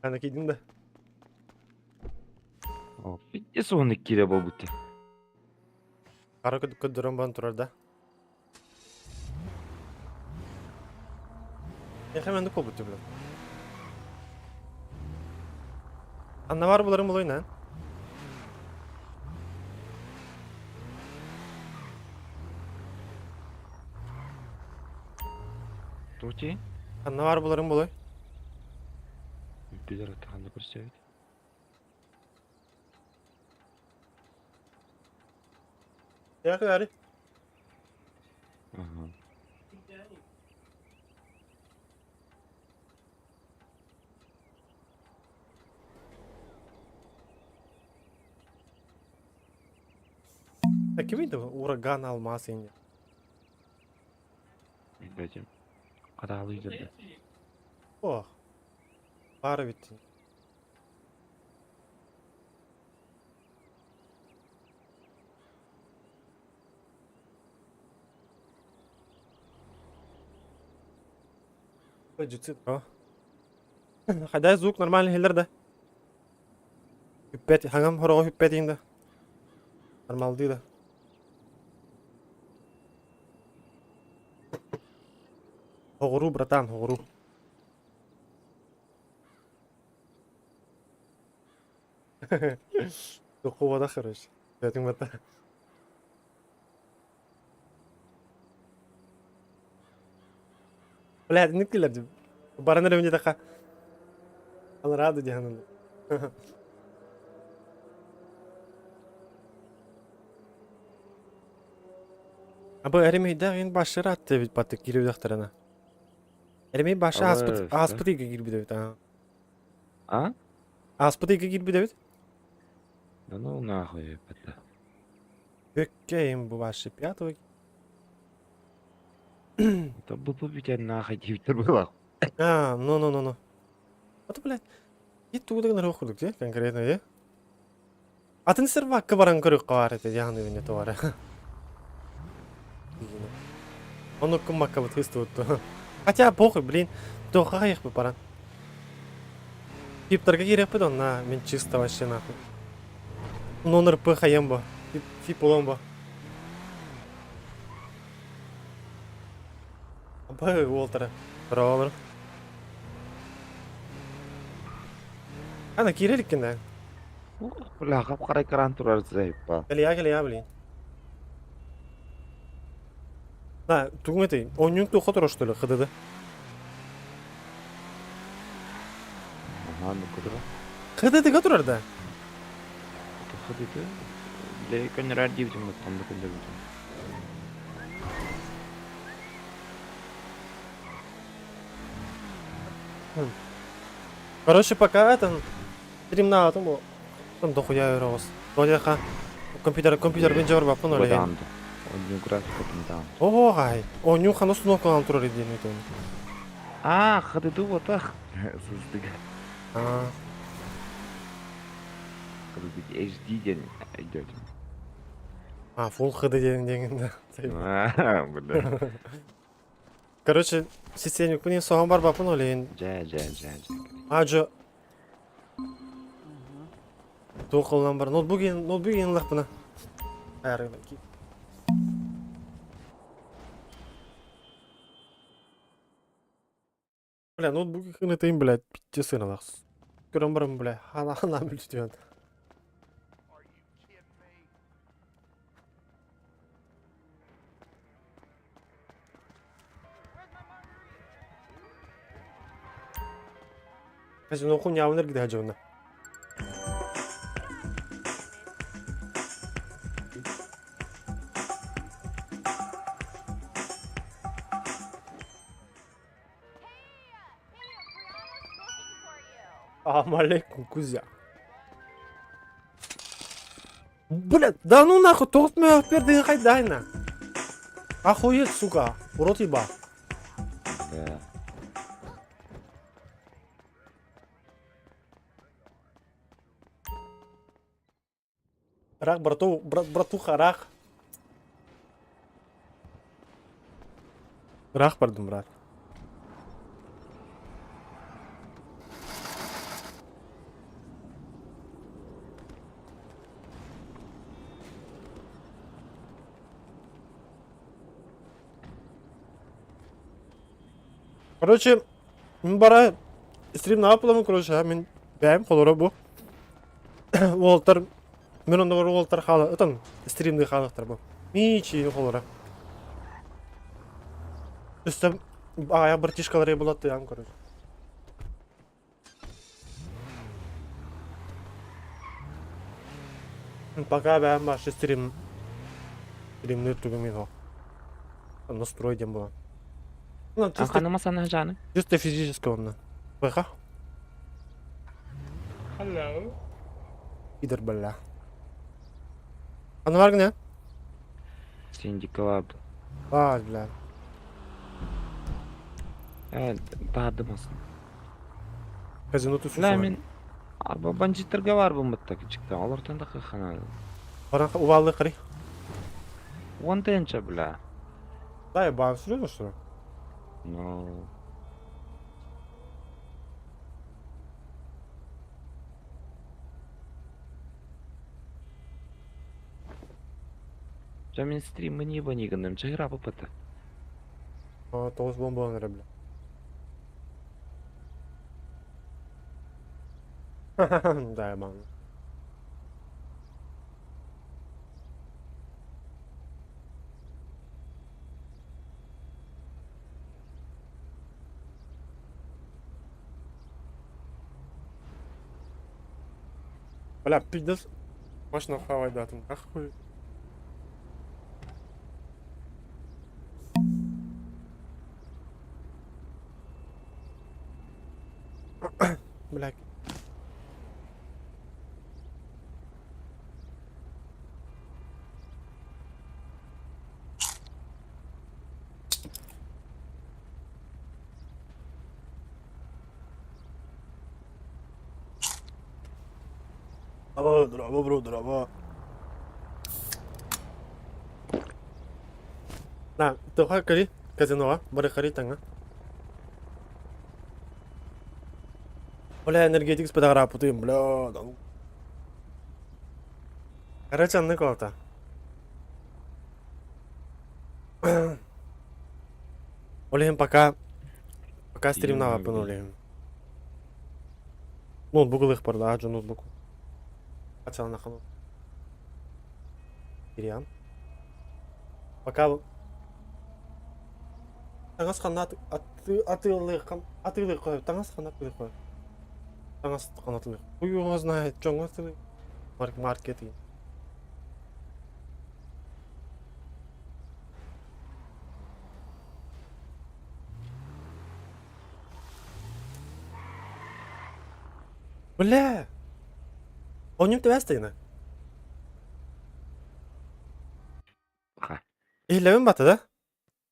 Аны кийдин да. О, пиздец он кире буолбут. Хара көрдөрөн баран турар да. Эхе мен буолбут блин. Анна бар буларым булойна. Тути? Анна бар буларым булой. Билер ханна көрсөбүт. Яхы Ага. А ким это ураган алмаз инде. Билбэтим. Хадаалыйдыр да. Ох. Бары бит. Хайда звук нормальный хеллер да. Хүппэт, хаңам хороҕо хүппэтиҥ да. Нормалдыы да. Хоҕуруу, братан, хоҕуруу. Духовода, короче. Этиҥ бата. Блядь, не киллер дим. Баран эрэ диэтэххэ алараады диэн Абы эремейдээх ин башыр атты эбит баттык киирбэтэхтэринэ. Эремей башы ааспыт ааспыт ыйга киирбит эбит аа. А? Ааспыт ыйга киирбит эбит. Да ну нахуй это. Бөккэ им бу башы пятого. Это был бы ведь нахуй диэбиттэр было. А, ну ну ну ну. А то, блядь, и тугу да курдук дии конкретно дии. Атын сервакка баран көрүөххэ баар этэ дьаһаны үүнэ туора. Ону кыммаккабыт хыстыбыт. Хотя похуй, блин, туохха хайыахпыт баран. Типтарга киириэхпит онно мин чисто вообще нахуй. Нон РП хайыам бо. Тип буолуом бо. Абай уолтара. Браво. Ана киирэ иликкин да. Бля, хап-хара экран турар заебал. Кэлиэ, кэлиэ, блин. Да, тугун этэй? Оонньууҥ туохха турар что ли, ХДД? Ага, ну куда? ХДД-га турар да? ХДД? Бля, көннөрөр диэбитим онно көннөрбүтүм. Короче, пока это стримнаатым бу. Там дохуя өрөҕүс. Тоҕо компьютер компьютербин дьабарбаппын ол иһин. Бадаанды. Оонньуу графикатын даан. Оһоҕай. Оонньуу ханна установкалаан турар диэн этэн. А, ХДД уотах. Сыздыга. А. ХДД HD диэн өйдөөтүм. А, full HD диэн диэн да. А, бля. Короче, системникпин соһон барбаппын ол иһин. Дьэ, дьэ, дьэ, дьэ. А, дьо. Туох ылынан бар. Ноутбук ноутбук ыллахпына. Бля, ноутбук хынытыйын, блядь, питте сыналах. Көрөн баран, бля, хана хана бүлтүөн. Ноху нявнер где дьонно. Алейкум, Кузя. Блядь, да ну нахуй, тоғыз бердиң хайдайна. Охуеть, сука, урод еба. Да. Рах, брату, брат, братуха, рах. Рах, пардон, брат. Короче, мин бара стримнаҕа буламын, короче, мин бэйэм холоро бу. Уолтар, мин оннугар уолтар хаала, ытан стримныы хаалыахтар бу. Миичи холоро. Өстө аҕайах братишкалары булаттыам, короче. Пока бэйэм башы стрим стримныыр тугум иһо. Настрой диэн буолан. Ну, чисто, Анханыма санаа жаны. чисто физически онно. Быха. Hello. Идер бля. Анвар гне? Синдикалаб. А, бля. Э, баардым асын. Казино Бля, тусу. мин арба бандиттарга барбын бытта кичикте. Олортон да кыхана. Баран убааллы кары. Он тенче, бля. Да, я бан серьезно, что ли? Ну. Дьэ мин стриммын ебани гынным, чайра бапата. А, тоҕус бомбалан эрэ, бля. Да, я бан. Бля, пиздец. Машина хавай, да, там нахуй. Бля. Браво, бро, браво. На, тоха кали, казиноға, бары хари таңа. Бля, энергетик сподограпутым, бля, да ну. Короче, анны колта. Олеем пока, пока стримнава пынули. Ноутбук ылых барда, аджа ноутбук. Ачална хану. Кириан. Пока таҥас ханна атыылыах таҥас ханна атыылыах таҥас ханна атыылыах хуй его знает дьоҥҥо атыылыах маркет Бля! Оонньуум тэбээстэгинэ. Ха. Иһиллэбин батта да?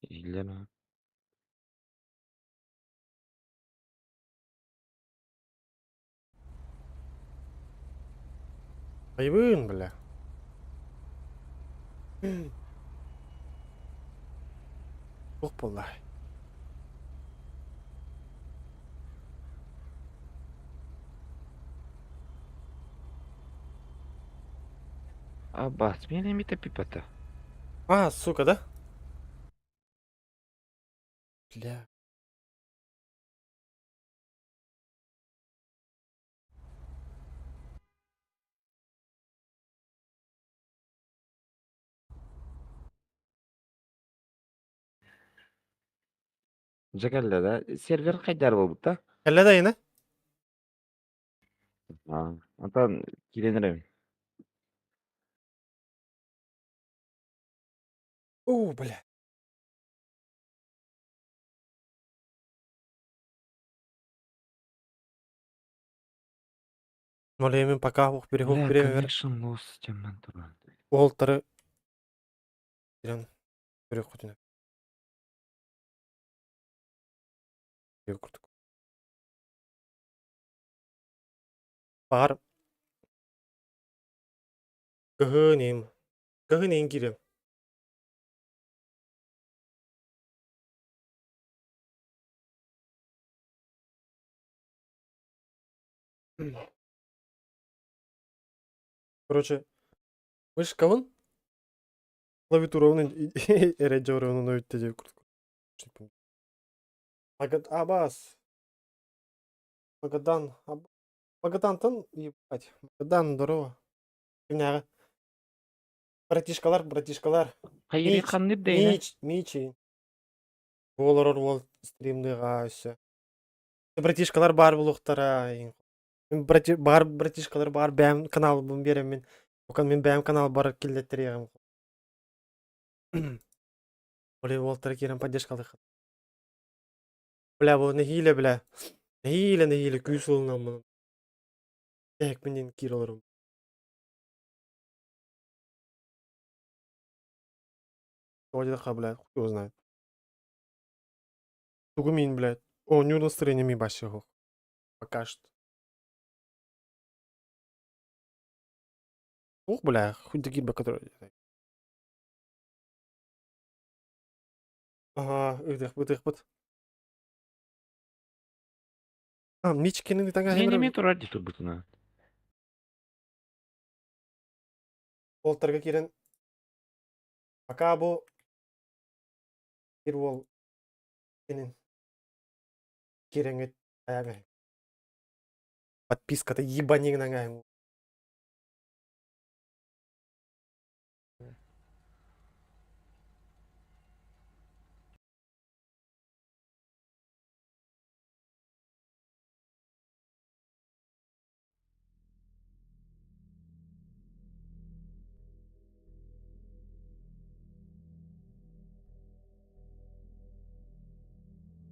Иһиллэр Айбыын, бля. Туох буолла? Аббас, мен эмите пипата. А, сука, да? Бля. Дьэ кэллэ да, сервер хайдар буолбут да? Кэллэ да ини? Аа, онтон киирэн эрэбин. Уу, бля. Молемин пока ух переход Бля, перевер. connection lost диэммин туран. Уолтары кирэн көрүөххүтүнэ. Курдук. Баҕар кыһын им кыһын иин киириэм. Короче, мышкабын клавиатурабын эрэдьэ оруонун өйүттэ диэбит курдук. Абас. Магадан. Магадантан, ебать. Магадан, здорово. Кимнээҕи? Братишкалар, братишкалар. Хайыры Мич, ханнык дейне? Мич, Мичи. Бу олорор уол стримныга өссө. Братишкалар баар булуохтара. Бар братишкалар бар бэйэм каналбын биэрэммин. Ока мин бэйэм канал бар киллэттэриэҕим. Оли уолтара киирэн поддержкалыах. Бля, бу нэһиилэ, бля. Нэһиилэ, нэһиилэ күүс ылынаммын. Тэһэкпин диэн киир олорум. Тоҕо диэтэххэ, бля, хуй его знает. Тугу мин, блядь, оонньуур настроение ми башы суох. Пока что. Ух, бля, хуй такие, которые... Ага, ыытыахпыт, ыытыахпыт. А, Мичкини таҥаһын Не не турар дии турбутуна. Уолтарга киирэн пока бу биир уол кинин киирэҥҥит айаҥай подписката ебанигынан аҥаһын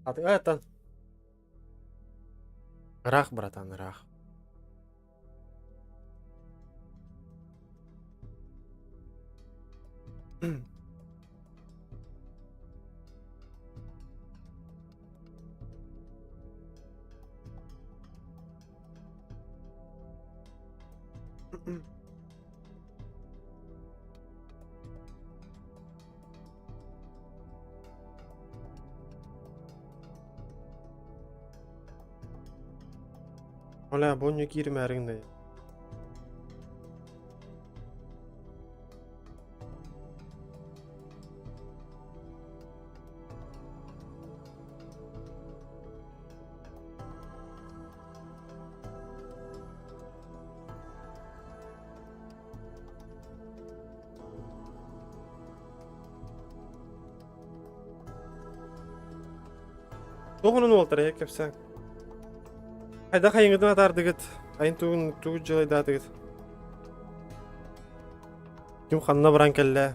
Это ыраах, братан, ыраах. Оля, бу киирмээриҥ Туох онон уолтар кэпсээн. Хайдах айыҥҥытын атаардыгыт? Айын тугун тугу дьылайдаатыгыт? Ким ханна баран кэллэ?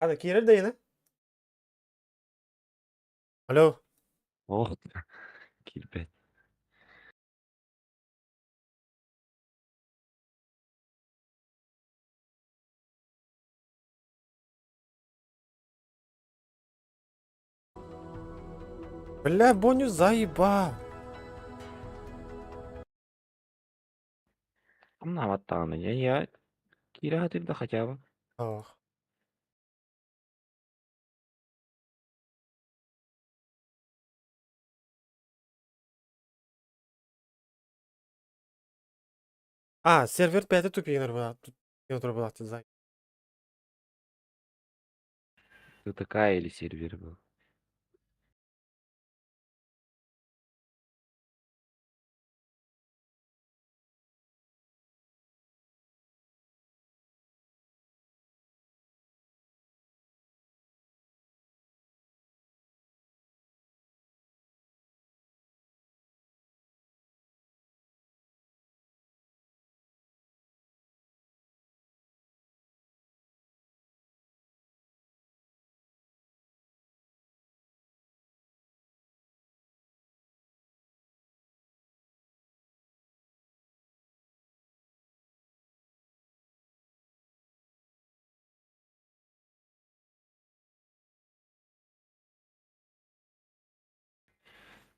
Аны киирэр да ийэнэ? Алло. Ох, киирбэт. Бля, Боню заебал. Хамнаабаттаҕына дьэ я киирэ сатыыр да хотя бы. Ох. А, сервер бэйэтэ тупигинар буолаахтыы. ТТК или сервер был.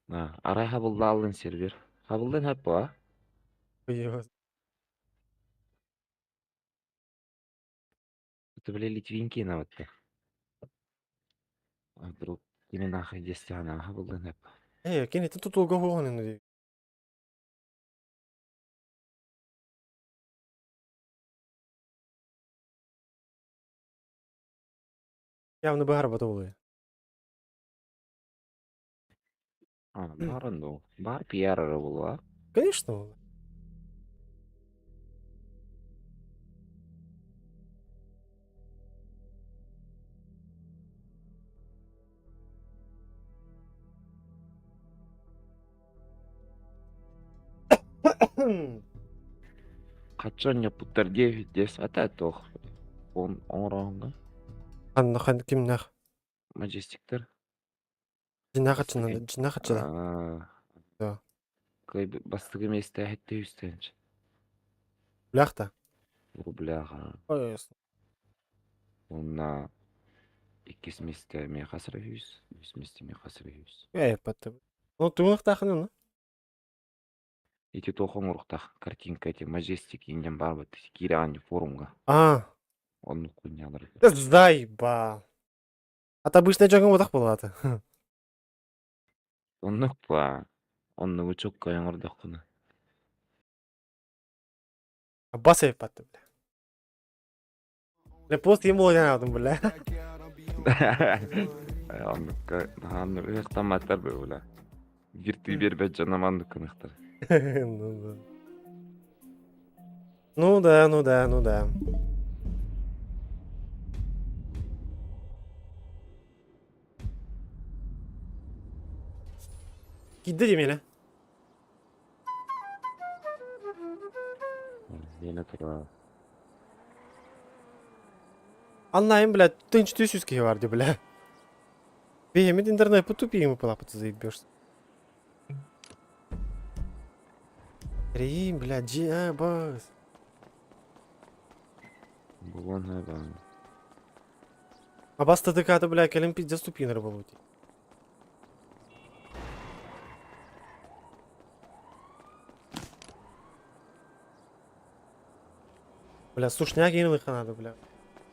Арай хабыллааллын сервер. Хабыллын хөп буо. Это, бля, Литвинки наватта. А вдруг кини нахай дестяна хабыллын хөп. Э, кини тутулга хуонын дии. Явно быһарбата буолуо. А, баар ну. Баар пиар эрэ буолуо. Конечно. Хачча онньоппуттар диэбит диэс ата туох он оҥорооҥҥо Ханна хан кимнээх? Мажестиктар Дьиҥнээх хаччынан дьиҥнээх хаччыда. Аа. Кый бастакы миэстэ хэттэ үстэнч. Рублях-то? В рублях. Ой, Уонна иккис миэстэ миэхэ сыра үһүс, үһүс миэстэ миэхэ сыра үһүс. Э, патты. Ну, тугунахтаахын ону? Ити туох оҥоруохтаах картинка эти Majestic индиан баар бат киирэҕин форумҥа. Аа. Оннук кунньаалар. Заебал. А обычный дьоҥҥо утах буолаата. Оннук баа. Оннугу чоккай оҥордоххуна. Бас эппат бля. Репост им буолан бля. Оннукка наһаанны ыһыктамматтар быһыыла. Биир биэрбэт дьоно маннык гыныахтар. Ну да. Ну да, ну да, ну да. Киирдэ диэмиэлэ. Диэнэ турар. Онлайн, блядь, тынч сүүс киһи бар дии, бля. Биһимит интернет тупием пылапыт заебешься. Рим, блядь, джи, бас. Булан хайбан. А бас ТДК-то, бля, кэлин пиздец тупинер буолбут. Бля, сушняк иин надо, бля.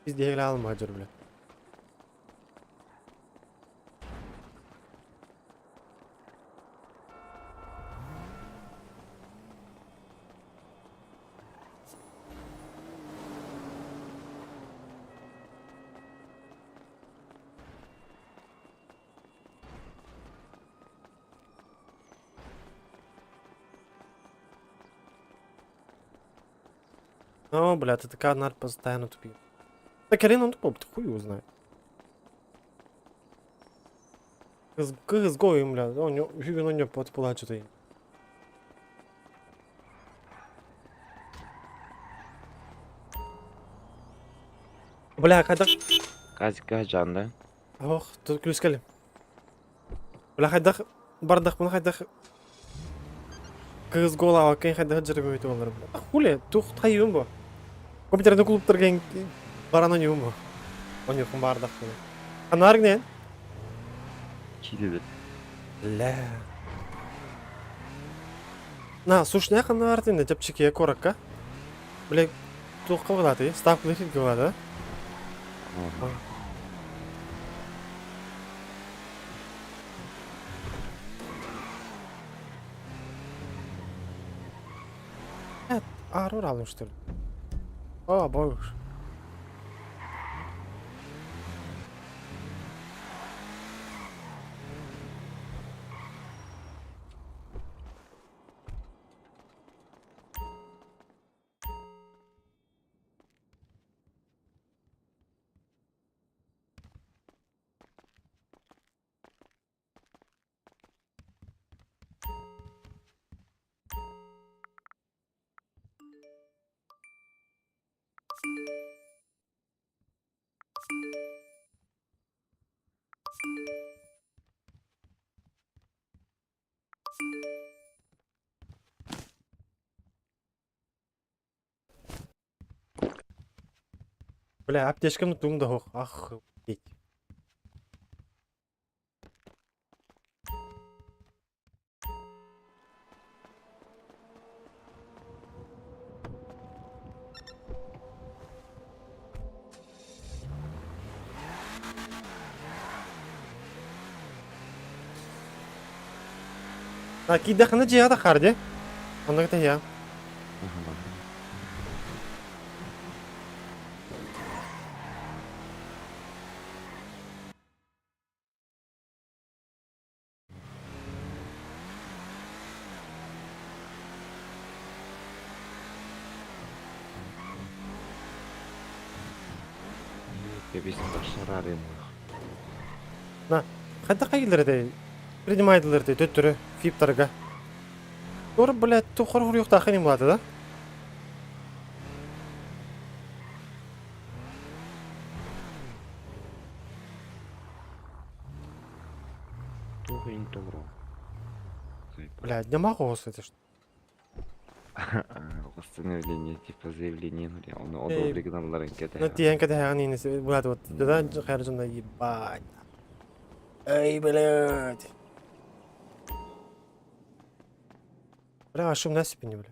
Пиздец алмадыр, бля. О, бля, ты такая нар постоянно тупит. Так Арина, он тупо, хуй его знает. КСГО им, бля, он у него под плачет. Бля, когда... Казика жанды. Ох, тут ключ кэлим. Бля, хайдах бардахпына хайдах кыыс голаабаккын хайдах дьарыгым буолар бля. Хули, тух хайыым бу. Компьютерный клубтарга баран ойуум бу. Ойуухун баардахпына. Анаар гинэн? Киирдибит. Бля. На, сушняк анаар тинде чэпчэкигэ куоракка. Бля, туохха былаатый? Ставкалыы сиргэ былаата? Аар алым что ли? О, боже. Бля, аптечкам туум да суох. Ах, А киирдэххинэ дьиэҕэ таххаар дии. Онно кэтэһиэҕим. Кэбис барсараарыаммыах. На, хайдах хайыылар этэй? Принимайдылар этэй төттөрү фиптарга. Туора, блядь, тухар хуруйуохтааххын им да? Туох иһин тоҕо? Блядь, не могу это что. Восстановление типа заявление оны Эй, одобрить гыналларын ну кэтэһэҕин. тиээн кэтэһэҕин иинэси блядь, вот да хайар дьонно ебать. Эй, блядь. Бля, а шум на себе не, бля.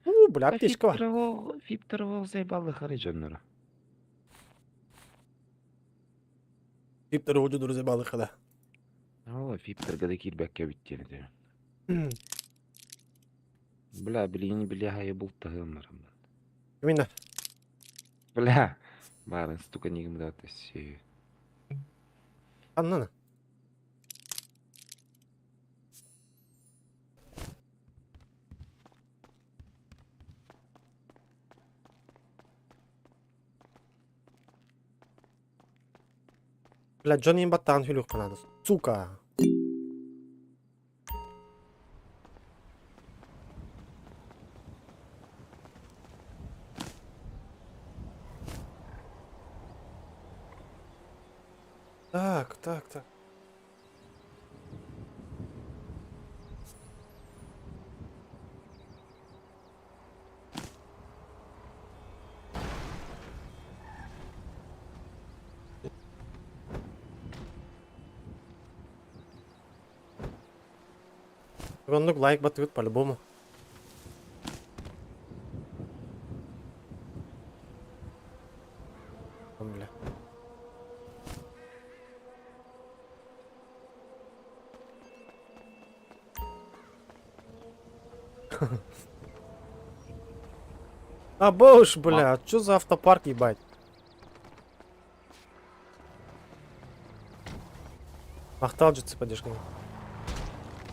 У, бля, аптечка бар. Фиптеровол заебалы хары дьонноро. Фиптер уду друзья балыхада. Ол фиптерга да киирбэккэ эбит диэн этэ. Бля, билигин били хайы бултаһыамнарым. Именно. Бля, барын стука нигим да все. Аннана. Бля, Джонни баттаан хүлүк канады. Сука. Так, так, так. Оннук лайк баттыбыт по-любому. Бля. А бош, бля, что за автопарк, ебать? Махтал житсы поддержка.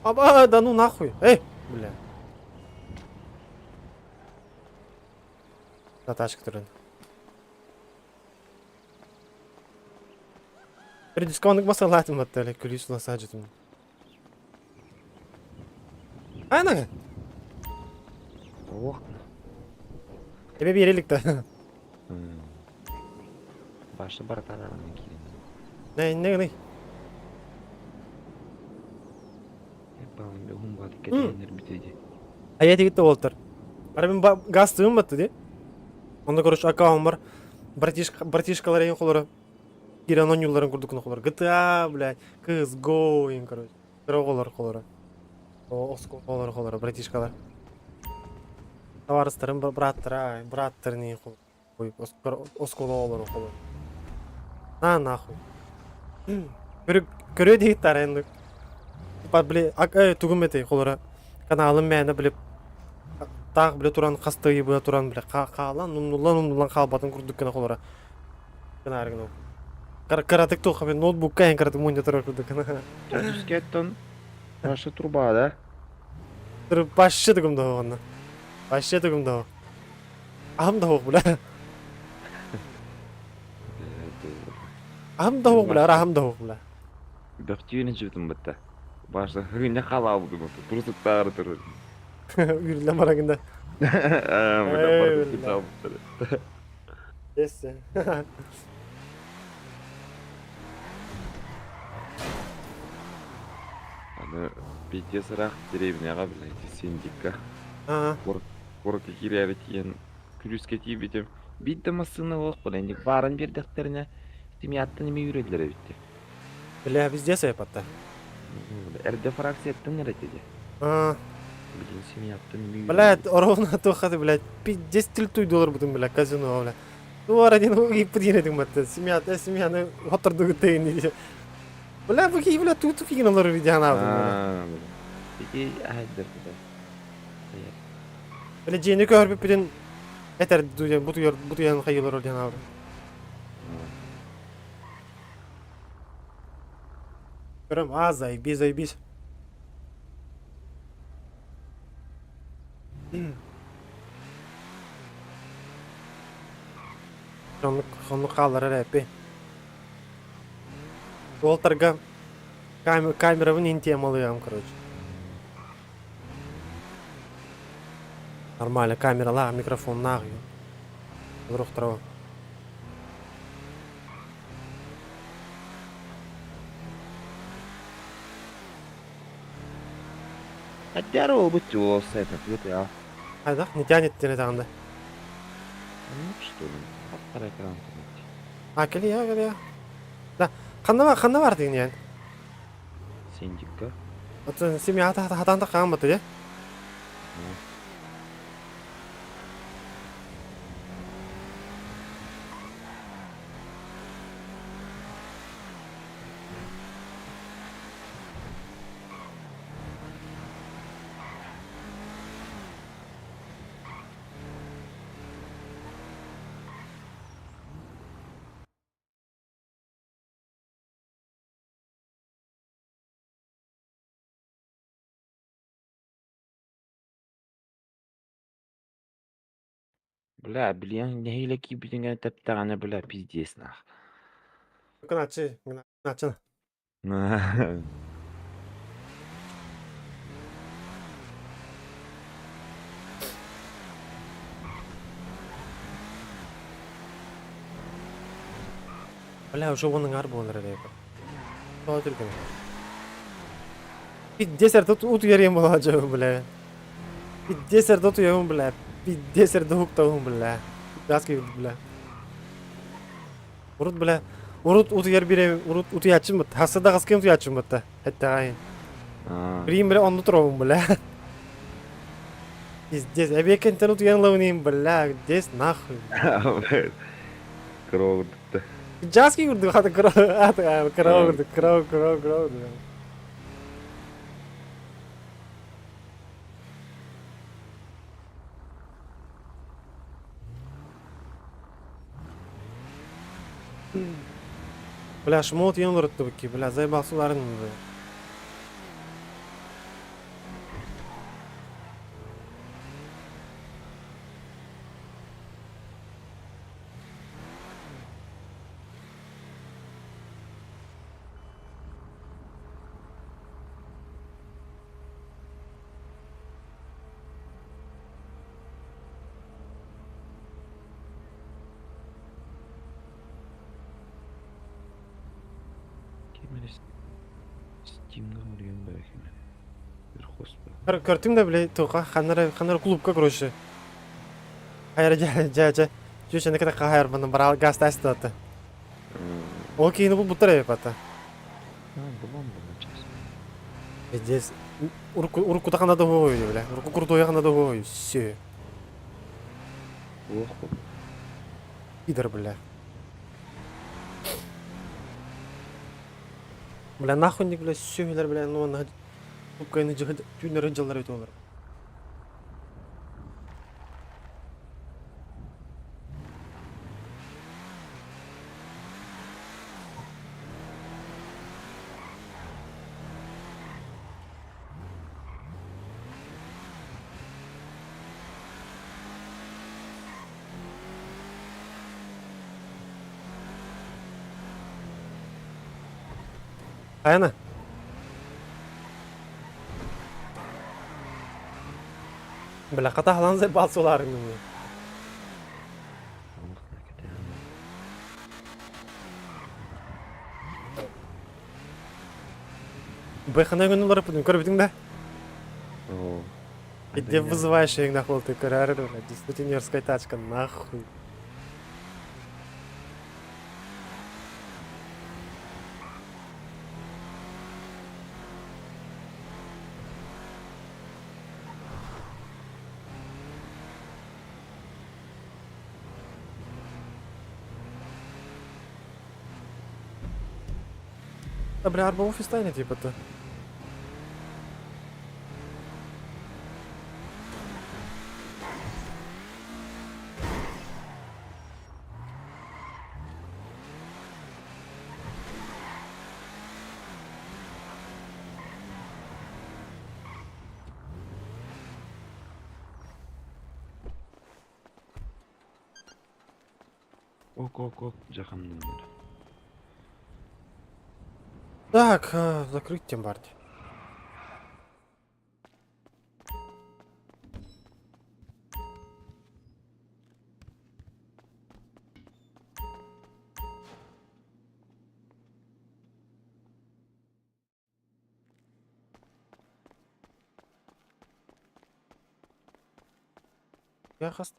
Аба, да ну нахуй. Эй, бля. На тачка туран. Передисконник басалатым аттали, күлүс ласажытым. Ана! Ох. Эбе биэрилик да. Башы баратарарына киирэн. Не, не, не. Балым бу кэтэннэр бүтэ А тигитте уолтар. Ара мин газ тыым батты ди. Онно короче аккаунт бар. Братишка, братишкалар ең холора. Кирен ойнуларын курдук холор. GTA, блядь, CSGO ең короче. Оҕолор холора. Осколор холора, братишкалар. Табаарыстарым браттара, браттарын оскола оҕолору холор. На нахуй. Көрө диһиттар энник. Типа, били, тугум этэй холора. Каналым мээнэ били таах били туран хастыы быа туран били хаалан умнуллан умнуллан хаалбатын курдук гына холора. Гынаар гына. Кыратык туохха мен ноутбукка эн кыратык монитор курдук гына. Дискеттон наша труба, да? Вообще тугум да онно. Вообще тугум да. Ахым да бля. Ахым да бля, ахым да бля. Бөхтүүнү жибитим бытта. Башы хыгыня халабы турсуктары турur. Үрүллэн барагында. Бля, Эй, барды бля. Ессе. Аны пиздец ыраах деревняҕа, блядь, синдикка. Аа. Куоракка киирээри тиийэн күлүүскэ тиийбитим. Биир да массыына суох блин, баарын биэрдэхтэринэ семьяттан эмиэ үүрэллэр эбит дии. Бля, везде сайпатта. Эрдэ фракцияттан эрэ дии. Аа. Блин, семьяттан мү Блядь, ровно туоххаты, блядь, пиздец тильтуй бутун, бля, казино, бля. Ну, один ыйыппыт диэн этим семья, семьяны хотордугут Бля, бу киһи, бля, тут фигин олорор видеонаабытым, бля. Ити аһайдар куда. Бля, дьиэни көһөрбүппүтүн этэр бутуйар бутуйан хайылар диэн аабытым. Көрөм, а, заебись, заебись. Оннук оннук хаалларар эппи. Уолтарга камерабын иһин темалыам, короче. Нормально, камералаах, микрофоннаах. Олорохторо. Хотя робот это вот Хайдах не тянет диэн этэҕин Ну что ли, хап-хара экран А, кэлиэ, кэлиэ. Да, ханна ханна бар диэн? Синдикка. Оттон семья хатаан да хааммата дии. Бля, блин, нэһиилэ киирбитиҥ тэптэҕинэ, бля, пиздец нах. Гыначчы, гыначчы. Бля, уже уон аҥаар буолар эрэ. Тоҕо түргэн. Пиздец эрдэ утуйар буолааччы, бля. Пиздец эрдэ утуйабын, бля. Пиздец эрдэ уһуктабын, бля. Гаска бля. Урут, бля, урут утуйар бире, урут утуйааччым бытта. Хасса да хаскым утуйааччым бытта. Эттэҕайын. Билигин, бля, онну туробун, бля. Пиздец, эбиэккэнтэн утуйан ылабын, бля, здесь нахуй. Кроуд. Жаски курдук хата кыра кыра курдук кыра кыра кыра Бля, шмот ен олорутtu бля, заебался бля. Стимга урген бэхиме. Көртүҥ да бile туха ханнара ханнара клубка короче. Хайра жа жа жа. Чүчэни ката хахайр баны барал газ тастаты. Ол кийини бу буттар эбипата. Булан булан час. Пиздец. Урукку уруккута хана да хуой бля. Урукку крутой хана да хуой. Все. Ох, Пидор, бля. Бля, нахуй не, бля, сүһүлэр, бля, ну, на клубка түүннэр дьыллар өтө олар. Хайана? Бля, хата заебался мне. Бэхана гынулар путун көрбүтүң да? О. Где вызываешь их нахуй ты көрөр, бля, действительно тачка, нахуй. Да, бля, арба офис тайна типа-то. Ок, ок, ок, дьахамныннар. Так, закрыть тем барди. Я хас.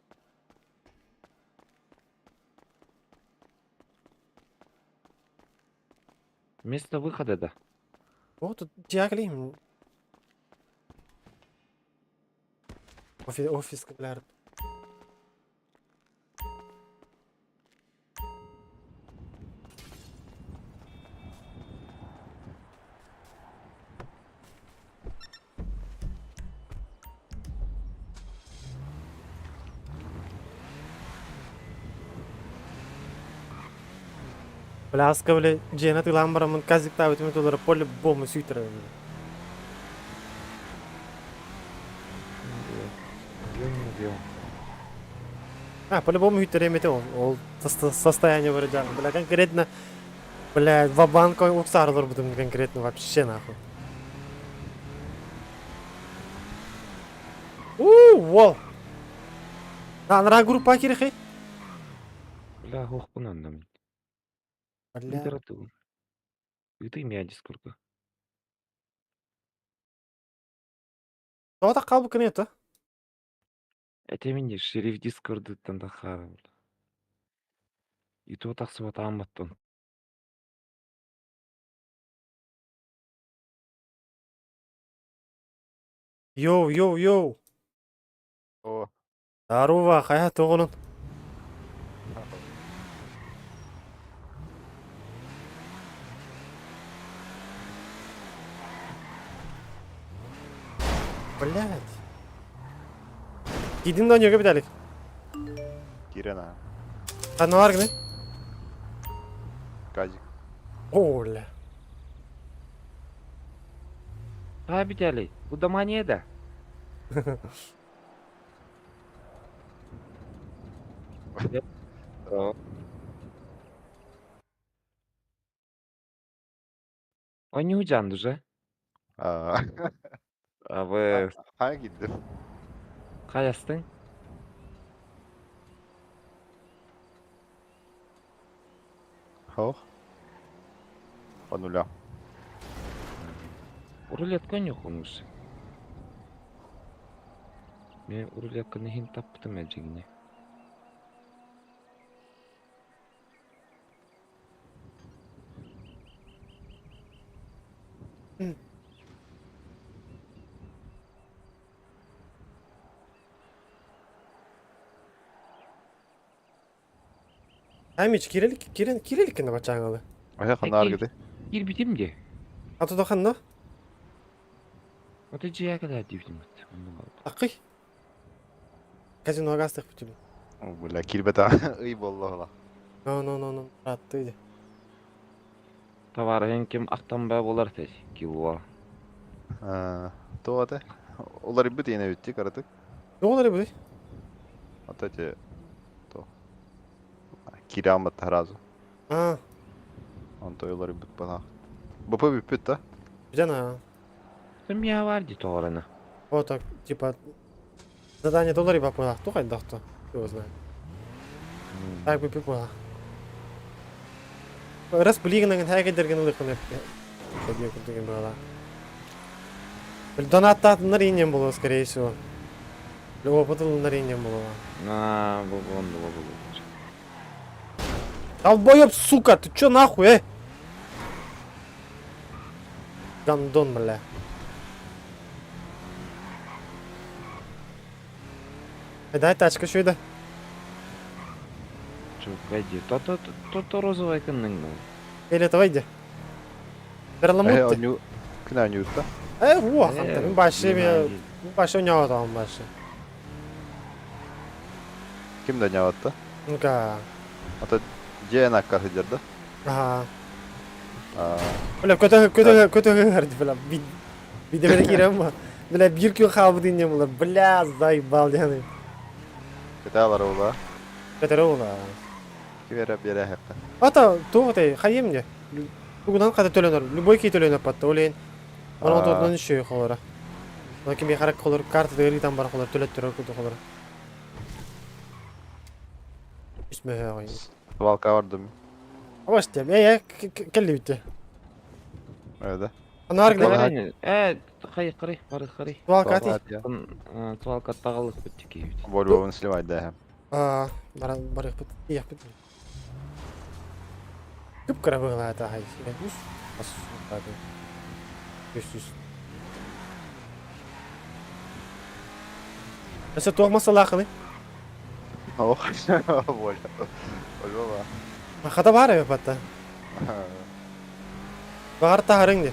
Место выхода, да. Вот тут диагли. Офис, офис бля. Бляска, бля, дьиэни атыылаан бараммын казиктаабытым тулары по-любому сүүйтэрэр бля. А, по-любому сүүйтэрем этэ ол, ол состояние вроде, бля, конкретно, бля, ва-банк уксаар олорбутум конкретно вообще нахуй. Уу, уол! Анараа группа кирихи? Бля, охпун онно мин. Бля. Литература. Ыытый мяди сколько. Тоҕо хаалбыккын это? Это мин шериф Дискордыттан таххаарым. И то тахсыбатаамматтан. Йоу, йоу, йоу! О, Здорово, хайа тоҕонун? Блять. Кидин да ньөгэ Виталик. Киирэн аа. Ханналар гыны? Казик. Оля. А, Виталий, куда монета? Оонньуу уже. Аа. А вы Хайа киирдим. хайастың? Хох. По нулям. Рулетка нюхунус. Мен рулетканы хин таптым эдьигине. Амич, кирилик, кирин, кириликкин бачааҥалы. Айа ханна аргыды. Киирбитим дии. А туда ханна? Вот дьиэ кэлээр диибитим. Акый. Казино гастых тебе. О, бля, киирбэтэ ый буолла Ну, ну, ну, ну, ратты иди. Товарыһын ким ахтан баа буолар этэй килуа. Туох этэ? Уларыйбыт иэнэ эбиттии кыратык. Ну, олар Вот эти то киирэ сразу. А, Онто уларыйбыт бана. БП бүппүт да? где Семья бар дии тоҕорона. Вот так, типа, задание доллары бапа, ту хайдахто, его знает. Так бы пипа. Раз блигнан хагедерген лыхны. Деген было. Донат наринем было, скорее всего. Опыт наринем было. А, бу онда бу. Долбоеб, сука, ты чё нахуй, э? Гандон, бля. Дай тачка еще да. Чукай дии. То-то то розовый кынның. Или это выйди. Э, Перламутр. онньуу күн оонньуурда. Э, уох, Э, мин вообще внимание. мин вообще оонньоотоҕум вообще. Ким да оонньообот да? Ну-ка. Ата дьиэ аккар сылдьар да? Аха. Аа, Бля, көтө көтө көтө бля, биде киирэн бля, биир күн хаалбыт инньэ булар. Бля, заебал диэн. көтө алар була. Көтөрө була. Ким эрэ биэрэ Ата, туох этэй, хайым де. Тугунан хата төлөнөр, любой киһи төлөнөр патта, ол иһин онон Аа. отуотунан үчүгэй холоро. Онон ким харак холор картада ыытан бар холор төлөттөрөр курдук холоро. Үс мөһөөҕүй. Свалка бардым. Абаш диэм, э, кэллибитте. Öyle. Анаар гына Балаһа- Э, хай, қарай, бары қарай. свалка ати. Свалка тағылық бітті кейбіт. Volvo'nun сливайды әһәм. Аа, баран барыхпыт, иэхпит. Кып-кыра быһыылаата хай. Үс ас тааты. Үс үс. Өссө туох масалаахыный? Ох, Volvo. Volvo Хата баар эбит батта. Баҕар таһарыҥ дии.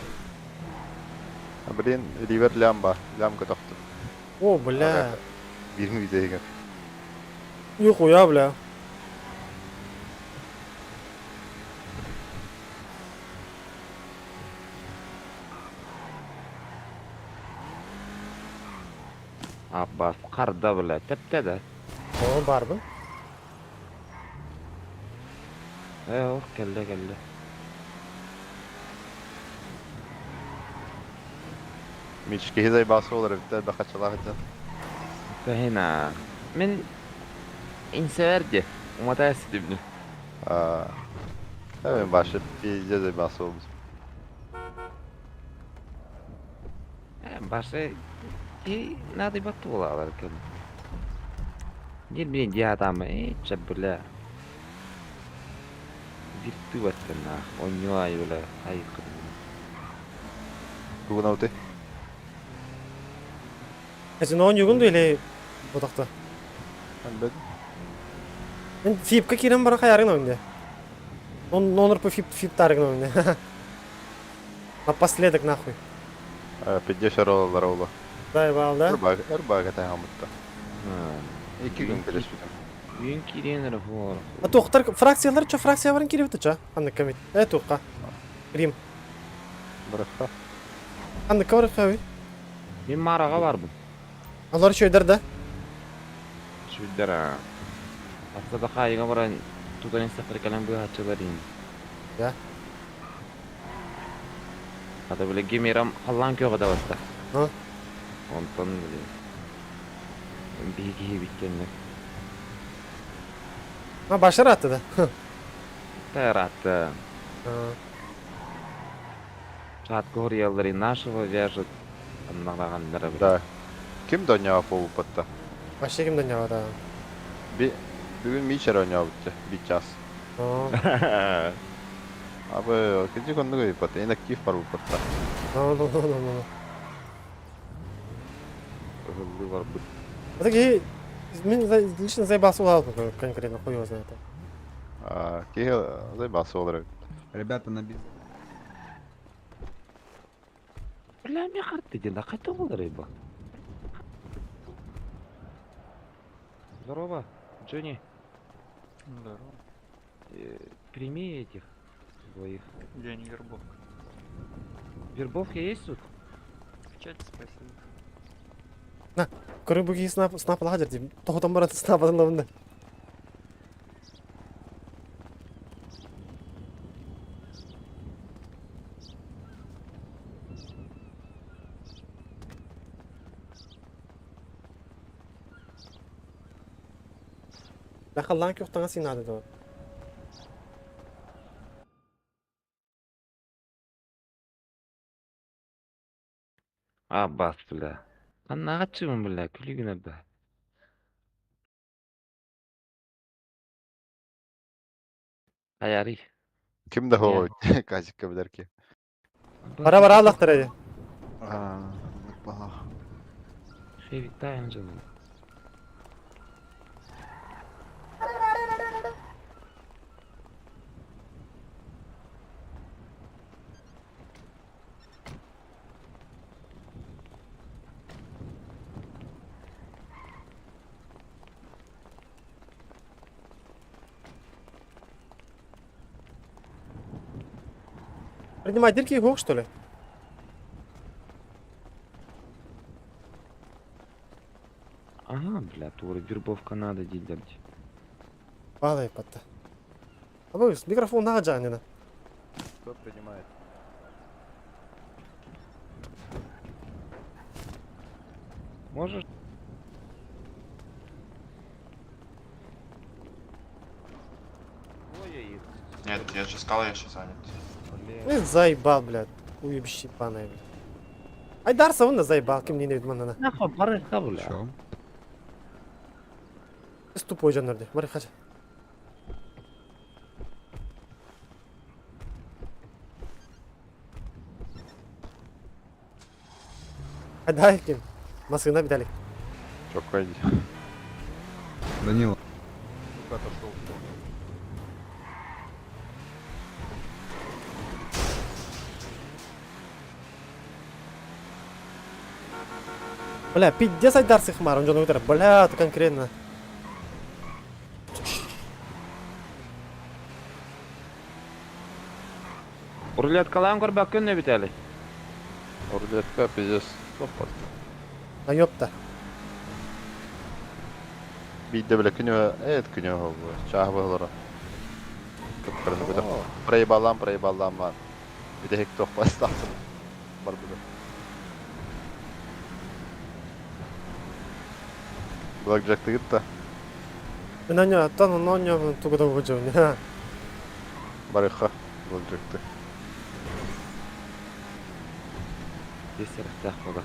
Блин, ривер лям ба, лям көтөхтүм. О, бля. Бир видеога. Нихуя, бля. Аббас, қарда, бля, тәпті да. О, барбын. Э, ох, кәлле, кәлле. Мички хизай басы олар битте бахачалах итен. Фәһина. Мен инсәверди. Умата әсідімні. Аа. Мен башы пиздец басы olmuş. Башы ки надо батула алар кем. Не блин, я там, э, че, бля. Вирты ваттана, оньюай, бля, ай, Тугун ауты. Эсен он югун или бутакта. Әлбәт. Мен фипка кирен бара хаярын önde. Он нонор по фип фип тарыгын önde. Напоследок нахуй. Пиздец роллар ола. Заебал, да? Ырбаг, ырбаг это хамытта. Iki gün келешпитим. Үйін кирен хор. А тоқтар фракциялар чо фракция барын кире бит ча. Анны комит. Э туққа. Рим. Бырыққа. Анны кавыр хави. Мен мараға барбын. Алар чөйдер да. Шүддер. Астада хайга баран тутан сафар калам бу хачылар ин. Я. Ата биле гемерам халлан көгө да баста. Ха? Онтон биле. Биги биткенне. Ha başlar attı da. Таратта. Ha. Чат горьялары нашего вяжет. Аннагаганнары биле. Да. Ким да болуп батта? Başta kimden ya da. Би бүгүн мичер ойноо битте. Би час. Ha. Абы кеже коннуг бат. Инактив бар бу батта. No no no no no. Ыгылды бар бу. А таки мен лично заебался улал конкретно хуй его знает. Аа, ки зай басы олар. Ребята на биз. Бля, мен хартты ден, кайта болар рыба. Здорово, Джонни. Здорово. Прими этих двоих. Я не вербовка. Вербовка есть тут? В чате спросил. Көрү буги снап снап лагер дейм. Тоғытан барат снап адымлабында. Лахаллан көхтаңа синады да. Аббас, бля. Аннага чыгын, бля, күлүгүнө бля. Аяри. Ким да хоо казикка билер ки. Бара бара аллахтар эди. Аа, бала. Хевитайм жаным. Принимай дырки их что ли? Ага, бля, тура, вербовка надо делать. Балай патта. Абы микрофон наға жанына. Кто принимает? Можешь? Нет, я же сказал, я сейчас занят. Мен заебал, блядь. Уебище ебаное, блядь. Айдар савын заебал, ким не ведь манана. Нахуй, барыха, бля. Чё? Тупой жаннарды. Бары хача. Айдай ким. Масына биталик. Чокай. Данила. Сука, отошел. Бля, пиздец Айдар сыхмар, он жона Бля, это конкретно. Рулеткалаан көрбөккүн не битали? Рулетка, пиздец. Топпот. А ёпта. Биирдэ бile күнү, эт күнү болду. Чаһы болора. Кыпкырны көтөр. Проебалам, проебалам бар. Биде хек тох бастасын. Бар бу. Blackjack тыгытта. Мен тон ноньо тугуда угужу. Барыха. Blackjackты. Десерхтах була.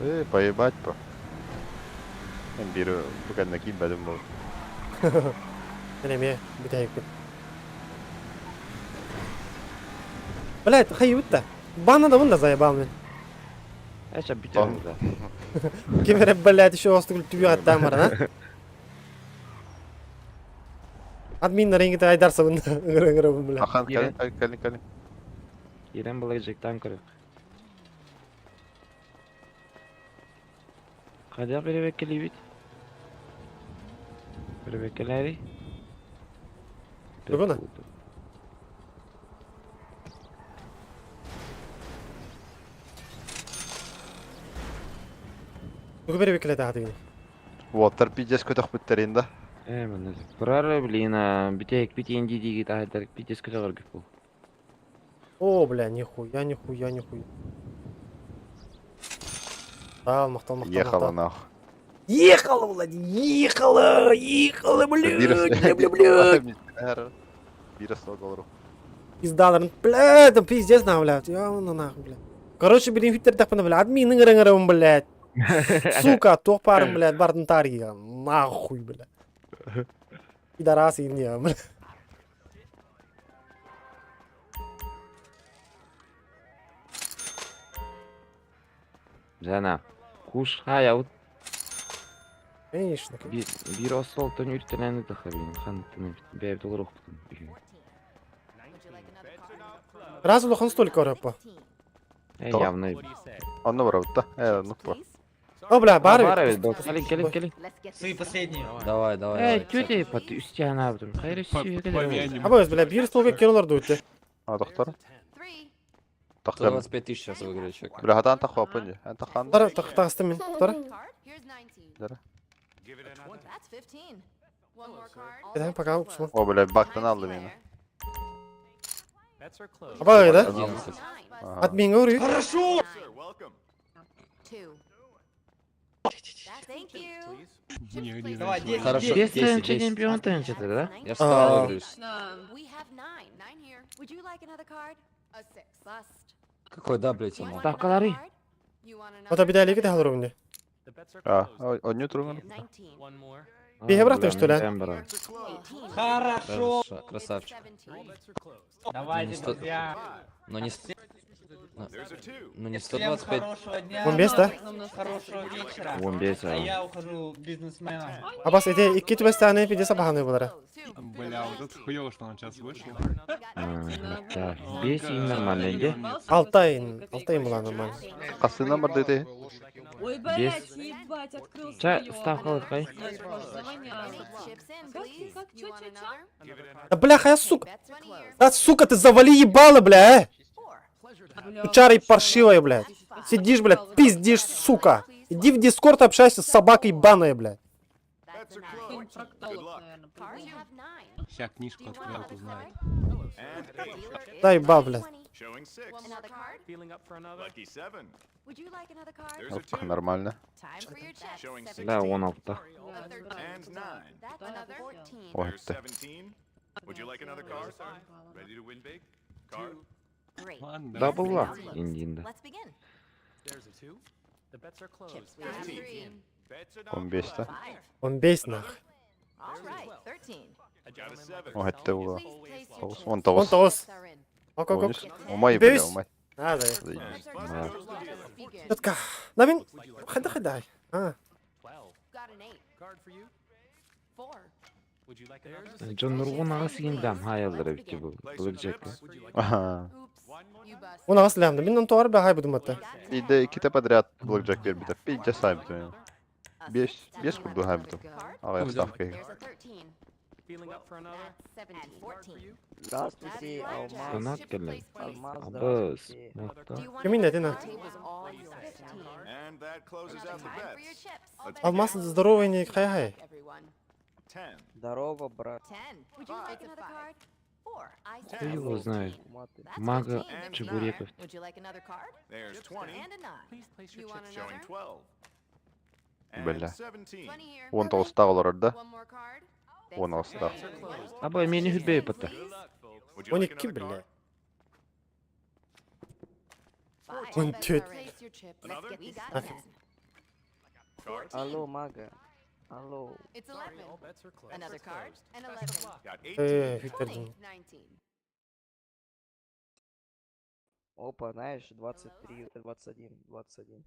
Э, поебать по. Мен бири бу кэннэ киирбэтим бол. Мен эме битайык. Блядь, хайютта. Бана да да заебал мен. Эча битер да. Кемере, блядь, еще остыгыл түбі аттан бар, а? Админ ренгите айдар сабын. Ыңыры ыңыры, блядь. Ахан, Кирен. кэлин, кэлин, кэлин. Ирен Blackjack'тан көрөк. Кайда беребеккелибит? Беребеккелери? Бүгүн? Тугу беребеккеле тағы деген. Уоттар пиздец көтөх бүттерин да. Э, мына Турар, блин, битек битен диги тахтар пиздец көтөгөр көп бул. О, бля, нихуя, нихуя, нихуя. Тал, мақтал, мақтал, Ехала мақтал. нахуй. Ехала, Влад, ехала, ехала, блядь, бля, бля, бля. Бира 100 долларов. Пиздаларын, блядь, там пиздец на, блядь, я нахуй, блядь. Короче, блин, хиттер тақпына, блядь, админның ырың блядь. Сука, тоқпарым, блядь, бардын таргига, нахуй, блядь. Пидорасы, не, блядь. Жана, куш хая Конечно. бир остолтон үртелени тыха, блин, хан тыны бәйб доллар окутун. Раз улахан столько рэпа. Э, То. явно. Онно барабытта. Э, ну по. О, бля, бар Бар бит. бит, кели кели кели. Свои последние. Давай, давай. Э, давай, тете, пат үстяна абдым. Хайры сүйе Абыз, бля, бир столга кинолар дуйты. А, доктор. Тахтар. 125 тысяч сейчас выиграет человек. Бля, хатан тахва пынди. Эн тахан. Тара, тағыстым мен. Тара. Эден пока уксума. О, бля, бактан алды мени. Абай, да? 11. Ага. Админге уру. Хорошо! Давай, 10, Хорошо. 10. Бес 10, тынча 10. чемпион тынча, да? Я встал, А. выиграешь. Какой, да, блядь, ему? Ставкалары. Ота биде лиги тахалар мне. А, онню турган. Беге брат, что ли? Хорошо! Хорошо, красавчик. Давайте, Ну, сто- друзья. Но не... Ну не Всем 125. хорошего дня. Он без, да? Хорошего вечера. Он без, А а. я ухожу бизнесменом. Абас, эти икки түбәстәне пиздец абаханы булар. Бля, вот это хуёво, что он сейчас вышел. Да, бес и нормально, де? Алтайын, Алтайын була нормально. Касына бар деди. Ой, блядь, ебать, открыл Ча, свою. ставка хай. Завонял. Как, как, чё, чё, чё? Да бляха, я сука. Да сука, ты завали ебало, бля, э! Бля, Сучара слушай, паршивая, блядь. Сидишь, блядь, пиздишь, сука. Иди в Дискорд общайся с собакой ебаной, блядь. Какой-нибудь проктолог, наверное, придумал. Ща книжку откроет, узнает. Да ебал, блядь. Оп, нормально. Бля, он алта. Бля, знаю. Ой, ты. Ладно, давай. Дабла. Индинда. Он бесит, а? Он бесит, нах. Ой, ты ула. Он Он тоғыз. тоғыз. Ок, ок, ок. Умай, бля, Бес. умай. А, да. Заебись. Да. Четко. Навин. Хайда, хайда. А. Джон Нургун ағасы кеңдам хаялдыр бит бу. Блэкджек. Ага. Он ағасы лямды. Мен он тоғар бә хай будым атта. Иде иккитэ подряд блэкджек биэрбитэ. Пиздец хайбытым. Бес, бес курду хайбытым. Аҕыйах ставка. Здравствуйте, Алмаз. Донат келли. Алмаз, Абыз. Мақта. Кимин дедин, а? Алмаз здоровый не хай хай. Здорово, брат. Кто его знает? Мага Чебуреков. Бля. Он тоғызтаах олорор да? Он ағыстаах. Аба мени хүбей бата. 12, бля. 14. Нафиг. Алло, мага. Алло. Виктор Дин. Опа, знаешь, 23, 21, 21.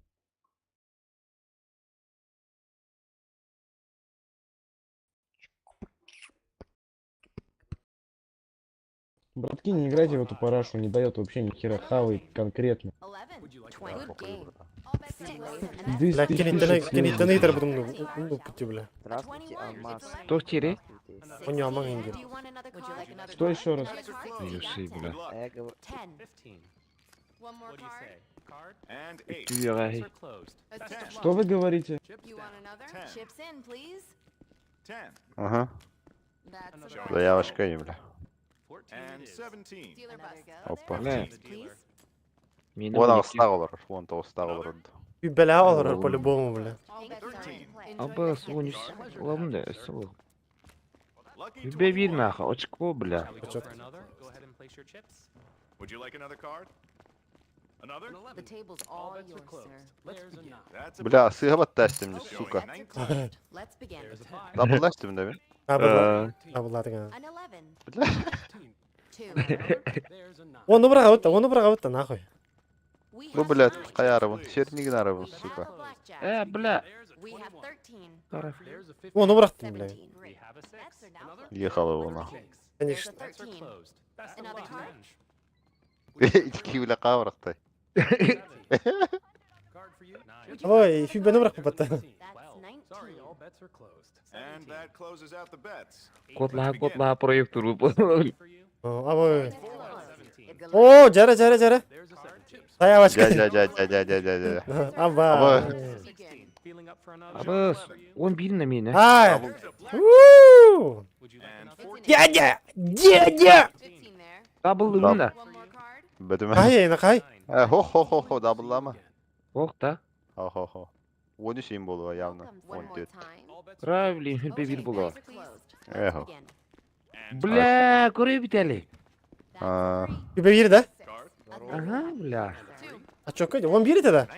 Братки, не играйте в эту парашу, не дает вообще ни хера, хавает конкретно. Бля, кинетен итер будым, ну, пути, бля. Здравствуйте, Алмаз. Кто тире? Здравствуйте. У него аман индир. Что еще раз? Юши, бля. А я говорю, Түйеғай. Что вы говорите? Ага. Заявочка и, бля. Опа. Бля. Мени Он ағыстаах олорор. Он тоғызтаах олорор. Бля олорор по-любому, бля. Абыз, он үс. Ладно, да, сол. Хүбей бир наха, очко, бля. Почет. Бля, сыһа баттастым, сука. Дабластым да мин. Абыла. Абыла деген. Бля. Оны быраға өтті, оны быраға өтті, нахуй. Ну, блядь, каярыбын, сернигин арыбын, сука. Э, бля. Қара. Оны бырақтым, бля. Ехала его нахуй. Конечно. Ики, бля, қабырақтай. Ой, фибені бырақ батта. Котлаға, котлаға проектор бу. Абой. О, жара, жара, жара. Заявочка. Жа, жа, жа, жа, жа, жа, жа, жа. Аба. Аба. Абыз, он бир на мені. Ай. У! Дядя! Дядя! Дабыл да. Бөтүмө. Кай, на кай? Э, хо, хо, хо, хо, дабллама. Ох та. Хо, хо, хо. 13 им болуа явно. 14. Равли, хүбей бир була. Эхо. Бля, көрө бители. А, Үбе бир да? Ага, бля. А чё, кой? Он бир да?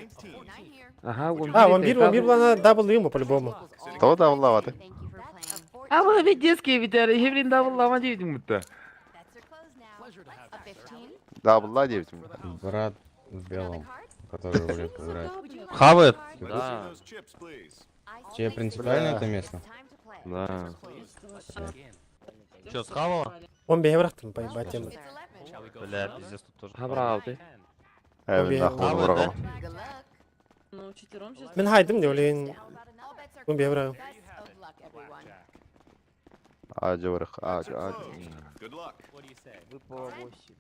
Ага, он А, он бир, он бир булана дабл ему по-любому. То дабллаваты. Аба, ведь детские бители, хеврин дабллама дейдим будто. Даблла дейбитим. Брат в белом, который рулетку играет. Хавает. Да. Тебе принципиально это место? Да. Че, схавала? Он бир бырақтым, поебать тема. Бля, пиздец, тут тоже. Хабралды. Э, нахуй Хавает, бырагам. Ну, вчетвером сейчас. Мин хайдым не олин. Бу бебра. Аджа барах, аджа, аджа. Выпало 8.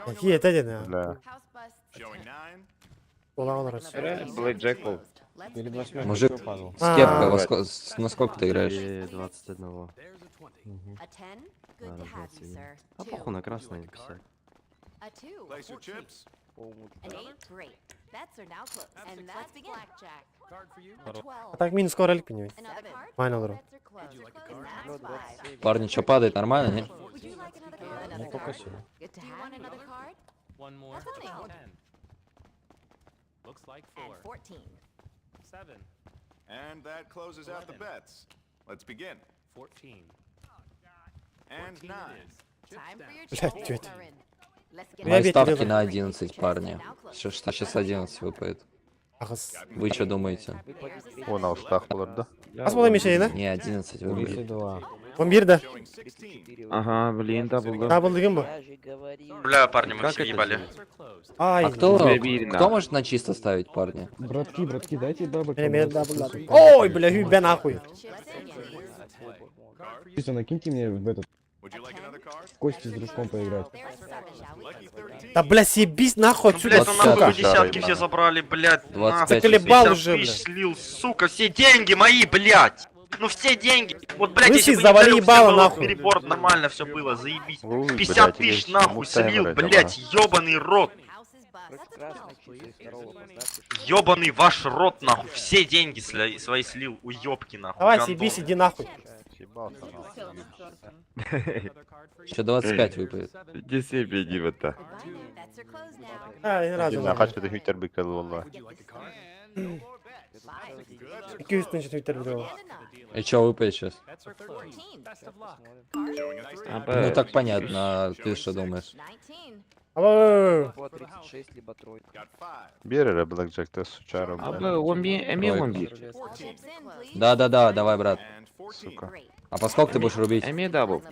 Какие это ден? Бля. Ола олар. Блэк Джек был. Перед восьмеркой Мужик. чё падал? С кепкой, во на сколько ты играешь? 21. Мгм. Ладно, 21. А похуй на красный 50. А так минус скоро элик пиню. Майн олар. Парни, что падает, нормально, не? Ну, только сюда. And that closes out the bets. Let's begin. And 9. Блядь, тетя. Мои Я ставки видел. на 11, парни. Сейчас 11 выпадет. Агыс. Вы что думаете? Он алстах болар да. Аз бола мешейін, Не, 11 выпадет. 32. 11 да. Showing 16. Ага, блин, дабл, да. Дабл деген бу. Я же говорил. Бля, парни, мы Как все это ебали. сделать? Ай. А кто, Бля, бирина. кто может на чисто ставить, парни? Братки, братки, дайте бабок. Мен мен побраться, дабл. сука. Ой, бля, хүбе нахуй. Чисто накиньте мне в этот Would you like another card? кости с дружком поиграть. Lucky 13. Да, бля, съебись нахуй отсюда, Блять, ну нахуй сука. вы десятки все забрали, блядь. 25 Заколебал 50 уже, тысяч бля. слил, сука, все деньги мои, блядь. Ну все деньги. Вот, блядь, Лысый, если бы не завали дарил, все ебало, было нахуй. перебор, нормально все было, заебись. Ой, 50 блядь, тысяч я нахуй мутаем, слил, блядь, блядь, ёбаный рот. Против красной чисто и второго поставьте. Ёбаный ваш рот, нахуй. Все деньги свои слил, уёбки, нахуй. Давай, гандоны. съебись, иди нахуй. Съебался, нахуй. Сел на четвертом. Еще 25 выпадет. Иди себе, диво-то. А, не разу. Дина хач бит хүйтер бикел валла. 200 тысяч твиттер бит. И что выпадет сейчас? А, Ну так понятно, а ты что думаешь? Алло. Либо 36, либо тройка. Бир Black Jack ты сучара, А, бля. б, он би, эми он би. Да-да-да, давай, брат. Сука. А по сколько ты будешь рубить? Эми дабл.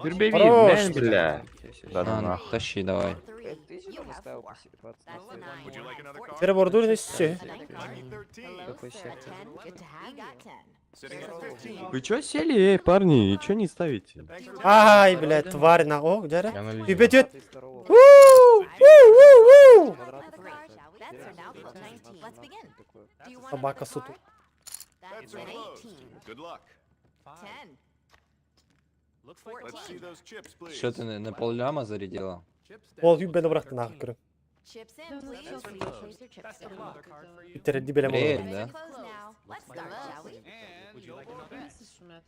Юрбеви, Хорош. мен, бля. Да, да, А, нахуй. тащи давай. 5 тысяч поставил по 20. Перебор дурный все. Какой сектор? Вы чё сели, эй, парни, и чё не ставите? Ай, блядь, тварь на. О, где Я на Хүбе тет. Второго. У, у, у, у. Собака суту. Что ты на полляма зарядила? Ол хүбе быракты нахуй көрүм. Твиттер дибелем Бред, олар. да? Шумят.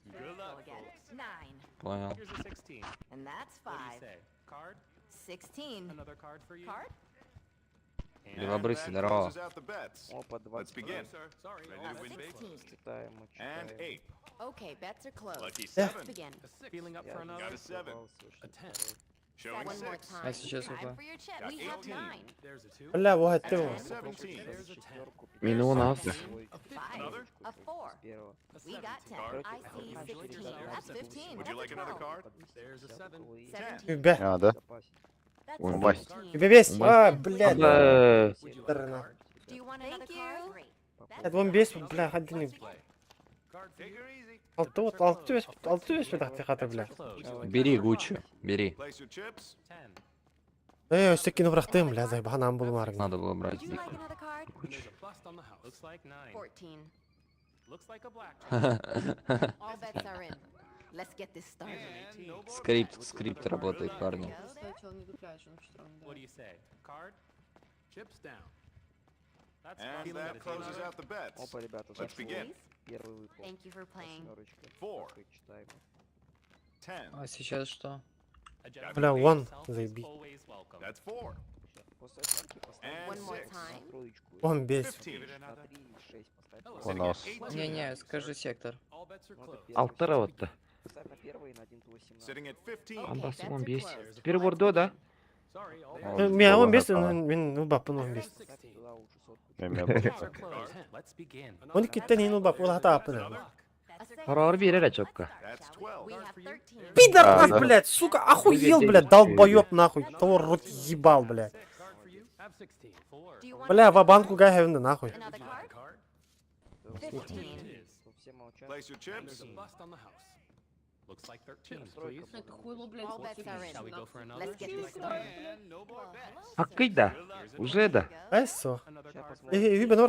Понял. Белобрысый, здорово. Опа, 20. Читаем, читаем. Я задолбался, что А сейчас сколько? Бля, вот ты. Мину у нас. Хүбе. А, да? Умбай. Хүбе бес. А, блядь. Бля. Дырна. Это он бес, бля, один. Алты вот, алты бес, алты бес бит хаты, бля. Бери Гуччи, бери. Э, өстө кино бырактым, бля, зайбанам булмар. Надо было брать дико. Скрипт, скрипт работает, парни. Кстати, он не дупляет, он вчетвером дает. Опа, ребята, зашло. Первый выпал. Восьмерочка. Такой читаем. А сейчас что? Бля, он, заебись. После восьмерки поставь на троечку. Он бес. На 3 и 6 поставь. У нас. Не-не, скажи сектор. Ну, это первый Алтара вот-то. Поставь на первый и на 1 18. Андасы он бес. Перебор до, да? Мен он бес, мен улбаппын он бес. Поставь туда лучше сотку. Эми Он киттен ин улбап, ол хата аппын. Хороор биэрэр чопка. Пидорас, А, да. блядь, сука, охуел, Вы блядь, денежки долбоеб нахуй. Того рот ебал, блядь. Бля, ва-банку гайхевна нахуй. Тут все молчат. Это хуйло, блядь, Хаккый да. Уже да. Эссо. Сейчас посмотрим. Э, ви бен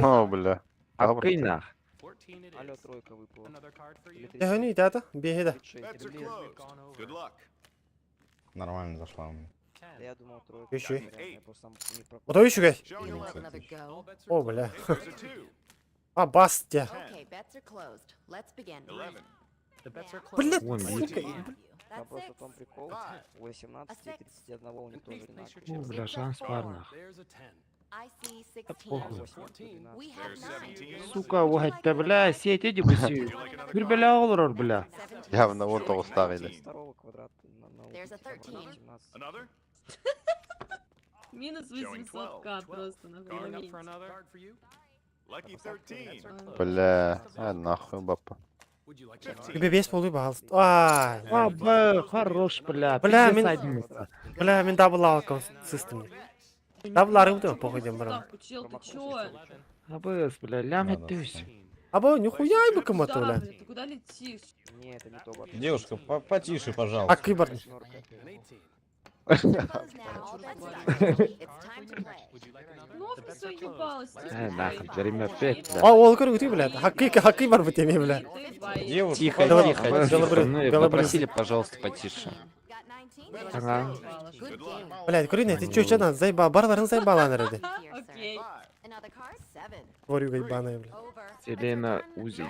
О, бля. Хаккый нах. Алло, тройка выпала. Или Эхни, тата, беги да. 36. Нормально зашла у меня. Да я думал, тройка. Еще. Вариант, Я просто сам не прокрутил. Вот еще гай. О, бля. А, бас тебя. Блядь, Ой, сука. Там просто в том прикол. 18 и 31 у них тоже одинаково. О, бля, шанс парнах. Похуй. Сука, угадьте, бля, сеть иди буси. Бир бля олорор, бля. Явно вон того ставили. Второго квадрата на убить, там вроде 17. Минус 800к просто на моменте. Бля, а нахуй бапа. Тебе весь полы бал. Ай. А, б, хорош, бля. Бля, Пиздец мин- одиннадцать. Бля, мен дабл алком систем. Дабл арым ты похуй дем брам. Ставку, чел, ты чё? А, б, бля, лям Надо это всё. Або нихуя бы кому-то, Куда, бля. блядь, ты куда летишь? Не, это не то вообще. Девушка, потише, пожалуйста. А киборг. Восьмерка. Ну, все ебалось. Э, нахуй, время опять, бля. А, ол көрүк ты, блядь. Хакы хакы бар бу теме, бля. Девушка, Тихо, Давай, тихо, давай, тихо. белобры- Ну, белобры- Попросили, пожалуйста, потише. Ага. Блядь, көрүнэ, ты чё чё заебал, барларын заебала нареди. Окей. Ворюга ебаная, бля. Селена Узи.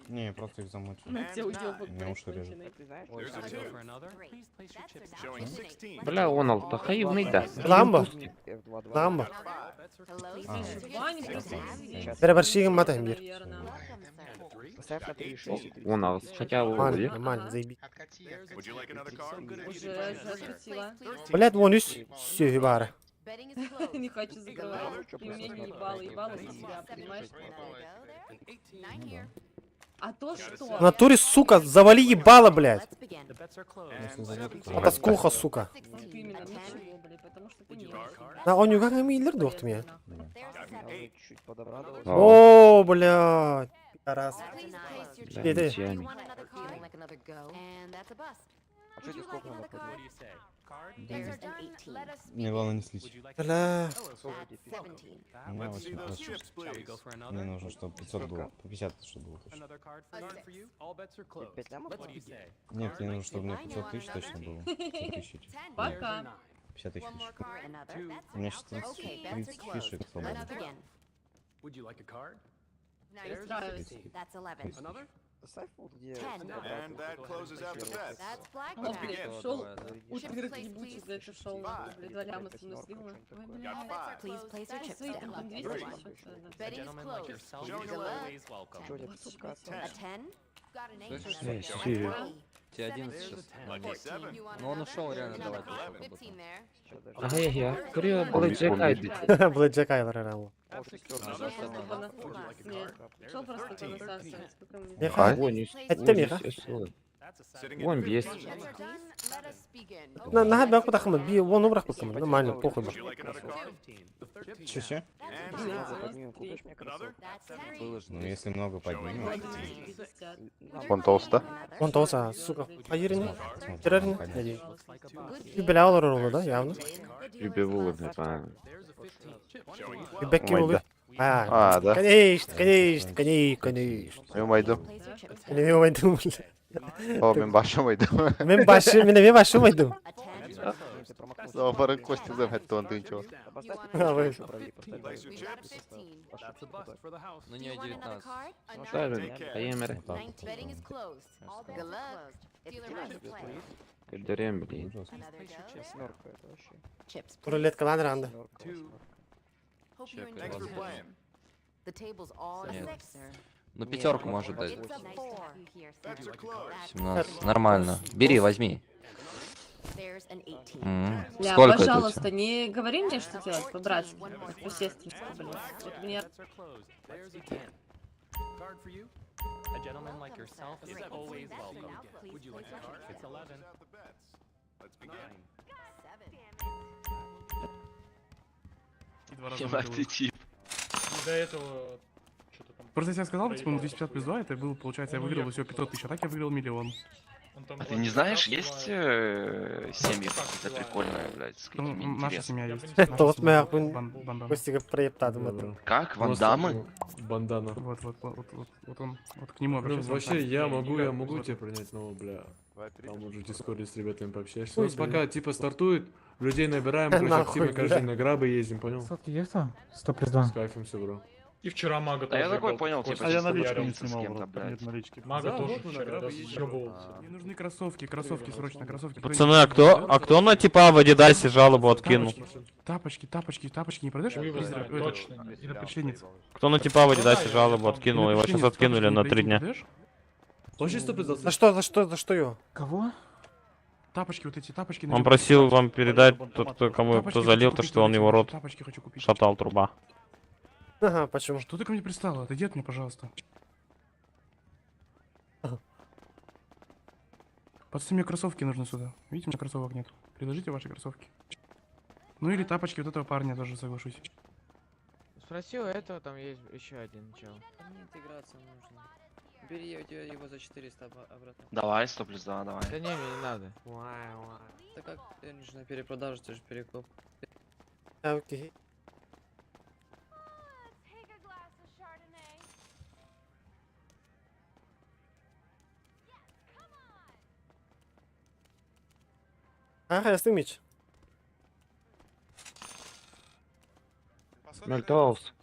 Не, просто их замучил. На тебя уёбок, Меня блядь, уши режет. конченый. Ты знаешь, Ой, Бля, он алтахаивный, да. Ламбо. F2-2. Ламбо. А, Ваня просто Сейчас. Перебарщигом матаем бир. наверное. Поставь на 3,6 и Он алыс, хотя Нормально, ол, нормально, заеби. Уже закрутила. Блядь, вон үс сүйі бары. Не хочу закрывать. Ты меня не ебала, ебала себя, понимаешь? А то что? В натуре, сука, завали ебало, блядь. Если зайдет, то- Потаскуха, сука. Вот именно, ничего, блядь, потому что ты не На он как миллер дохт меня. Да. Я уже чуть подобрадовался. О, блядь. Пидорас. Бля, Ты, ты. ничьями. А что тебе сколько надо поднять? Мне главное не слить. Бля. Сколько тебе фишек? У меня 18. Мне нужно, чтобы 500 было. По 50, чтобы было точно. Тебе 5 лямов надо? Нет, мне нужно, чтобы у меня 500 тысяч точно было. 500 тысяч. Пока. 50 тысяч фишек. У меня сейчас 30, 30 фишек свободно. Расстраиваюсь. 30 тысяч. Поставь вот где О, блядь, ушел. Утырок Утырок ебучий, блядь, ушел. нахуй, Блядь, два ляма со мной слила. Ой, блядь. Свои там 200 еще. Что у тебя 500 к осталось? Слышишь? Э, сүйі. Тебе 11 сейчас. Ну он ушел реально давать. ушел как будто. Сейчас даже. Ага, я. Көрө, Блэк айды. Блядь, Джек Айлер орал. О, шестерка. Шел просто понасасывать. Нет, шел просто понасасывать. Пока мне- Меха. Ай. Вон, үс. Это меха. Вон бес. На на бак потахмын, би вон обрах потахмын. Нормально, похуй. бля. Че, че? Если много поднимем, купишь мне кроссовки? Было же Ну, если много поднимем, 50. Нам Вон толсто. Вон толса, сука. Хайырны. посмотрим, Терерни. понятно. Надеюсь. Би бля олар оролу да, явно. Любе вулыбны, па. Би бекки Ой, олы. да. А, А, да. конечно, конечно, конечно, конечно. Мен майдым. Мен ойдым, бля. О, мен башым ойдым. Мен башы, мен мен башым ойдым. Нет, ты промахнулся. Зафарын кости замет он тынчо. Да поставь А, вы. еще правее, поставь правее. Ошибся, вот так. Ну не 19. Ну, что, Ставим, реально? Аемер. Вот так вот. Көдөрем, блин. Ужас. Восьмерка это вообще. Рулетка лан ранда. Восьмерка, восьмерка. Чек, Нет. Ну пятерку может дать. 17. Нормально. Бери, возьми. М, Бля, Сколько это у пожалуйста, тебя? не говори мне, что делать по-братски, по-сестрински, блядь. Вот мне Ебать, ты тип. До этого что-то там. Просто если я сказал, типа, ну 250 плюс 2, это было, получается, я выиграл всего 500 тысяч, а так я выиграл миллион. А ты не знаешь, есть семьи какие-то прикольные, блядь, с Ну, какими наша интересными? семья есть. Это Наша вот семья. моя хуй- Бандана. Костика проептадым это. Как? Ван Даммы? Бандана. Вот, вот, вот, вот, вот, вот он, вот к нему Ну, обращайся. он вообще, так. я могу, я могу Вот. тебя принять, но, бля, там уже в Дискорде с ребятами пообщаешься. Ой, У нас блин. пока, типа, стартует, людей набираем, короче, Нахуй, активно каждый бля. день на грабы ездим, понял? Сотки есть там? 100 плюс 2. С кайфом все, бро. И вчера мага Да я тоже такой ебал, понял, Костя типа, А я чисто наличку не подраться с кем-то, блядь. налички. Мага Да, тоже вот мы на вчера грабы ездим. разъебывался. Мне нужны кроссовки, кроссовки срочно, кроссовки. Пацаны, а кто на типа в Адидасе жалобу откинул? Тапочки, тапочки, тапочки не продаешь? Хуй его Призрак, знает, этот, точно нет. Инопришленец. Кто на типа в Адидасе жалобу откинул? Его сейчас Инопришленец, откинули тапочки на не три дня. продаешь? Вообще 100 плюс 2. За что, за что, за что его? Кого? Тапочки вот эти, тапочки. Он просил вам передать, тот, кто кому Тапочки кто хочу залил, то купить, что он вот его эти рот Тапочки хочу купить. шатал труба. Ага, почему? Что ты ко мне пристала? Отойди от меня, пожалуйста. Пацаны, мне кроссовки нужны сюда. Видите, у меня кроссовок нет. Предложите ваши кроссовки. Ну или тапочки вот этого парня тоже соглашусь. Спроси у этого, там есть еще один чел. Мне интеграция нужна. Бери я у тебя его за 400 обратно. Давай, 100 плюс 2, давай. Да не, мне не надо. Да как, они же на перепродажу, это же перекуп. А, окей. Ага, я меч. Мальтоус.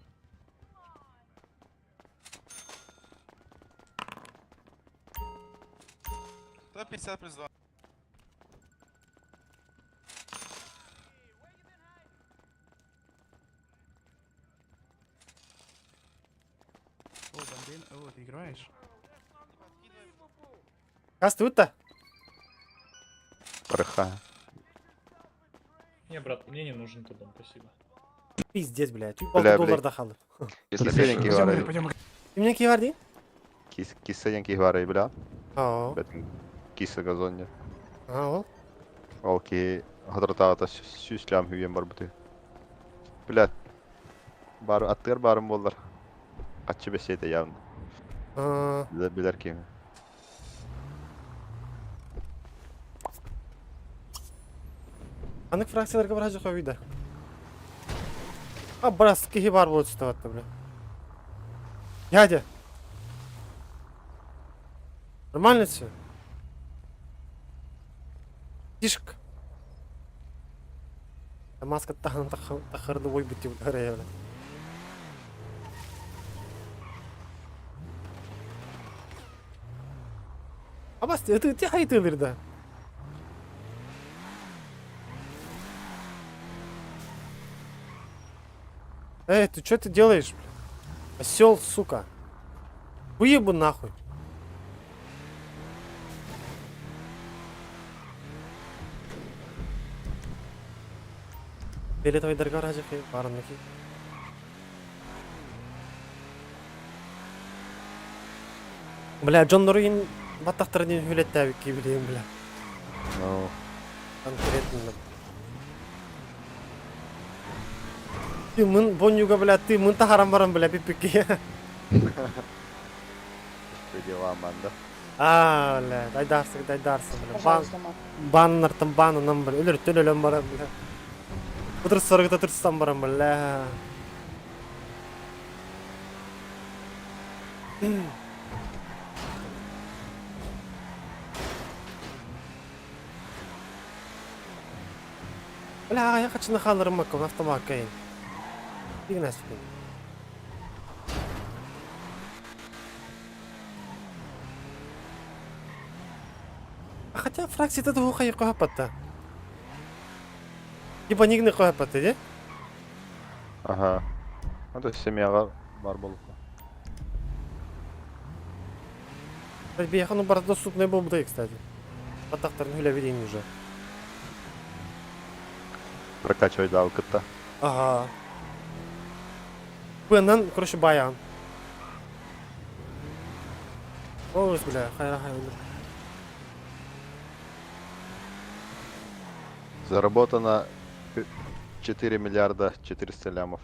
О, Бандейн, о, ты играешь? Кас ты то Брыха. Не, брат, мне не нужен этот дом, спасибо. Пиздец, блядь. Бля, Бля, доллар блядь. дахал. Если Кисеньки Пойдем, говори. пойдем. Ты мне киварди? Кисеньки говори, бля. Аа. Бэтин киса газоння. Аа. Ол ки хатратаата сүүслям хүйен бар бути. Бля. Бар аттыр барым болар. Качы бесете явно. Аа. Билер билер ким. Анык фракцияларга бар хажы хавида. А брас кихи бар болуп түстө бля. Дядя. Нормально все? Тишка. Маска тахын тахырды ой бити бля. Абас, это ты хайтылыр да. Эй, ты что ты делаешь, бля? Осел, сука. Выебу нахуй. Фиолетовый дорога раджахи, баранники. Бля, Джон Норин баттахтарын хүлеттәбик билейм, бля. Ну, Конкретно. Ты мын бонюга, бля, ты мын тахарам барам, бля, пипики. дела манда. А, бля, дайдарсың, дайдарсың, бля. Бан, баннартан банынан, бля, өлөр төлөлөн барам, бля. Утырсаргыта турстан барам, бля. Бля, я хочу на халырым маком, автомат кайын. Игнас, блин. А хотя фракция это двух хайы кохапатта. Типа нигне кохапатта, де? Ага. Это семьяга бар болуп. Бияха, ну бар доступный был бы, кстати. Атақтарын хүлә берейін уже. Прокачивайдаабыккытта. Ага. Быанан, короче, баян. Ой, бля, хайра хайра. Заработано 4 миллиарда 400 лямов.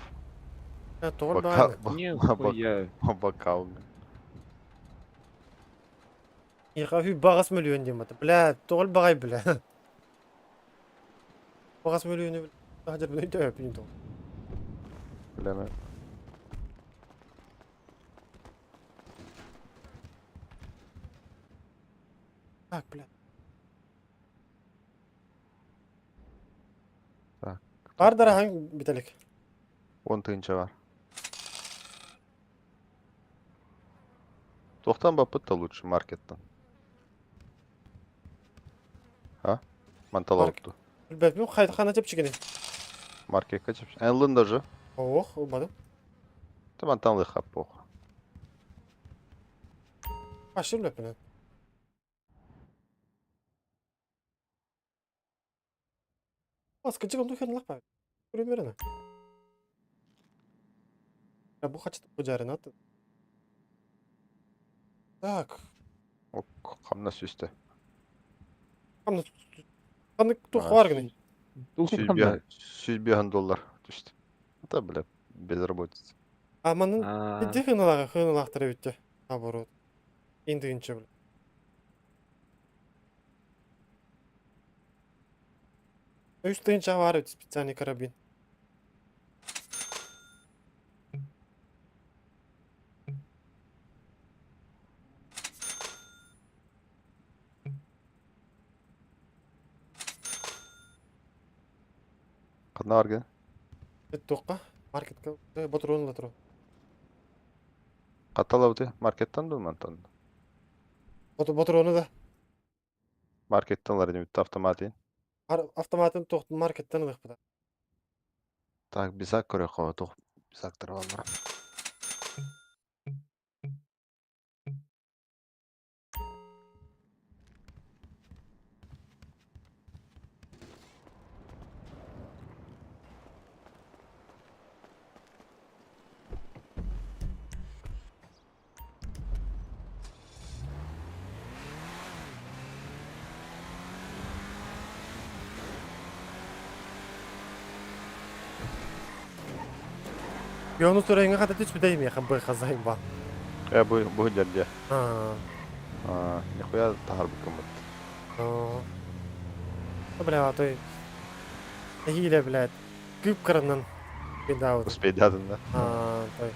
Э, тоҕо Бока, баайын. Нихуя. бокал. Иха багас миллион диэн бата. Бля, тоҕо баҕай бля. Багас миллиону хадьар бля өйдөһөппүн тоҕо. Бля, Так, бля. Так. Бар дарахан биталик. 10 тыһыынча бар. Туохтан баппыт да лучше маркеттан? А? Манталаутту. Билбэппин хана чэпчэкини. Маркетка чэпчэ. Эн ылын даже. Ох, ылбадым. Ты мантан лыхап пох. Башыр билбэппин. Баскычык онду херин лахпа. Примерно. Я бу хочет бужарын аты. Так. Ок, хамнас үстэ. Хамна ханнык туох баар гыный? 105 доллар түстэ. Это, бля, безработица. А манын иди хыналаҕа хыналаахтар эбиттэ. Наоборот. Индигинче бля. Үс тыһыынча баар эбит специальный карабин. Ханна баргын? Туохха? Маркетка ботуруон ыла турар. Хатталабыты маркеттан дуу мантан? Ботуруону да. Маркеттан ылар инибит автоматын. Автоматын туох маркеттан ылыахпыта. Так, бисак көрөххө туох бисактар бааллар. Йону турайыңа хата түспүтэ миэхэ быхазайын ба. Э, бу бу дьэрдэ. Аа. Аа, нихуя таһарбыккын бут. Аа. Бля, той. Нэһиилэ, блядь. Кып-кыранан пидаабытым. Успейдадын да. Аа, той.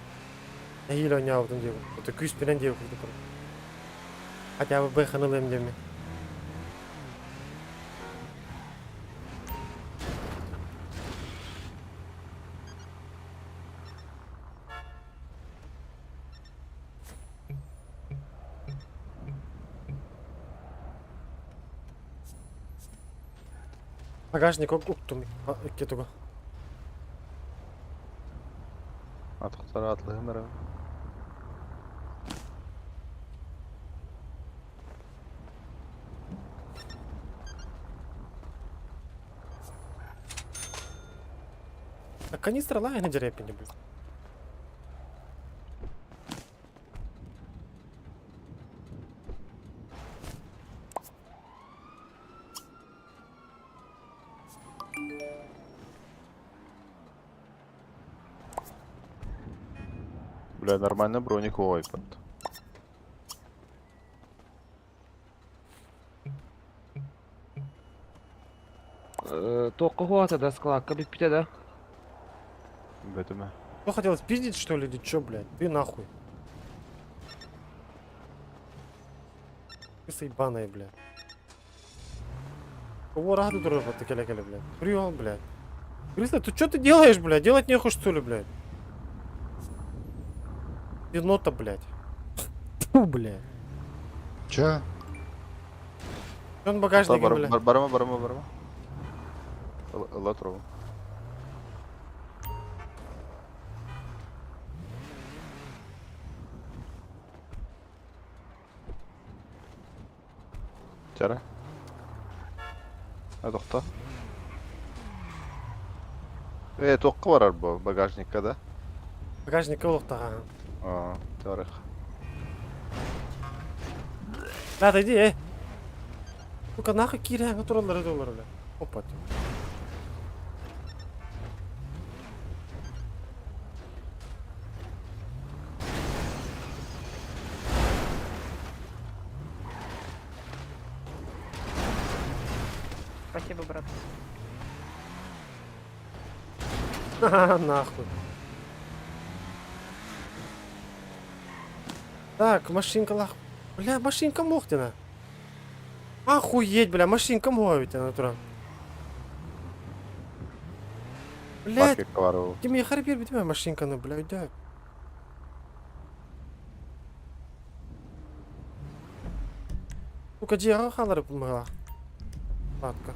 Нэһиилэ оонньообутум диэбит. Это күүспүнэн диэбит курдук. Хотя бы быханы ылыам диэммин. Багажник уктум икки тугу. Атахтар атлыһым эрэ. А канистра лайна дерепини, блядь. Бля, нормально броник ой под. Туохха хуата да склакка бүппүтэ да? Бэтимэ. Что хотел спиздить, что ли, или чё, блядь? Ты нахуй. Крыса ебаная, блядь. Кого рады дружба ты келе блядь? Прием, блядь. Крыса, ты что ты делаешь, блядь? Делать нехуй, что ли, блядь? Енота, блядь. Фу, блядь. Чё? Он багажник, блядь. Барма, барма, барма. Ыла турабын. Чара. А тохто. Э, туохха барар бу? Багажникка да? Багажникка олохтоох. Аа, тарых. Да, отойди, эй. Сука, нахуй киирээҥҥэ тураллара доллар, бля. Опа. Спасибо, брат. Ха-ха, нахуй. Так, машинка лах. Бля, машинка Мохтина. Охуеть, бля, машинка Мохтина натура. Блядь, Маркетка бар ол. ты мне харбир битме машинканы, бля, да. Сука, дьиэҕэ хаалар быһыылаах. Ладка.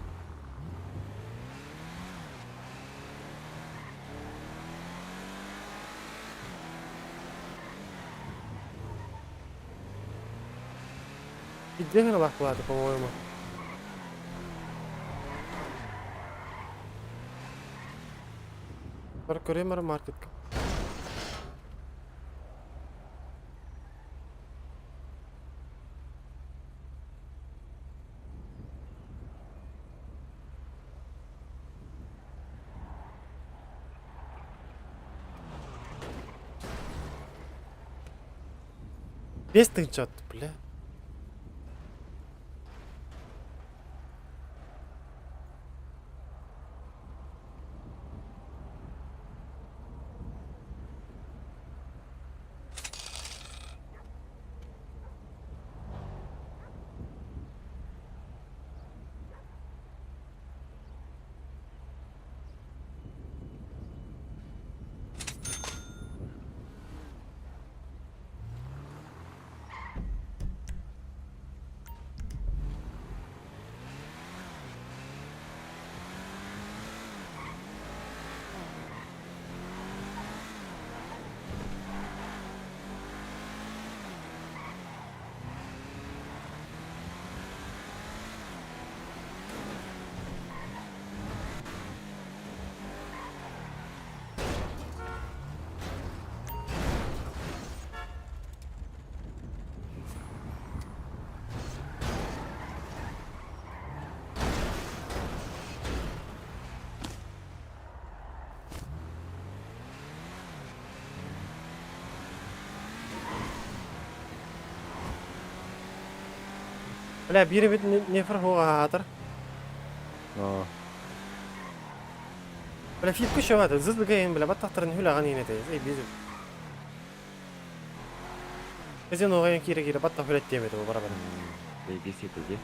Идэҥ ылах плата, по-моему. Бар көрөм ара маркетка. Весь тынчат, бля. Бля, биир эбит нефр аатар. Бля, фитку шават, зыз бігайын, бля, баттақтарын хүл аған ене тез, эй, безіп. Казино оғайын кире-кире баттақ хүлет темеді бұл бара-бара. Заебись это, де?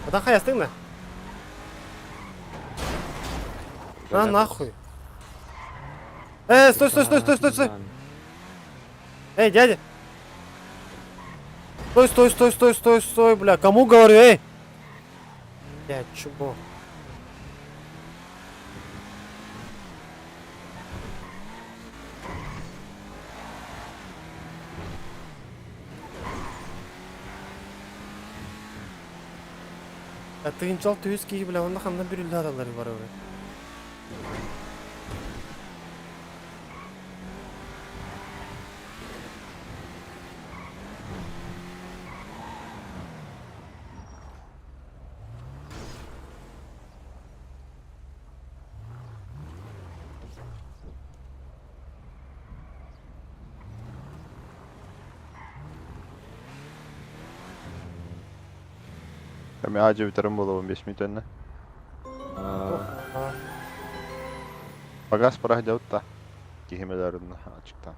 Одан қаястың да? На нахуй. Э, стой, стой, стой, стой, стой, стой. Эй, дядя. Стой, стой, стой, стой, стой, стой, бля. Кому говорю, эй? Бля, чего? А тыгынчал түс киһи бля, онно ханна бүрүллэ аталлар бар бля. Эми ажы бүтерим болобун 5 минут önüne. Bagaj para жабыт Кихимелерин ачыктан.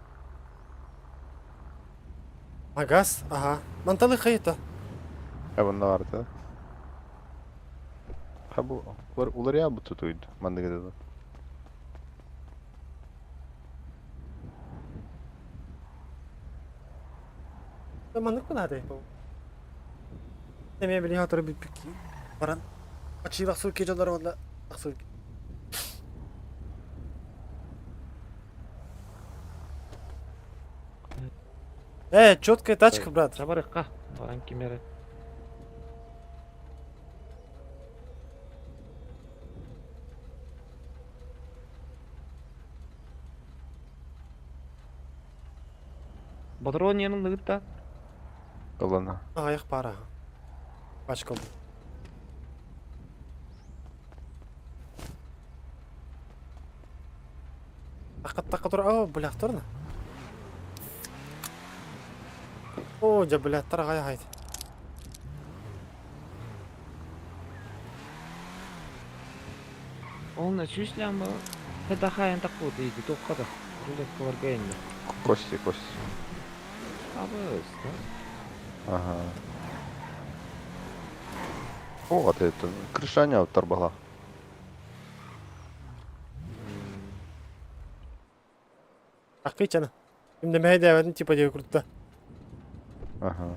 Магаз, ага. Манталы хайта. Э бunda vardı. Ha bu улар я бу тутуйду. Мандыга деди. Маннык булады. Эми били хатыры бүппүк. Баран. Ачыйлак су кежалар онда. Аксыл. Э, четкая тачка, брат. Жабарыкка. Баран кимери. Патрон иэнин ыгытта. Ылана. Аяқ пара. Пачка был. Таққа тұр. О, бля, тұрна. О, жа, бля, тарағай хайд. Ол на чүсләм бу. Это хайын такпы дейди, тоққада. Рулетка бар гайында. Кости, кости. Абыз, да? Ага. О, а ты это крышаня тарбала. Аққи чана. Имде мәйде әвәдін типа деге күртті. Ага.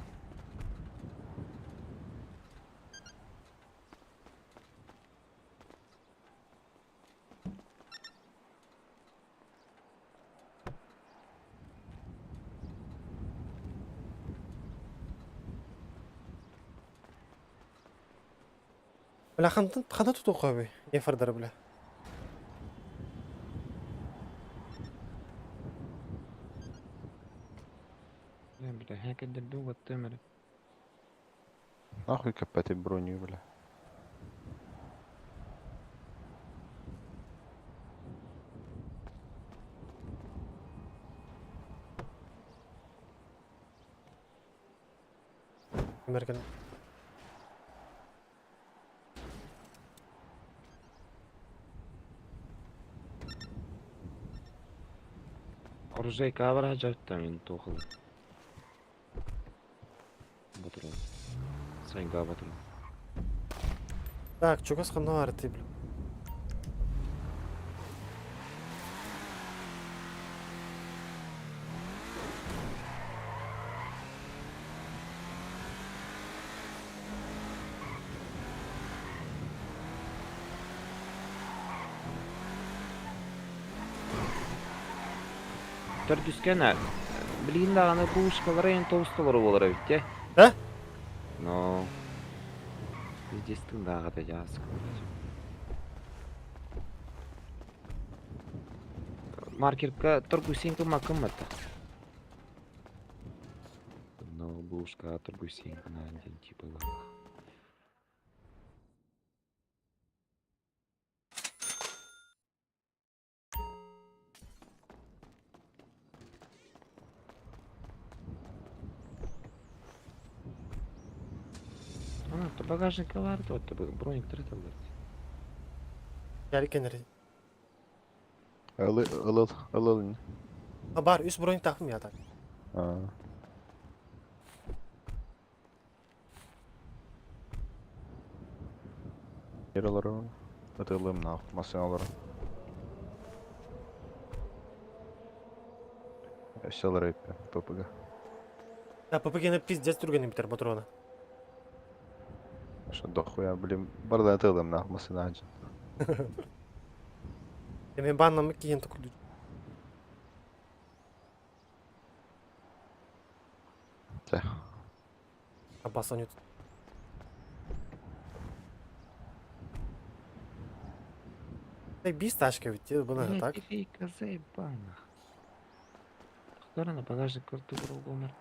Бля, хантын хана туту қойбай. Не фардар, бля. Бля, хәкәдер ваттымыр. Нахуй копать броню, бля. Американ. Оружейка бар жаттам мен тоқыл. Патрон. Сайнга патрон. Так, чугас хана арты, бля. Төрдүскәнә. Билгин даганы пушкалары ен толстолары болар бит, Да? Но здесь тындагы да жазык. Маркерка торгусин кыма кыммата. Но бушка торгусин на день типа лах. Ана, то багажник бар, то броник третелер. Ярик кенер. Ылыл, ылыл, ылыл. А бар, үс бронь тақым я так. А. Яралары. Атылым нахуй, машиналары. Все рэпе, ППГ. Да, ППГ-ны пиздец түргенен битер патрона. Что дохуя, блин, барда атылым нахуй, машина один. Мен баннам кейін тұқылды. Те. Аббас ойнайды. Бис тачка ведь, бұны так. Фейка заебана. на багажник карту гомер.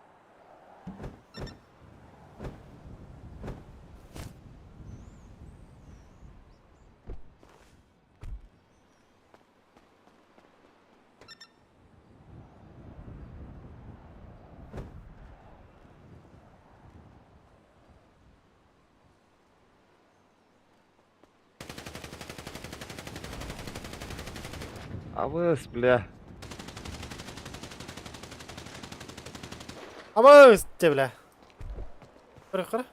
Абыс, бля. Абыз, те, бля. Қыры, қыры.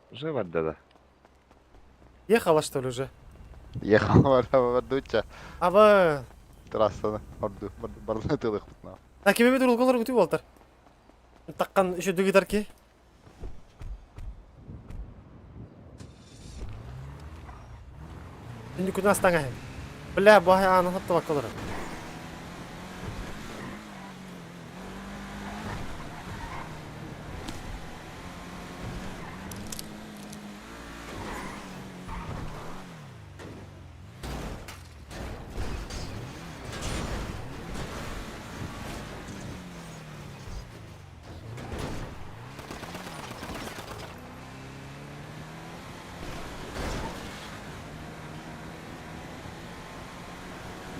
Уже да. Ехала, что ли, уже? Ехала, бардуча. Абы. Трассаны, барду, барду тылых путна. Так, кеме бит урулголар күтүп болтар. Таккан еще дүгитар ки. Şimdi күтін астаңа. Бля, бу аны хатты бакалар.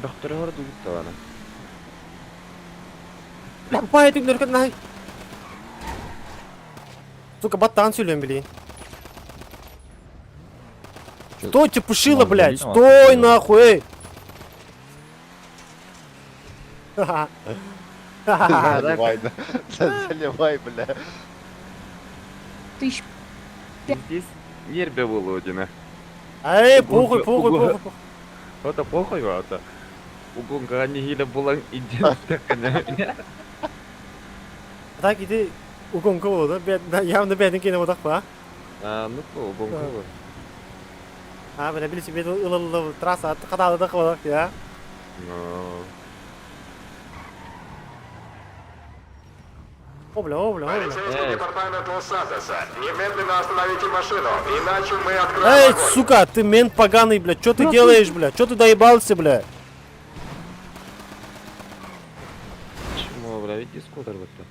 Бөхтөрөһөр дуутталана. Бля, бай түгнөр най. Сука, баттаан сүлүөн билейин. Стой, чепушила, блядь! Стой, нахуй, эй! Заливай, да. Заливай, бля. Тысяч Здесь нербе Володина. Эй, похуй, похуй, похуй, похуй. Это похуй, это. Угонга нехиле булан иден Так иди угонка болду. Явно бәдин кене бодак ба. А, ну то, угонка бол. А, бля, билси бет ылылы трасса кадалы да кылдык, я. Ну. О, бля, о, бля, о, бля. департамент Лос-Сантоса. Немедленно остановите машину, иначе мы откроем Эй, сука, ты мент поганый, бля, чё ты делаешь, бля? Чё ты доебался, бля? Чмо, бля, ведь скутер вот то.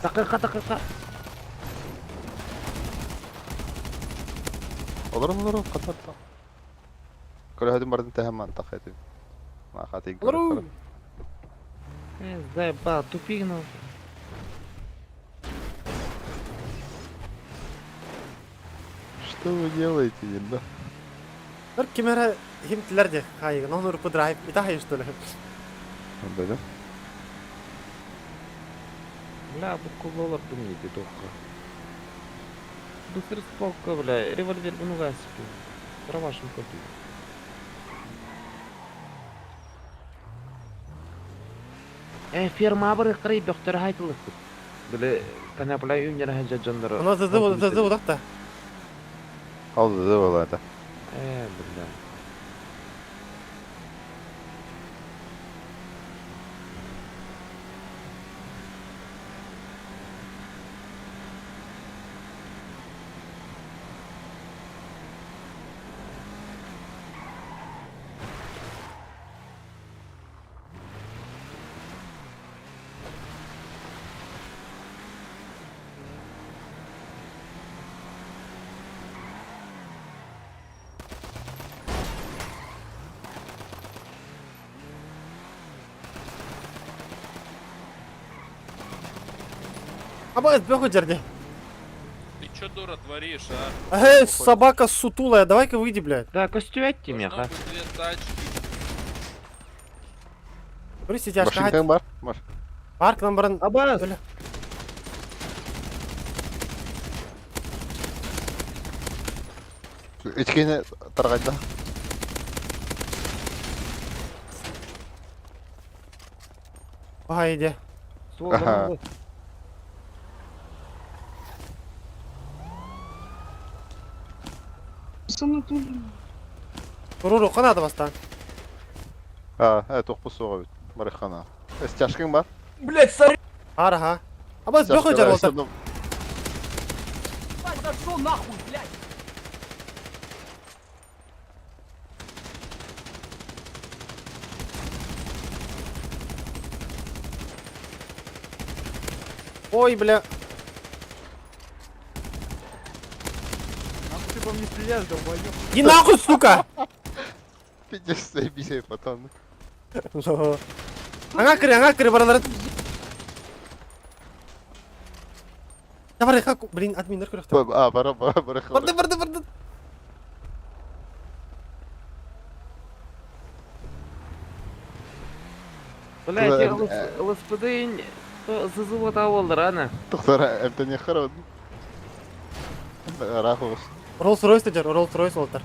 Такырка, такырка. Olur olur kapat. Көлөһөтүн бардын тэһэн тахайты. Махаты. Олору. Заебал, тупик ну. Что вы делаете, да? Бір кемера химтилер де хайы, нон урпы драйв, и тахай что ли? Да, Бля, бу кулолар думните тоққа. Быстро спокко, бля, револьвер бунуга сипи. Правашым көтү. Э, ферма бір қырай бөқтір хайтылық. Бля, канапла юнер хаджа жандары. Она зызы зызы удак та. Алды да болады. Э, бля. Аба, бөхө жерде. Ты чё, дура, творишь, а? Эй, собака сутулая, давай-ка выйди, блядь. Да, костюетти меха. Две тачки. Бір сидяшка Машинкаң бар? Бар. Парк номерын. Абас. Өйткені тарғайда. Бай иде. Аха. Туруру қанады бастан. А, э, тоқпы соға бит. Барыхана. Стяжкаң бар? Блядь, сори. Араха. Абас бөхө жер болса. Зашел нахуй, блядь! Ой, бля. Нахуй ты по мне стреляешь, долбоёб? Иди нахуй, сука! Пиздец, заебись, потом. Аңа кіре, аңа кіре, баралар. Давай, как, блин, админдер көрөктө. А, бара, бара, бара. Барды, барды, барды. Бля, ЛСПД ЗЗУ табылдыр, ана. Тоқтар, әбден яқыр. Рахуыз. Rolls Royce жер, Rolls Royce олтар.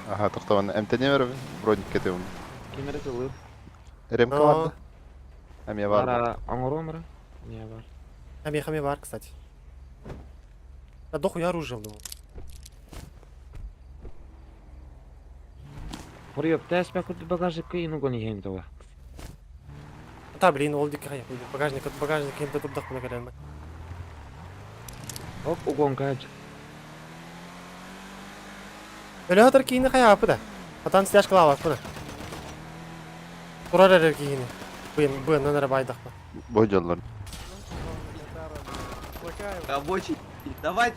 Аха, тоқтабан. МТ не беріп, броник кетемін. Кемере кылып. Ремка барды. Әме бар. Ара, аңыру Не бар. Әме хаме бар, кстати. Да дохуя оружие был. Хурьёп, тәс бәкүрді багажник кыйын угон ехем това. Та, блин, ол дикка хая. Багажник, багажник енді турдак мына келем. Оп, угон кач. Өлө атар кийини хая апы да. Атан стяжка лава апы да. Турар эрер кийини. Бын, бын, нанара байдак. Бой жоллар. Рабочий, давай.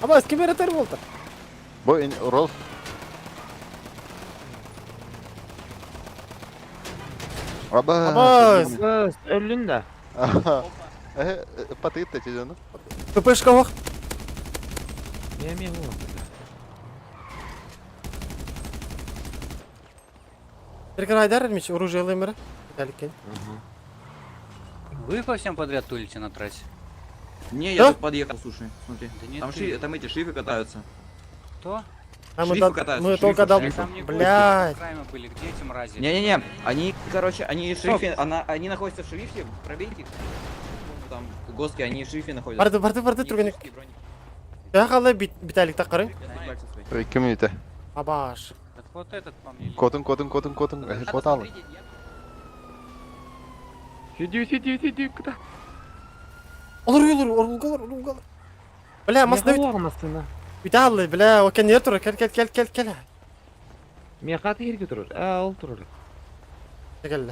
Абас, ким эрэ буолта? Бу Ролф. Абас. Абас. Абас, өллүн да. Э, патыт эти дьону. ППшка ох. Мия мия була. Перекрайдар мич оружие лымера. Далекен. Вы по всем подряд тулите на трассе? Не, я я тут подъехал, слушай, смотри. Да нет, Там, ты. ши, там эти шифы катаются. Кто? А мы, Шерифы до- катаются, мы шерифы, только дал... шерифы. Там не Блядь. Крайма были, где эти мрази? Не-не-не, они, короче, они шерифе, она, они находятся в шерифе, пробейте их. Там госки, они в шерифе находятся. Барды, барды, барды, Они түргенек. русские броники. Я халы Виталик тақыры. Я знаю, свои. 2 минута. Абаш. Так вот этот по мне. Котун, котун, котун, котун. Ребята, Кот алын. смотрите, я- Сиди, сиди, сиди, куда? Olur olur olur olur olur. Бля, мас Меха давид. оғмасына. Виталий, бля, о кенер тур, кел кел кел кел кел. Меха тегерге турur. А, ол турur. Кел.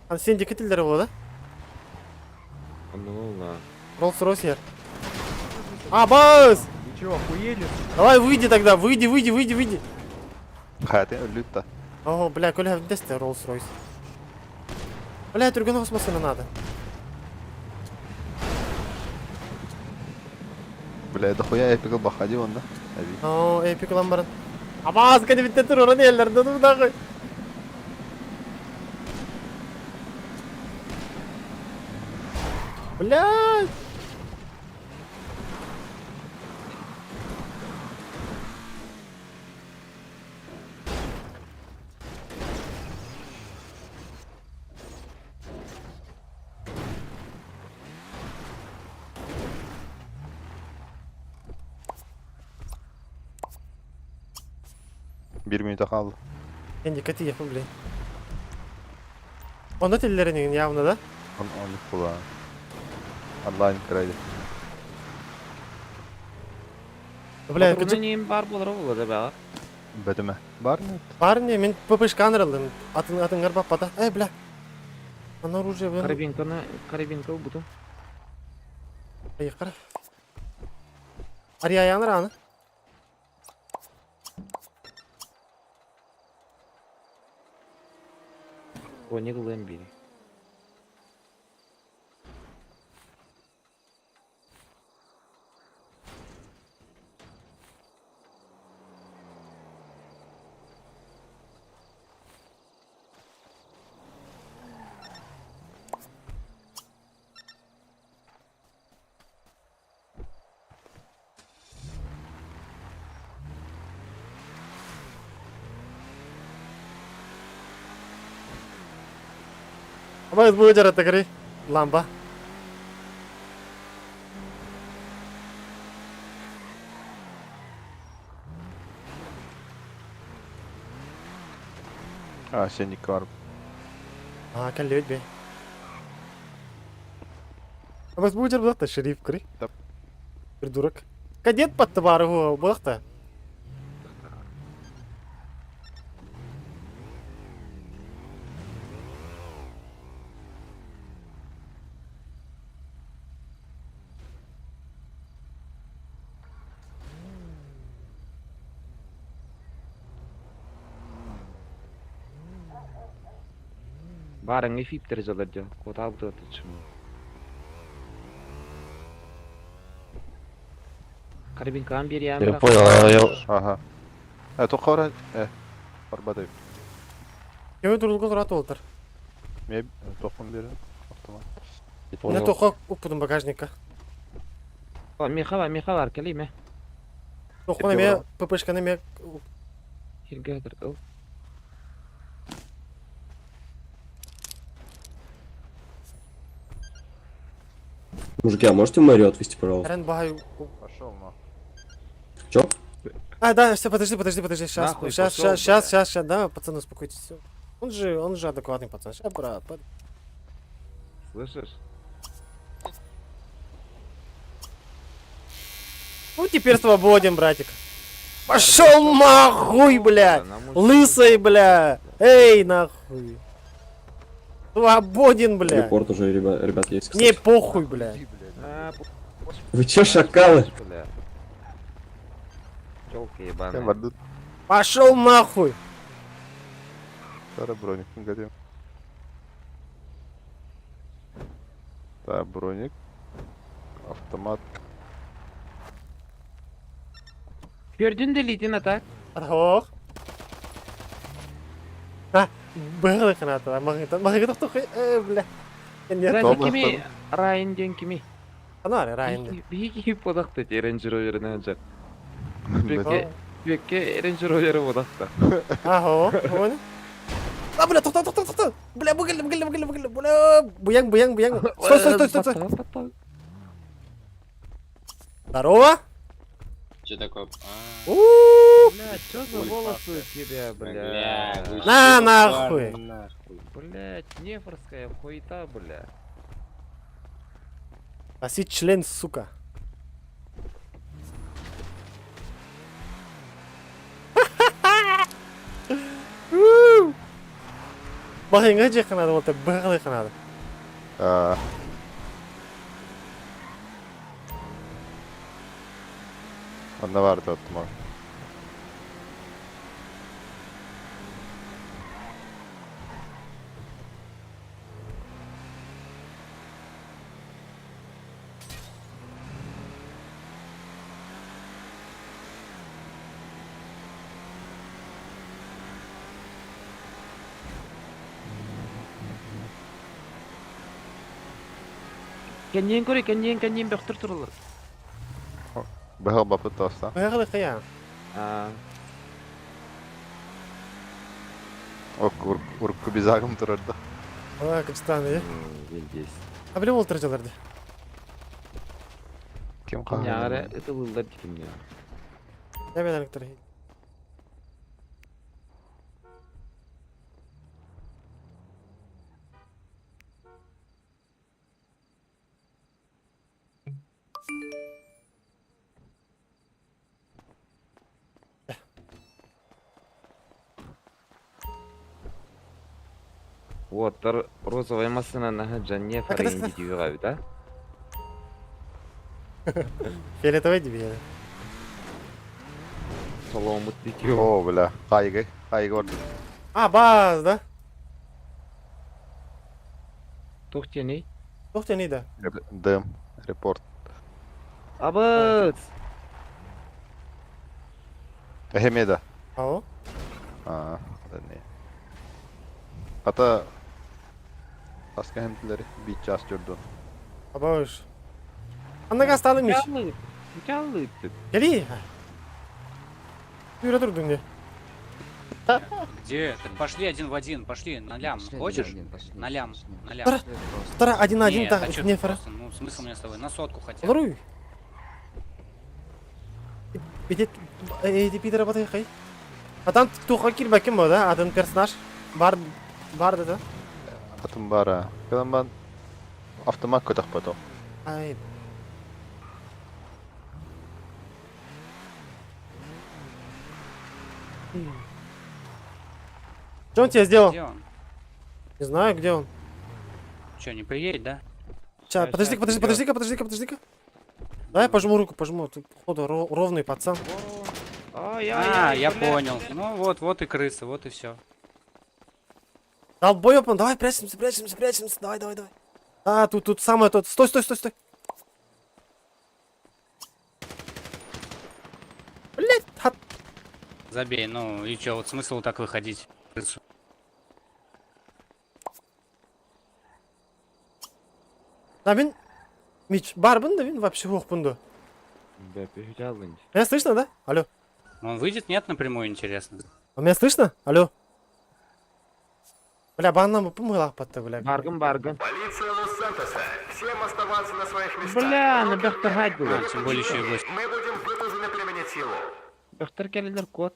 Ан сен де кетелдер болады. Онны Роллс Ройс ер. Абас! Вы чего, охуели? Давай выйди тогда, выйди, выйди, выйди, выйди. Хаты өлүт О, бля, коля десте Роллс Ройс. Бля, түрген осмасына надо. Бля, дохуя эпик бахади онда. Әби. О, эпик ламбарын. Абас, кәне битте тур, орын еллерде ду нахуй. Блядь. Bir минута қалды. Енді кәті yapın блин. Оны теллерінің явно да? Он он була. Онлайн кіреді. Бля, Патроны кәті нейм бар болар болады бә. Бәдіме. Бар ма? Парни, мен ППшка анырылдым. Атын атын гарбап бата. Эй, бля. Ана оружие блин. Карабинканы, карабинка буту. Ай, қара. Ария яныр аны. О, не гылым бири. Абай бұл жаратты кірі. Ламба. А, сен бар. А, кәлі бе. Абай бұл жар бұлақта шериф кірі. Тап. Придурок. Кадет патты бары бұлақта. Барың эфиптер жалар жа. Кота буту атычым. Карабинканы бери Я понял, я... Ага. Э, тоққа Э, барбадай. Кеме тұрылғы тұраты олтыр. Мен тоқын бері. Автомат. Я Міне понял. тоққа упудым багажникка. Меха бар, меха бар, келейме. Тоққаны ме ППшканы ме Хиргадыр. Ол. Мужики, а можете в мэрию отвезти, пожалуйста? Әрін бай Пошел, на. Чё? А, да, все, подожди, подожди, подожди, сейчас, Нахуй сейчас, пошёл, сейчас, сейчас, сейчас, сейчас, да, пацаны, успокойтесь. всё. Он же адекватный пацан. Ща, брат, под- Слышишь? Ну, теперь свободен, братик. Пошел нахуй, бля! Лысый, бля! Эй, нахуй! Свободен, бля. Репорт уже, ребят, есть, Мне похуй, бля. Вы че, шакалы? Бля. Телка Кем ебаная. бардыт? Пошел нахуй. Тара броник горим. Да, броник. Автомат. Көрдүн да литин атак. Ох. А, быгылы каната, магыта, магыта тохтой, бля. Нет. Райан кими? Райан ден кими? Ана Райан. Биги бодакты Range Rover'ын ажар. Бекке, бекке Range Rover'ы бодакты. Ахо, он. А, бля, тохта, тохта, тохта. Бля, бугелли, бугелли, бугелли, бугелли, бля, буян, буян, буян. Стой, стой, стой, стой, стой. Здорово. Че такое? У-у-у. Бля, чё за волосы у тебя, бля? На, нахуй. Блять, нефорская хуета, бля. Оси член, сука. Бахыңа жеканады, вот бығылы қанады. А. Онда барды автомат. Кеннен көрі, кеннен, кеннен бөхтір тұрылыр. Быгыл бапыт тоста. Бығылы қия. А, Ок, урку бизагым турарды. Ой, качтан, е. вилдес. А біле ол тұржаларды. Ким Кенняра каган? ытылылар диким я. Я мен әліктір. Вот, тар розовая машина на джанне Так, так, фаренди дюга, да? Фиолетовый дебил. Соломут дикю. О, бля. Кайгы, кайгы бар. А, баз, да? Тухтени. Тоқтен да. Дым. Репорт. Абыц! Эхемеда. Ау. А, да не. Ата Аска хемтилери бит час жүрдү. Абауш. Аннага сталым иш. Жалып. Кели. Юра турдың не? Где? Так пошли один в один, пошли на лям. Пошли один Хочешь? в один, пошли, На лям, пошли. на лям. Тара, тара, один на один, Нет, так, а чё не ты фара. просто? Ну, смысл мне с тобой? На сотку хотя бы. Лоруй. Битет, эти пидоры батай Атан туха кирбаким бо, да? Атын персонаж. Бар, бар да? Атым бара. Кылан автомат көтөх потом. Ай. Что он тебе сделал? Где он? Не знаю, где он. Че, не приедет, да? Сейчас, подожди-ка, подожди, подожди-ка, подожди-ка, подожди-ка. Давай пожму руку, пожму. Ты, походу, ровный пацан. А, я понял. Ну вот, вот и крыса, вот и все. Долбоёб он, давай прячемся, прячемся, прячемся, давай, давай, давай. А, тут, тут самое тот. Стой, стой, стой, стой. Блять, хат. Забей, ну и чё, вот смысл так выходить? Крысу. Да, мин... Мич, бар бун да, мин вообще ох бунду. Да, пехтялынь. Меня слышно, да? Алло. Он выйдет, нет, напрямую, интересно. А меня слышно? Алло. Бля, банна помыла патта, бля. Баргын, баргын. Полиция Лос-Сантоса. Всем оставаться на своих местах. Бля, на бехтаргать было. А, тем более еще и гость. Мы будем вынуждены применить силу. Бехтар келелер кот.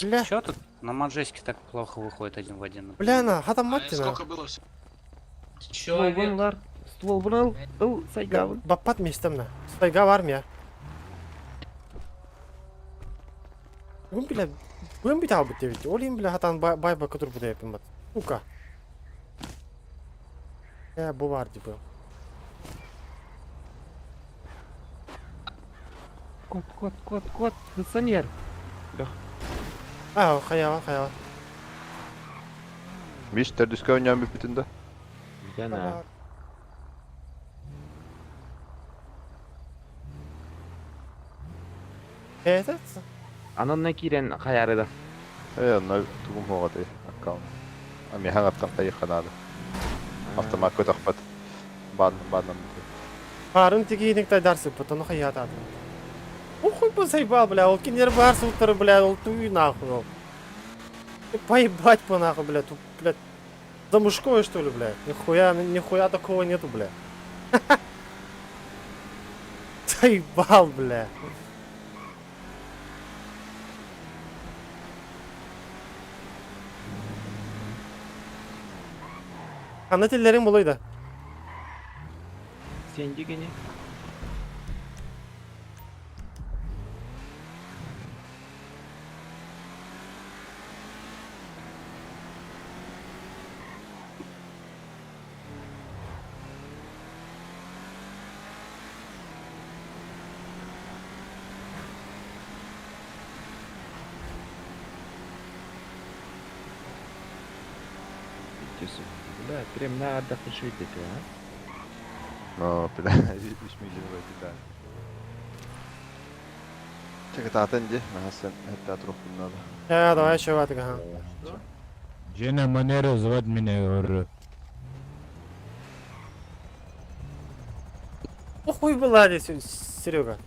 Бля. Чё тут на Маджеске так плохо выходит один в один? Бля, на, хата маттина. было все? Ствол бунлар. Ствол бунал. Ыл, сайгавын. Баппат местем на. Сайга в армия. Бүгүн бile бүгүн бүтэ хаалбыт диэбит. Ол иһин бile хатаан байбакка турбут эбиппин бат. Сука. Э, бу баар дии бу. Кот, кот, кот, кот, милиционер. Бөх. А, хайаҕа, хайаҕа. Миш төрдүскэ оонньоон бүппүтүн да? Бүтэн аа. Этот? Ананна киирэн хайаары да. Э, онно тугум суоҕа аккаунт. А миэхэ аттан хайыхха наада. Автомат көтөхпөт. Баан бааннан Парын тигииник тайдар сыппыт, ону хайаатаатым. Охуй бы заебал, бля, ол кинилэр баар суттары, бля, ол туй нахуй ол. Поебать по нахуй, бля, тут, блядь, за мужское, что ли, блядь? Нихуя, нихуя такого нету, бля. Заебал, бля. Ханна тиллэриҥ буолуой да? Сен дигини. Бля, прям на отдохнешь ты, а? Но, бля, үс миллион да. Чекатаатын ди, наһаа хэтта турукпун надо. Э, давай еще ватыга, ага. Жена манера звать меня, говорю. Охуй была здесь, Серега.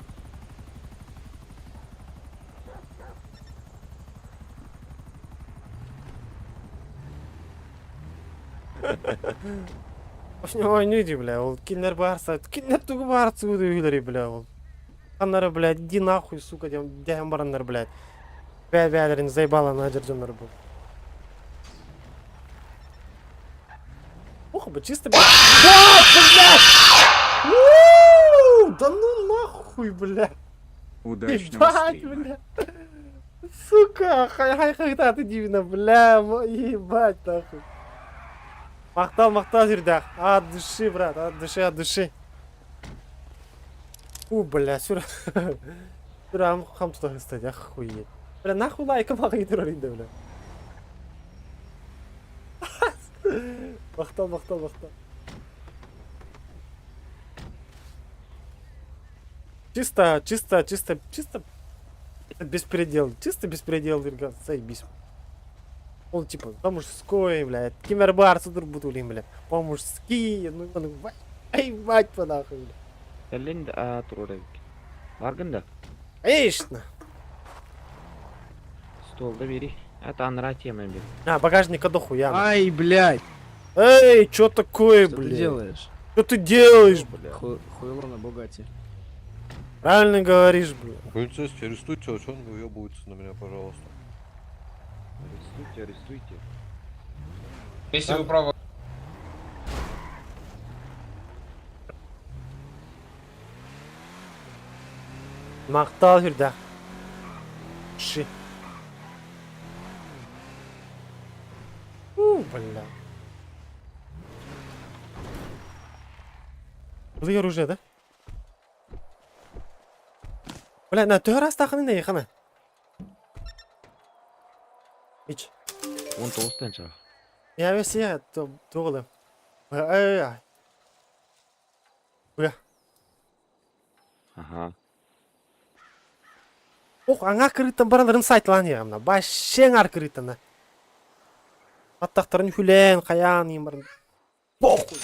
Ой, не иди, бля, ол кинилэр баарса, кинилэр тугу баар үһүлэри, бля, ол. Аннары, блядь, иди нахуй, сука, диэн дэһэн бараннар, блядь. Бэйэ-бэйэлэрин заебала дьоннор бу. Ох, бы чисто, блядь. Да, блядь! У, Да ну нахуй, блядь. Удачного Ебать, стрима. бля. Сука, хай хай ты дивно, бля, ебать нахуй. Махтал, махтал, сүрдээх. От души, брат, от души, от души. У, бля, сүр. Сүр, хам туда кстати, охуеть. Бля, нахуй лайка мағай бля. Махтал, махтал, махтал. Чисто, чисто, чисто, чисто беспредел. Чисто беспредел, ребят, заебись. Он типа по-мужской, блядь. Ким эрэ баар бутулин, блядь. По-мужски, ну, ну, ай, мать по нахуй, блядь. Кэллин да турар Баргын да. Конечно. Столда бери. Это анра тема бер. А, багажника дохуя. Ай, блядь! Эй, чё такое, Что ты блядь? делаешь? Что ты делаешь, блядь? Хуйло на Бугатти. Правильно говоришь, блядь. Полицейский, арестуйте, а что он выебывается на меня, пожалуйста. Арестуйте, арестуйте. Если вы правы. Махтал сүрдээх. Ши. У, бля. Бұл оружие, да? Бля, на төһө астахыны не хана? Ич. 19 тан Я вес я то тугулым. Ай ай. Бля. Ага. Ох, аңа кырыттан бараларын сайтлан я мына. Башең ар кырыттан. Аттақтарын хүлен, қаян ем барын. Похуй.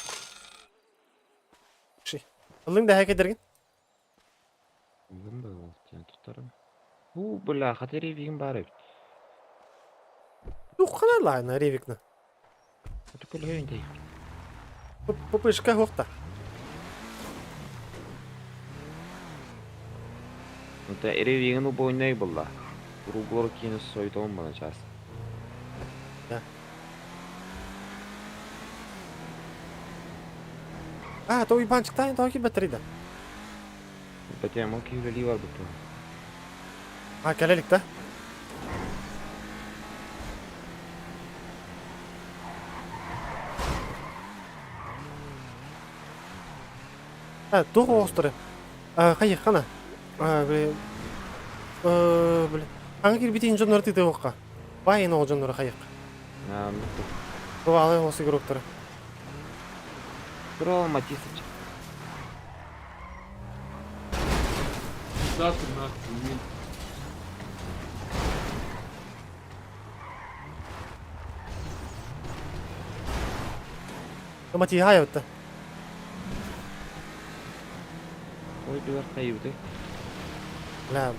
Ши. Ылың да хәкедерген. Ылым да ол тутарым. У, бля, хаты ревигин бар эбит. Туххана лайна ревикна. Это көлөйүн Пупышка хохта. Это ревигин убойнай булла. Рублор кийин сойтон бана час. Да. А, то уйбанчыктан то ки батарейда. Бәтем, ол кийин бар бу. А, кәлелик да? А, туох оҕустары? Хайы, хана? Били, били, аҥа кирбитин дьоннору тыытыахха. Баайын оҕо дьоннору хайык. Бывалый оҕус игроктары. Здорово, Матисыч. Да ты нахуй, Матиһа ятта. Ой, дуэр хайыбыты. Бля,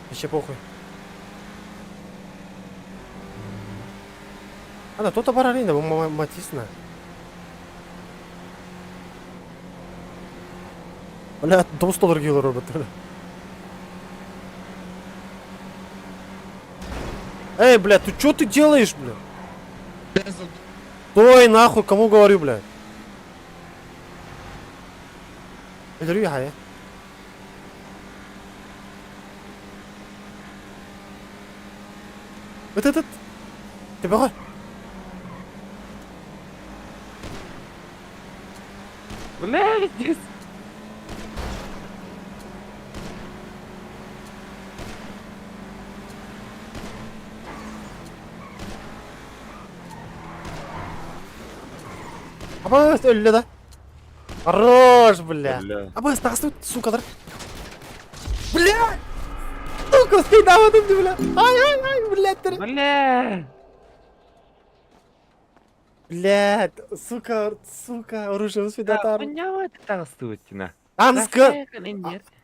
вообще похуй. Ана, то-то бар арена, бу Матисна. Бля, 9 доллар кило робот. Эй, бля, ты что ты делаешь, бля? Стой, нахуй, кому говорю, бля? Өлөрүү хая. Ыт ыт ыт. Төбөҕө. Бля, пиздец. Абас өллө да. Хорош, бля. Бля. Абас тахсыбыт, сукалар. Бля! Сука, скайдаватым бля. Ай, ай, ай, блядь. Бля! Блядь, сука, сука, оружие успедатар. Хуйня таҕыстыбыт Анска,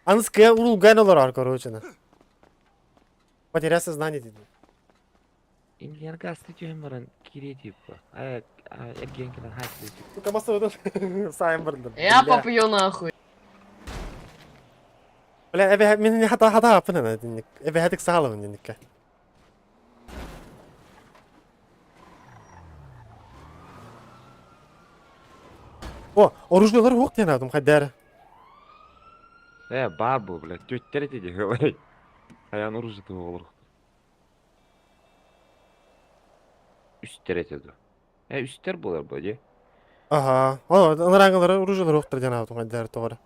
анска урулган олорор, короче. На. Потеря сознание dedi. Инженерга асты түһэн баран киирии типа. Эргиэн кэлэн хайты типа. Сука, масса сайын бардым. Я попью нахуй. Бля, эбэ мин хата хата апын ана. Эбэ хатык саалым динникке. О, оружиелар уох диэн аатым хайдары. Э, бар бу, бля, төттер эти говори. Аян оружие олор. Үстер эти ду. Э, үстер болар бу, ди. Ага. О, ыныраңылар оружиелар уохтар диэн аатым хайдары тоҕор.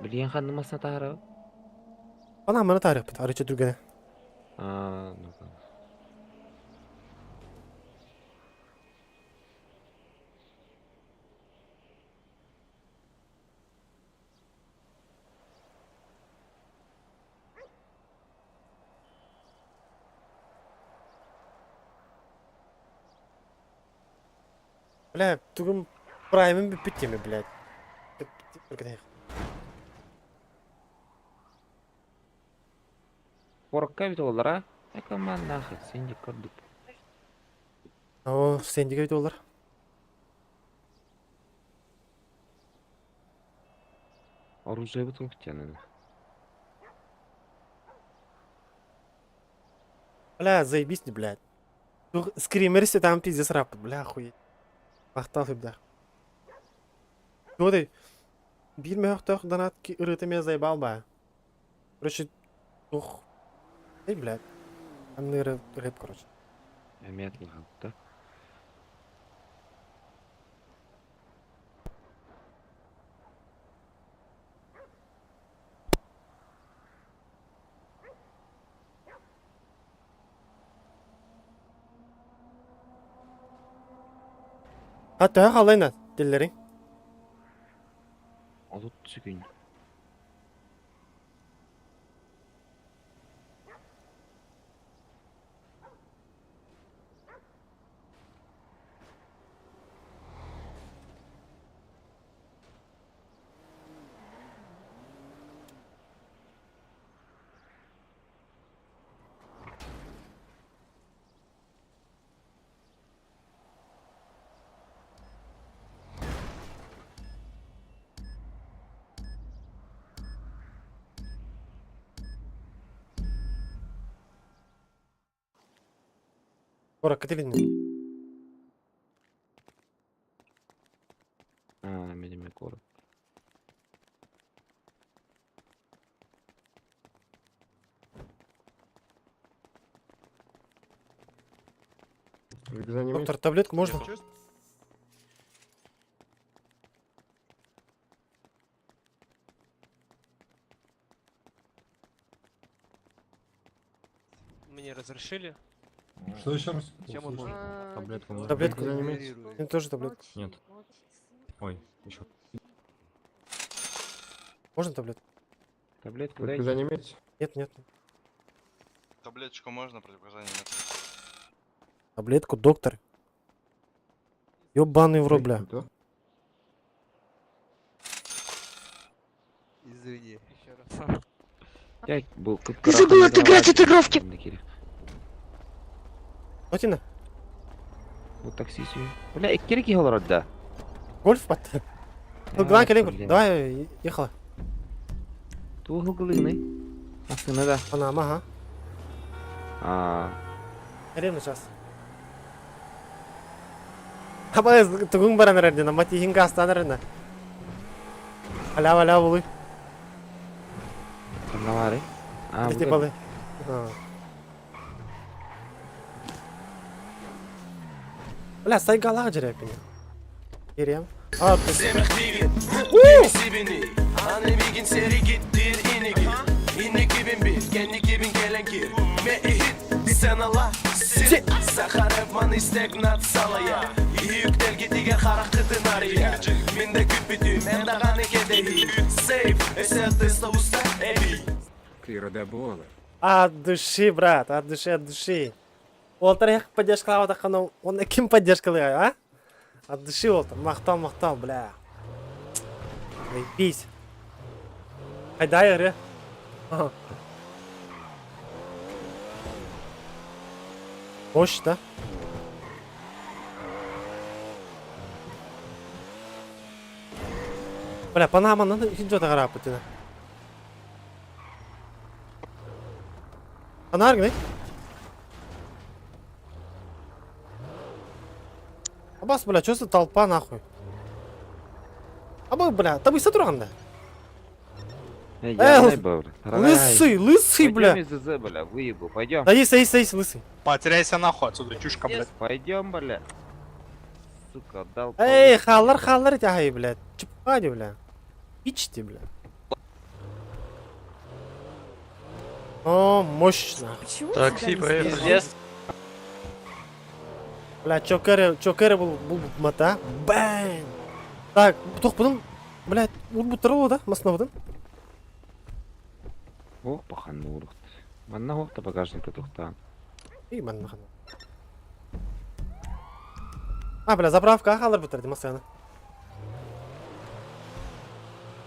Билген ханнымасына тахара. Ана маны тарих бит, арыча түргене. А, ну. Бля, тугум праймын бүппүт теме, блядь. Корокка бит олар, а? Экоман нахуй, сенде көрдүк. О, сендиге бит олар. Оружие бит уктянын. Бля, заебись, блядь. Скримерси там пиздец рап, бля, охуеть. Махтал бля. Туодай, биир мөһөхтөөх донат ырыта меня заебал ба. Короче, тух. Эй, блядь. Анны рэп, короче. Эмият да. Ha, төһө халайна диллерин. Олут сүгүн. Ора, Катерина. А, медиме корот. Доктор, таблетку можно? Мне разрешили? Что еще раз? Чем он может? Таблетку можно? Таблетку. Мне тоже таблетку. Нет. Ой, еще. Можно таблетку? Таблетку дайте. Нет, нет. Таблеточку можно, противопоказаний нет. Таблетку, доктор. Ёбаный в рот, бля. Извини. Я был Ты забыл отыграть отыгровки! Отина, Вот такси сүй. Бля, иккери олорор да. гольф под. Ну, давай, коллегу, давай, ехала. Тугу глыны. Машина да. Она, ага. А, Ревно сейчас. Аба, тугун баран эрдина, матихин гастан эрдина. Аля, аля, булы. там навары. А, Эти вот балы. А. Бля, сайгалах жерепини. Кирем. А, ты... От души, брат, от души, от души. Уолтер эх поддержка ну, он ким поддержка а? От души Уолтер, махтал, махтал, бля. Заебись. Хайдай, ре. Ага. Мощь, да? Бля, Панама надо идет гора путина. Анаргны? Абас, бля, что за толпа нахуй? Аба, бля, там и сатуранда. Э, Эй, я был. Лысый, лысый, бля. Пойдем из ЗЗ, бля, выебу, пойдем. Садись, садись, садись, лысый. Потеряйся нахуй отсюда, чушка, блядь. Пойдем, бля. Сука, дал. Эй, халлар, халлар, тягай, бля. Чепади, бля. Ичти, бля. О, мощно. Почему Такси тебя не поехали. слышно? Бля, чокеры, чокеры был, был мата. Бэн! Так, тух потом, блядь, урбутырылы да, масновдан. Ох, пахан урухт. Манна охта багажника тухтан. И маннахан. А, бля, заправка халар бутырды масана.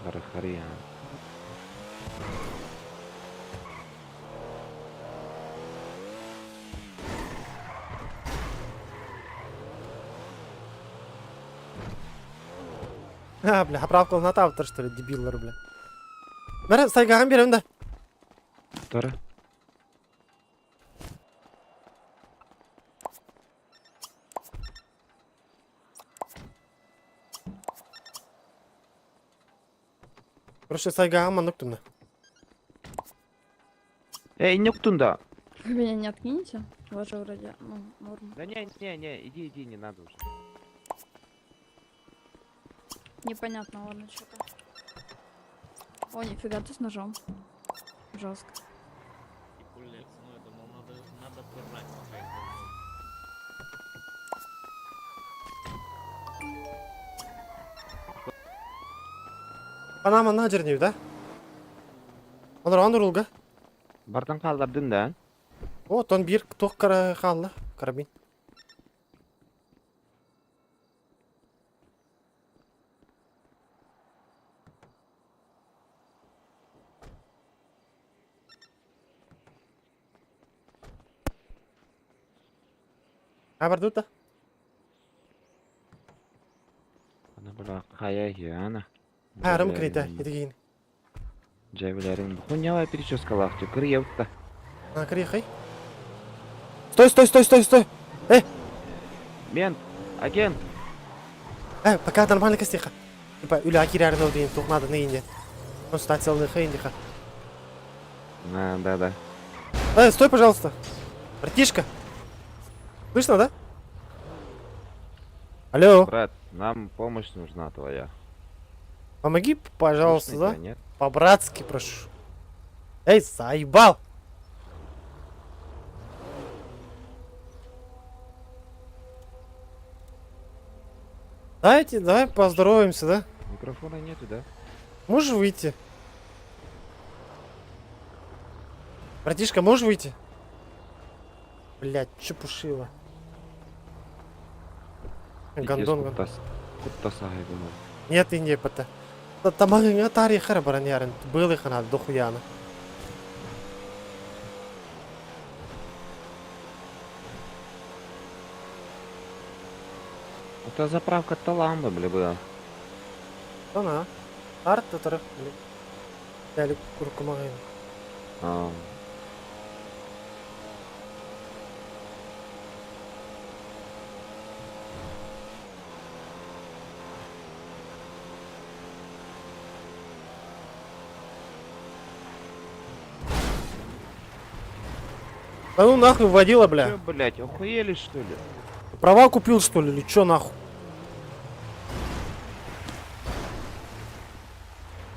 Харахария. А, бля, заправка на автор, что ли, дебиллер, бля. Бәрі, сайгаған беремін да. Тора. Короче, сайгаған маннык түнді. Эй, не да. Вы меня не откинете? У вас же вроде, ну, норм. Да не, не, не, иди, иди, не надо уже. Непонятно, ладно, что-то. О, нифига ты с ножом. Жестко. Панама наджернею, да? Онор он рулга. Бардан қалдырдың да. О, тон бир тоқ кара халла, карабин. Абардута. Ана бля, қая ана. Арым крита, едігейін. Жайбілерің хуйнявая прическа лахтю, кырьевта. На крихай. Стой, стой, стой, стой, стой. Мент, агент. Пока нормально костиха. Типа, үля акирярны дейін, тоқнады нейінде. Консультациялы хейндиха. А, да, да. Стой, пожалуйста. Братишка. Слышно, да? Алло. Брат, нам помощь нужна твоя. Помоги, пожалуйста, Слышно да? тебя, нет? По-братски прошу. Эй, заебал! Давайте, давай поздороваемся, да? Микрофона нету, да? Можешь выйти? Братишка, можешь выйти? Блять, чепушила. Гондон, гондон. Нет, не пота. Тамагыңа тарихы баран ярын. Былы хана дохуяна. Это заправка Таламба, бля, была. Ана. Арт тарых, бля. Дәлік куркумагын. А. Да ну нахуй водила, бля. Чё, блядь, охуели что ли? Права купил что ли или чё нахуй?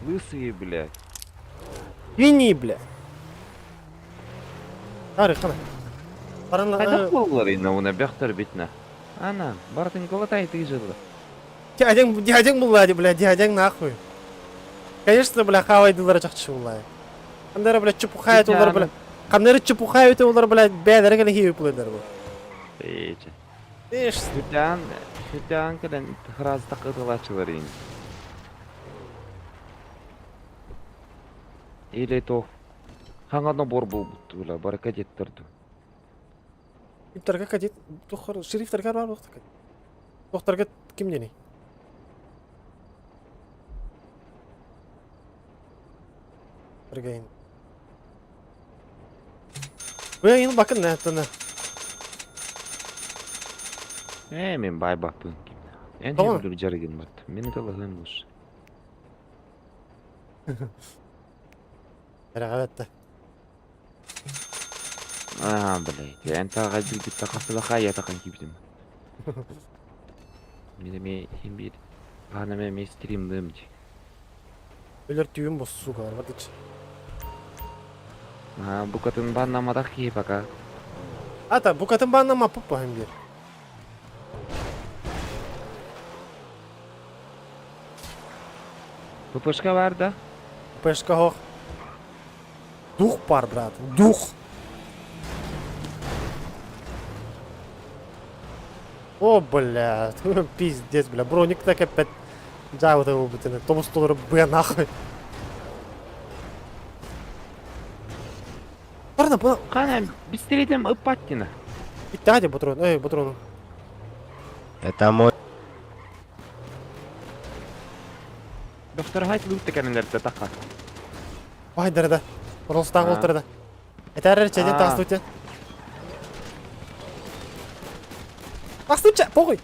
Лысые, блядь. Вини, бля. Ары, хана. Қайда болалар енді оны бяқтар бетіне? Ана, бартын голотай ты жылы. Дядяң, дядяң булла, бля, дядяң нахуй. Конечно, бля, хавайдылар чакчы булла. Кандары, бля, чепуха это олар, бля. Кандары чепуха это олар, бля, бәдәр генә хип булалар бу. Эйче. Эш. Сүтән, сүтән кэлэн храз такытылачылар ин. Или то хаңа набор болбут бля, баракадеттер ду. Шерифтәргә кадет, тухар, шерифтәргә бар вакыт. Тохтарга ким дени? Бергәйин. Бу бакын нә тына. Э, мен бай баппын ким. Эн Тоҕо? хебүлүр жарыгын бат. Мен талаһын лучше. Рәгәбәттә. А, блядь, эн тага билбит такасыла хая такан кибдим. Мен эме хим бир. Ана мен ме стримдым ди. Өлөр түйін бос сука, бардыч. А, букатын баннамадах ки пока. Ата, букатын баннама пупа хим бир. ППшка бар да? ППшка хох. Дух бар, брат, дух. О, бля, пиздец, бля, броник так опять. Жа вот его бутыны, Томас доллар Б нахуй. Барна, бuna Кана, бистередем ыппаттина. Иттади патрон, эй, патрон. Это мой. Доктор хайт лут текенлерде така. Байдырда. Ролстан олтырда. Этәрер чеден А. тастуте. Тастуча, похуй.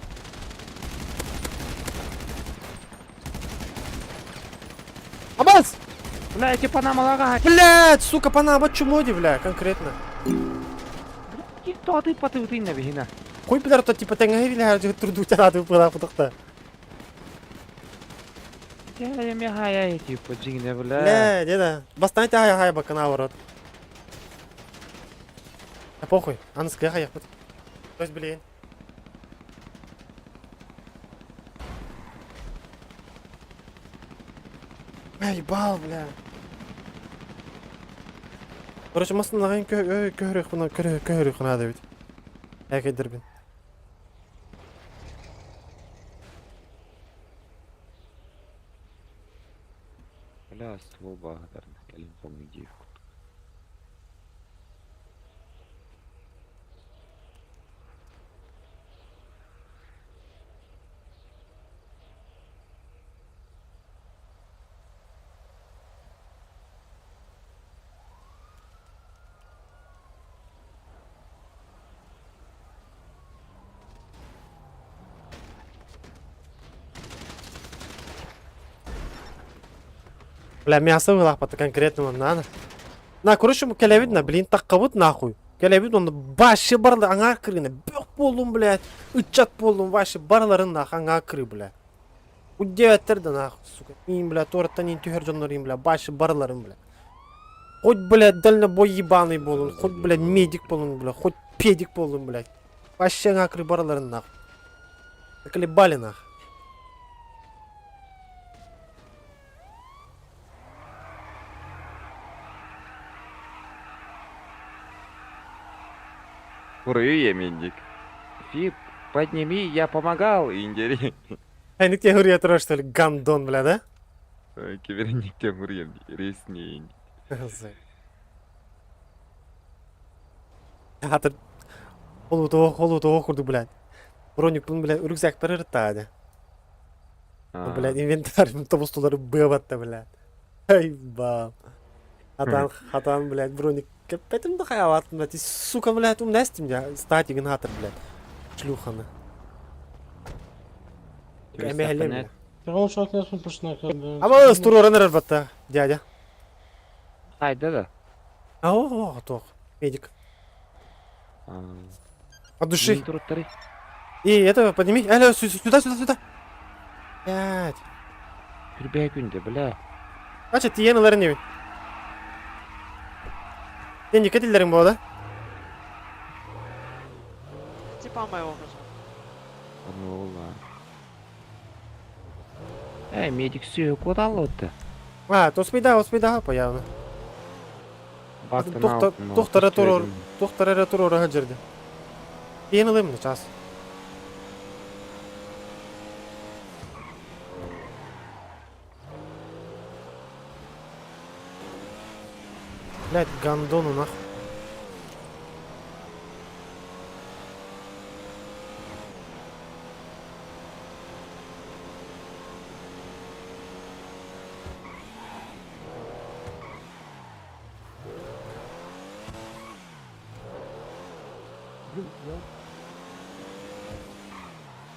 Абаз! Бля, эти панамалага. Блядь, сука, панама чумоди, бля, конкретно. Кito аты паты утыйна бихина. Хуй пидор, то типа теңгә или труду тянады пыла пытыкта. Я я хая типа джигне, бля. Бля, деда. Бастан хая хая бака наоборот. Да похуй, анская хая. То есть, блин. Бля, ебал, бля. Короче, масын нагын көһөрөх буна көһөрөх надо ведь. Әкедер бин. Бля, ствол багадарна. Кэлин помни девку. Бля, мясо было по конкретному надо. На, короче, келевид на, блин, так кабут нахуй. Кэлэбит онно вообще барылар аҥаар кырыына бөх буоллум, блядь, ыччат буоллум, вообще барыларын нах аҥаар кырыы, блядь. Уддиэбэттэр да нах, сука, иин, блядь, туораттан иин түһэр дьоннор иин, блядь, вообще барыларын, блядь. Хоть, блядь, дальнобой ебаный буолун, хоть, блядь, медик буолун, блядь, хоть педик буолун, блядь. Вообще аҥаар кырыы барыларын нах. Заколебали нах. Курыы Мендик. Фип, подними, я помогал, индери. Они тебе говорят, что ли, гандон, бля, да? Киберникте мурьем ресни. Хатыр холутоо курдук, блядь. Броникпун, блядь, рюкзактар ырыттаады. Блядь, инвентарь тобустулары быабатта, блядь. Ай, бам. Хатан, хатан, блядь, броник кэппэтим да хайалаатым, блядь. Сука, блядь, умнестим я. Статигин хатыр, блядь. Шлюханы. Эмэһэлем. Ама стуроран эрэр батта, дядя. Хайда да. А, о, тох. Медик. От души. И этого подними. Алло, сюда, сюда, сюда. Блядь. Түрбэ күндэ, бля. Ача тиийэн ылар инибин. Сен дикке тиллэриҥ буо да? Типа моего просто. Ону Э, медик сүө куоталлыбытты. А, успейда, успейда, появно. Тухтара турор, тухтара эрэ туруора сылдьар Тиийэн ылыам да чаас. Блядь, гондону нахуй.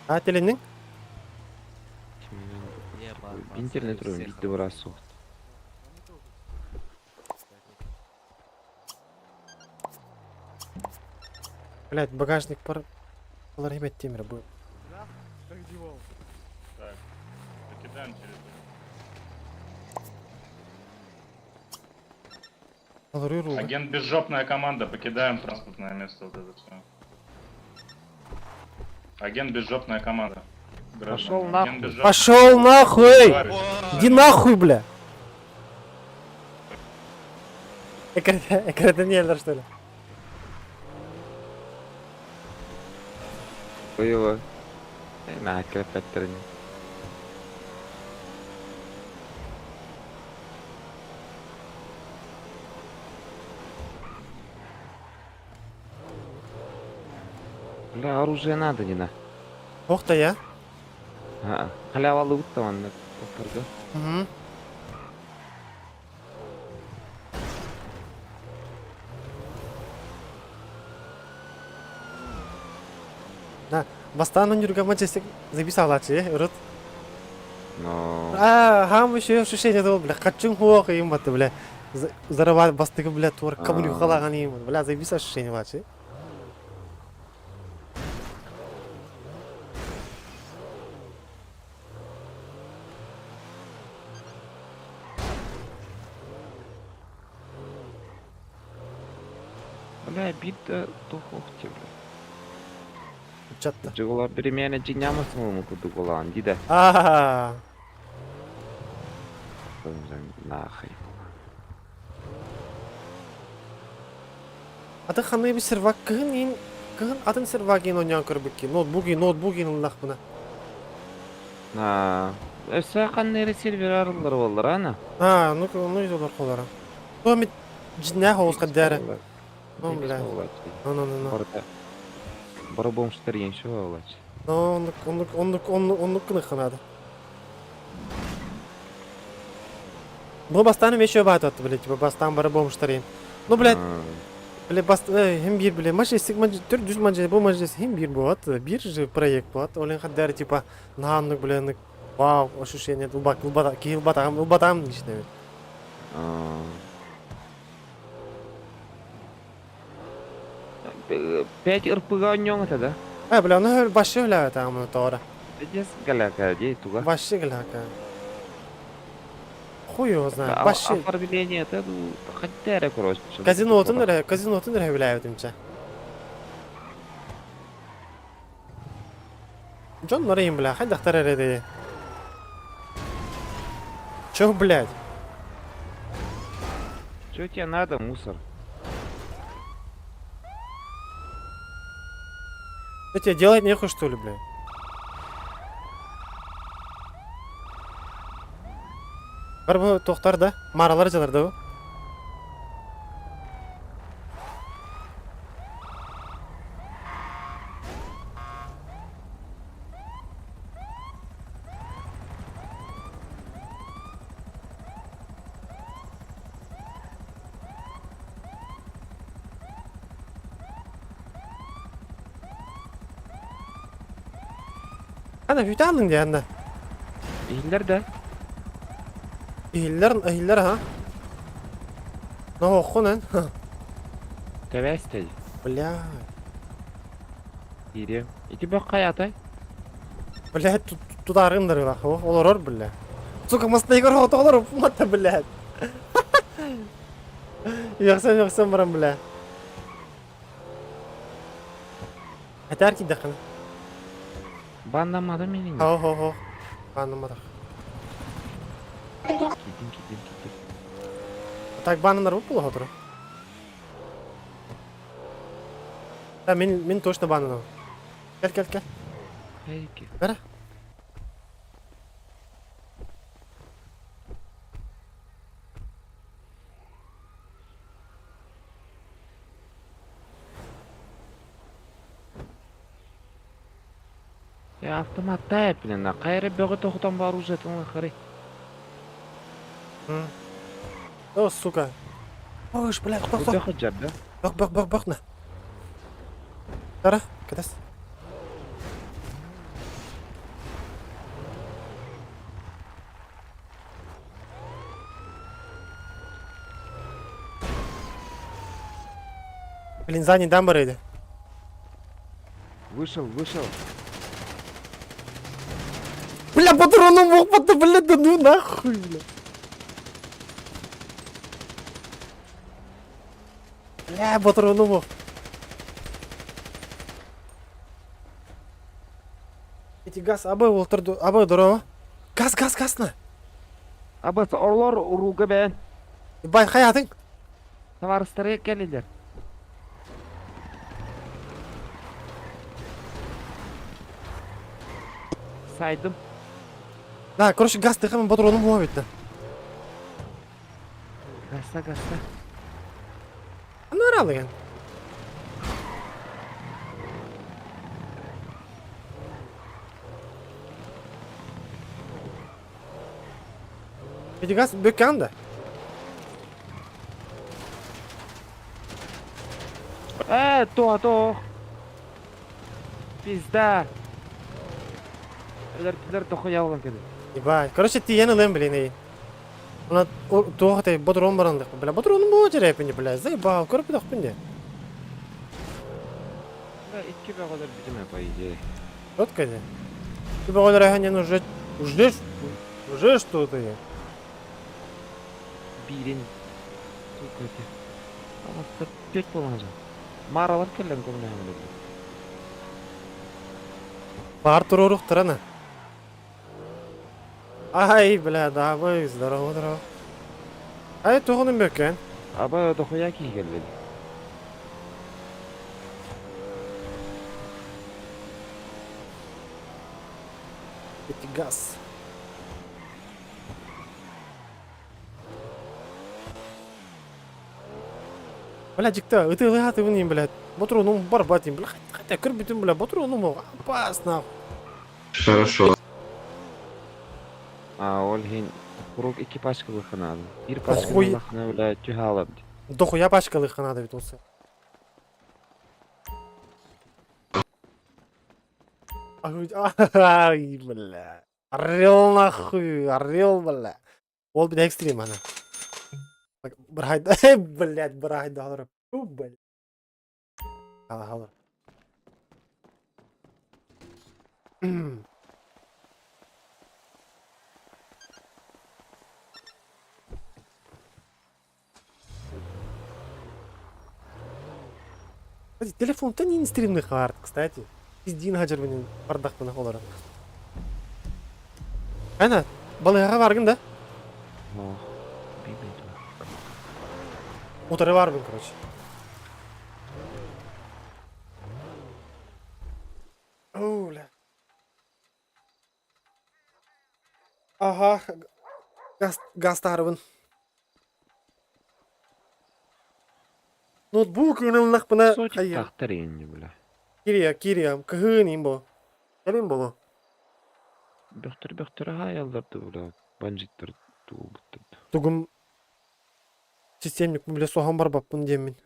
А, теленниҥ? Интернет биирдэ быраас суох. Блядь, багажник пар... Темир был. Так, покидаем территорию. Агент безжопная команда, покидаем транспортное место вот это все. Агент безжопная команда. Пошел нахуй. Пошел нахуй! Иди нахуй, бля! Экрэтэ что ли? Было. На, крэпэттерин. Бля, оружие надо, не на. Ох та я. А, халява лут там, на Угу. Да, бастаан онньуурга Манчестер записалааччы, урут. Но... А, хам еще ощущение того, бля, хочу хуох им бата, бля. Зарабат бастыгы, бля, туар камню халаган им, бля, заебись ощущение бачы. Бля, бит тухохте, бля. Чатта. Жиголар биримяне жинямасың курдук болан, диде. А. Нахай. Аты ханы би сервак кыһын ин кыһын атын сервак ин онян көрбүкки. Ноутбук ин ноутбук ин ыллах бына. А, өсө каннери сервер арылар боллар, ана? А, ну ну изолар колара. То ми жиннә хоус каддары. Ну, бля. Ну, ну, ну, ну. Барда. Бара бомжтар енші олач. Ну, оннук, оннук, оннук, оннук, оннук кыны ханады. Бу бастан еще бат атты, блядь, типа бастан бары бомжтар Ну, блядь, бля, баст, hem bir бля, мажестик, түр düz мажес, бу мажес hem bir болады, bir же проект болады. Олен хаддар, типа, наннык, бля, нык, вау, ощущение, улбак, улбата, киил батам, улбатам лично. 5 РПГ оонньуоҥ этэ да? Э, бля, ону вообще үлээбэтэ тоҕо Пиздец галяка дии туга. Вообще галяка. Хуй его знает. Вообще. Оформление это ну хотя эрэ короче. Казинотун эрэ, казинотун эрэ үлээбитимчэ. Дьон нарыйын, бля, хайдахтар эрэ дии. Чё, блядь? Чё тебе надо, мусор? Что тебе делать нехуй, что ли, блядь? Бар бу тохтар да? Маралар жалар да бу? Ана бүтэ алың дии анда. Иһиллэр да? Иһиллэр, иһиллэр аха. Ноһооххун эн. Тэбээстэй. Бля. Киириэм. Ити бөх хайатай? Блядь, тут тутааргын дарыла. Олорор, бля. Сука, мастайгар олорор, мата, блядь. Үөхсэн, үөхсэн баран, бля. Этээр киирдэххинэ. Баннамматым инин. Хо хо хо. Баннамматах. Киирдим, киирдим, киирдим. Так баннанар буолла сотору. Да, мин, мин точно баннанам. Кэл, кэл, кэл. Эйки. Бара. Э, автоматтай блин, хайра бөҕө тоһутан бар уже тылын О, сука. Ой, блядь, бөх, бөх. Бөх дьар да? Бөх, бөх, бөх, бөх, на. Тара, кэтэс. Блин, задний дамбар иди. Вышел, вышел. Бля, патроном мог бля, да ну нахуй, бля. Бля, патроном мог. Эти газ, абы олтырды, абы здорово. Газ, газ, газ на. Абы орлор уруга бен. Бай, хаятың. Табарыстары келилер. Сайдым. Да, короче, газ тыхам патроном була бит. Газда, газда. Ну, аралыган. Эти газ бөккән да. Э, то, то. Пизда. Өлөр дохуя болан кеди. Ебать. Короче, тиен ылым, блин, эй. Она туох бодрон барандык. Бля, ботроном бу терепини, бля. Заебал, көрүп бит Да, икки бөҕөлөр бүтүмэ по идее. Четко де. Ты бөҕөлөр уже уже уже что-то я. Бирин. Сука эти. Аласта пек болан жа. Маралар келлен көмүнө Бар турурук турана. Ай, бля, да, вы, здорово, здорово. Ай, туғыным бөккен. Аба дохуя киһи келбеди. Эти газ. Бля, дикта, ытылы аты выним, блядь. Ботроном барбатим, бля, хотя кырбитим, бля, ботроном опасно. Хорошо. А, ол иһин куруук икки пачкалыахха наада. Биир пачканы Охуй. ыллаххына, бля, түһэ хаалар дии. Дохуя пачкалыахха надо ведь осы. Ай, бля. Орел нахуй, орел, бля. Ол бит экстрим ана. Бір хайда, блядь, бір хайда. Бля. Хаалар. Телефонтан иин стримный хаарт, кстати. Издиин хадьарбын бардахпына олорон. Ана, балыһаҕа баргын да? Ох, бибит. Утары барбын, короче. Оу, бля. Ага, газ, газ таарыбын. Ноутбук ыныллахпына хайыам. Тахтар инни, бля. Кириа, кириам, кыһыын им бо. Кэлин боло. Бөхтөр бөхтөр аайалларды, бля. Банжиттар туубуттар. Тугум системник бля соһон барбаппын диэммин.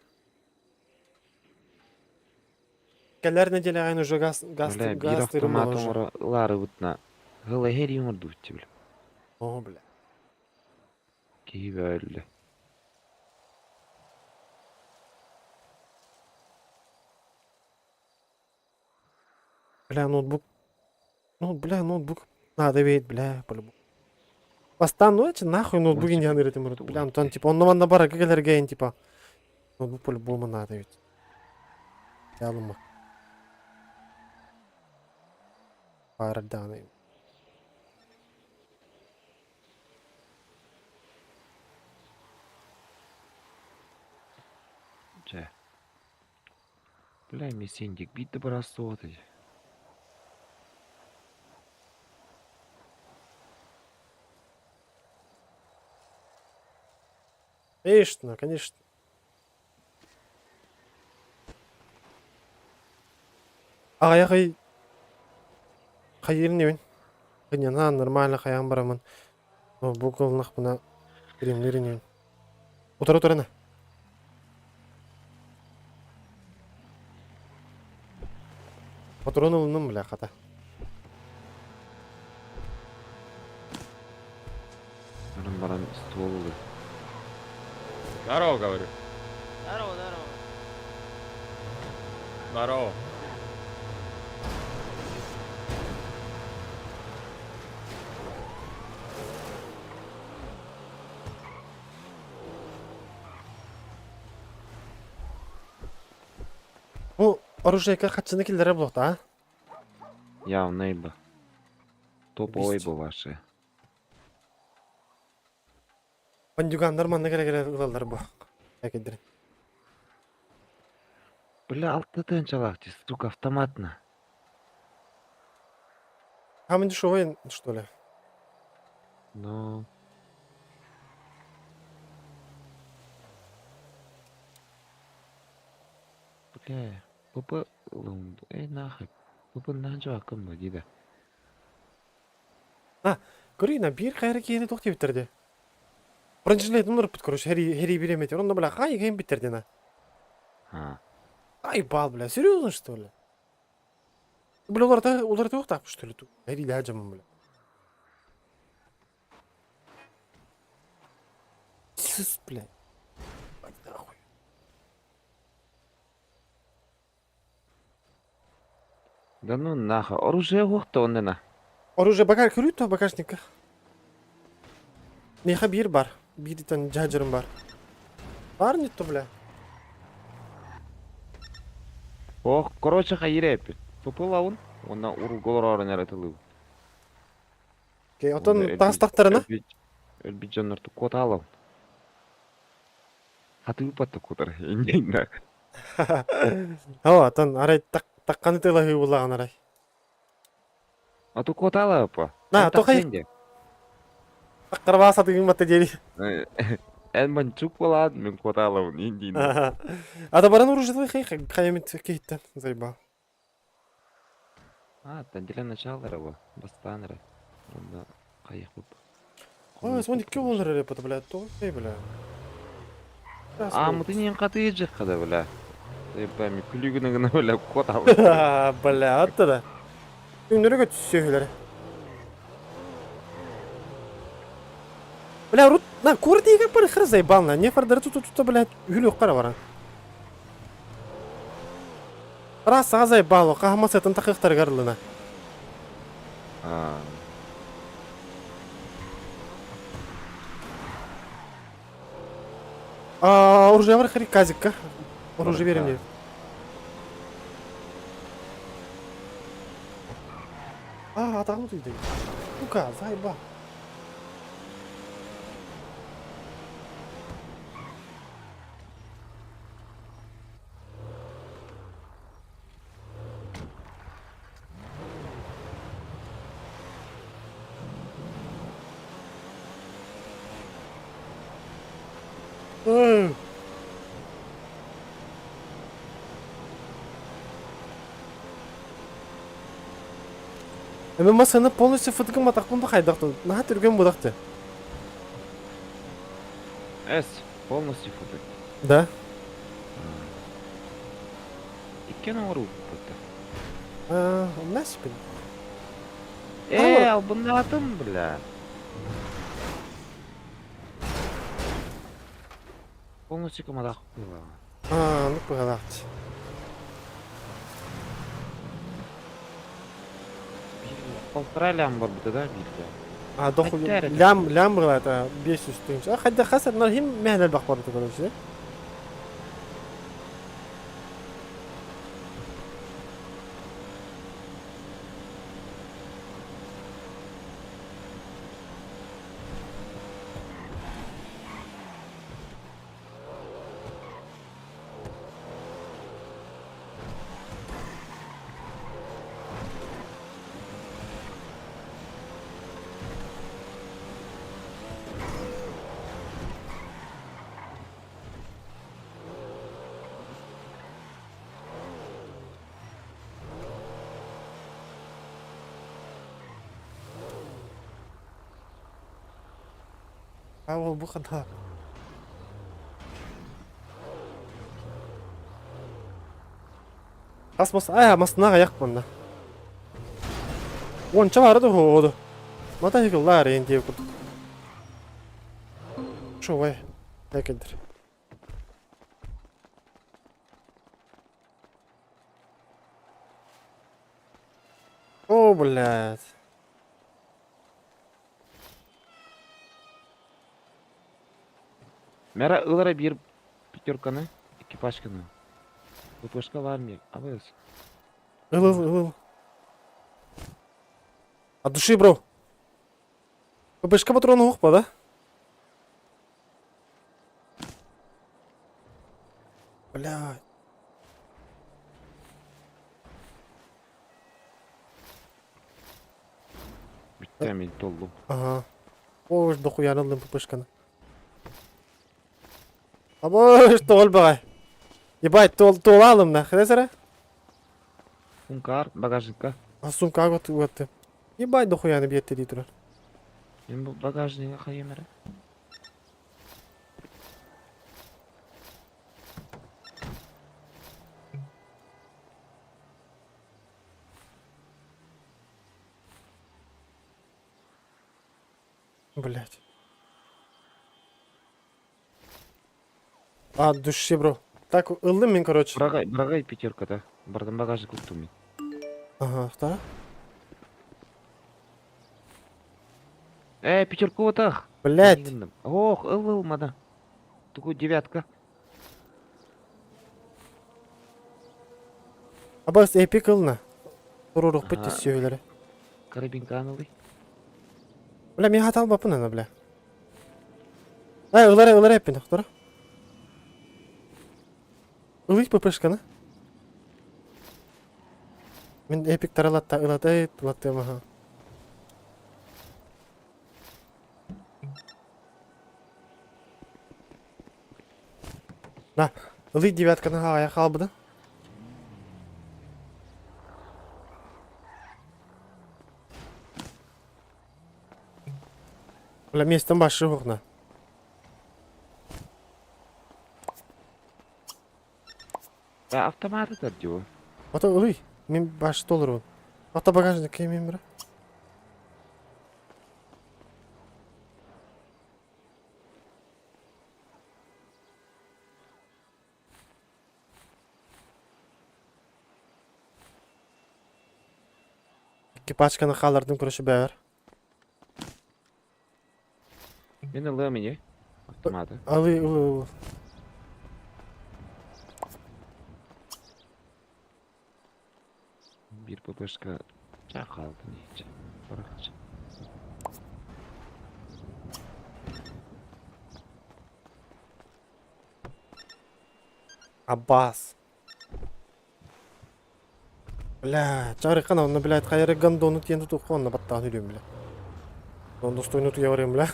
Кэлэр нэдиэлэҕин уже газ газ Бля, биир газ тыырым автомат буолар уже. оҥоро ылаарыбытына ыла иһэр оҥордубут бля. Оо, бля. Киһи бөөллө. Бля, ноутбук. Ну, бля, ноутбук надо ведь, бля, по-любому. Бастаан, ну, эти нахуй ноутбук индиан этим, бля, Антон, типа, он на бара кэлэргэйин, типа, ноутбук по-любому надо ведь. Ялыма. Пара данные. Чэ. Бля, мисендик биир да быраас суох этэ. Конечно, конечно. Аҕыйах ый хайыыр инибин. Кынньанан нормально хайаан бараммын. Ноутбук ылынахпына киримниир инибин. Утары турана. Патрон ылынным бля хата. Баран баран ствол ылыы. Здорово, говорю. Здорово, здорово. Здорово. Бу оружейка хаччыны киллэрэ буолуохта, а? Явно ибо. Топовый бу ваши. Бандюганнар манна кэлэ-кэлэ ылаллар бу. Экиддэрин. Бля, алта тыһыынчалаах дии, сука, автоматно. Самый дешевый, что ли? Ну... Бля, ПП ылым, эй нахуй, ПП наанча аккын дии да. А, көрейін, биир хайра киһини туох диэбиттэр дии. Бронежилет ынырыппыт, короче, хери хери бириэмэтигэр онно бля хай иһэн биттэр диэн. А. Ай бал, бля, серьезно что ли? Бля, уларыта уларытыахтаахпыт что ли? Эриилээх дьоммун, бля. Сыс, бля. Ай, нахуй. Да ну нахуй, оружие уохта оннуна. Оружие багаж көрүү багажникка. Миэхэ биир бар. Бииртэн дьаһдьырым бар. Бар не то, бля. Ох, короче, хайыр эппит. Тупылабын, уонна уругу олорорун эрэ тылыбын. Окей, оттон таастахтарына? Өлбүт дьоннор куотаалабын. Хатыыппат да куотар, иннинэ. Оо, оттон арай такканы тылаһыы буллаҕын арай. А то куотаалапа. На, то хай Таккарбаа сатыгын батта диэри. Эн манчук буолаат, мин куотаалабын индиин. А да баран оружие хай хайамит киһиттэн заебал. А, там для начала эрэ бу, бастаан эрэ. Онно хайыахпыт. Ой, смотри, ким ол эрэ бля, то бля. А, мытын иһин хатыы дьыхха да, бля. Заебами, күлүгүнэ гына, бля, куотаалабын. Бля, атта да. Күннөрү көтүсүөлөр. Бля, рут, на, куорат иһигэр бар хара заебал, на, не фардары тут тут, блядь, үһүл үөххэ баран. Трассаҕа заебало, хаһыма сытын тахыахтарыгар ылына. А, оружие бар хри казикка. Оружие берем диэбит. А, атаҕым утуйда. Сука, заеба. Эми масаны полностью фытыкым атақпын да хайдахтын. Наһаа түргэн будахты. С, полностью фытык. Да. Иккен оҥоруу будто. А, наспин. Э, албыннаатым, бля. Полностью кымадах было. А, ну пыгалаахчы. Полтора лям барбыта да биирдэ. А, доху лям лям была это 500 тысяч. А хотя хасар нархим мехнел бахбарыта короче. А ол бу хана. Хас мас ая масына аяк мында. Онча бары да ходу. Мотоцикллар енді курдук. Шо Әкелдір. О, блядь. Мэра ылара биир пятерканы, экипажканы. ВПшка бар ми, абыз. Ыл, ыл, ыл. От души, бро. ППшка патроны ухпа, да? Блядь. Бүттэ мин толлум. Ага. Ой, дохуя ыллым ППшканы. Абой, что бағай. Ебать, тол толалым на, хрезера? Сумкар, багажникка. А сумка вот вот. Ебать, дохуя не бьет дей турар. Мен бу багажникка хайым эрэ. Блять. А, души, бро. Так, ыллым мин, короче. Брагай, брагай пятеркада. Бардан багажник уктум мин. Ага, вторая. Э, пятерку вот ах. Блять. Ох, ыл ыл мада. Тугу девятка. Абас эпик ылна. Турурук бит сүйөлөрү. Карабинка анылый. Бля, мен хатал бапын ана, бля. Ай, ылара, ылара эппин, доктор. Ылык ППшканы. Мен эпик таралатта ылатай, ылаттым, ага. На, ылык девятканы ая халбыда. Бля, местом башы окна. Да, автомат это дю. Ата ылый, мен башы толырбын. Ата багажник кемен бира. Икки пачканы хааллардым, короче, бэйэр. Мин ылыам ини. Автоматы. Алы, ылы, ылы. Биир ППшка чаа хаалтын иһиччэ. Барахча. Аббас. Бля, чарыкан онно, блядь, хайары гондону тиэн тутуохха онно баттаан үлүм, бля. Он достойно туя барыам, бля.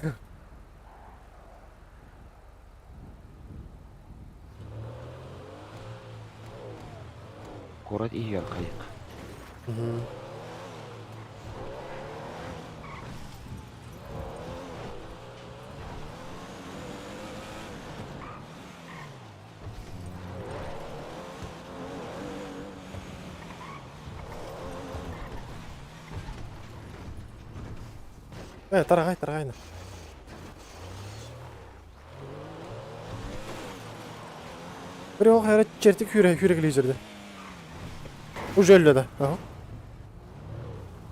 Куорат иһигэр хайык. Э, тарагай, тарагай на. Бирок хайра чертик хүрэ хүрэ жерде. Уже өллө да. Ага.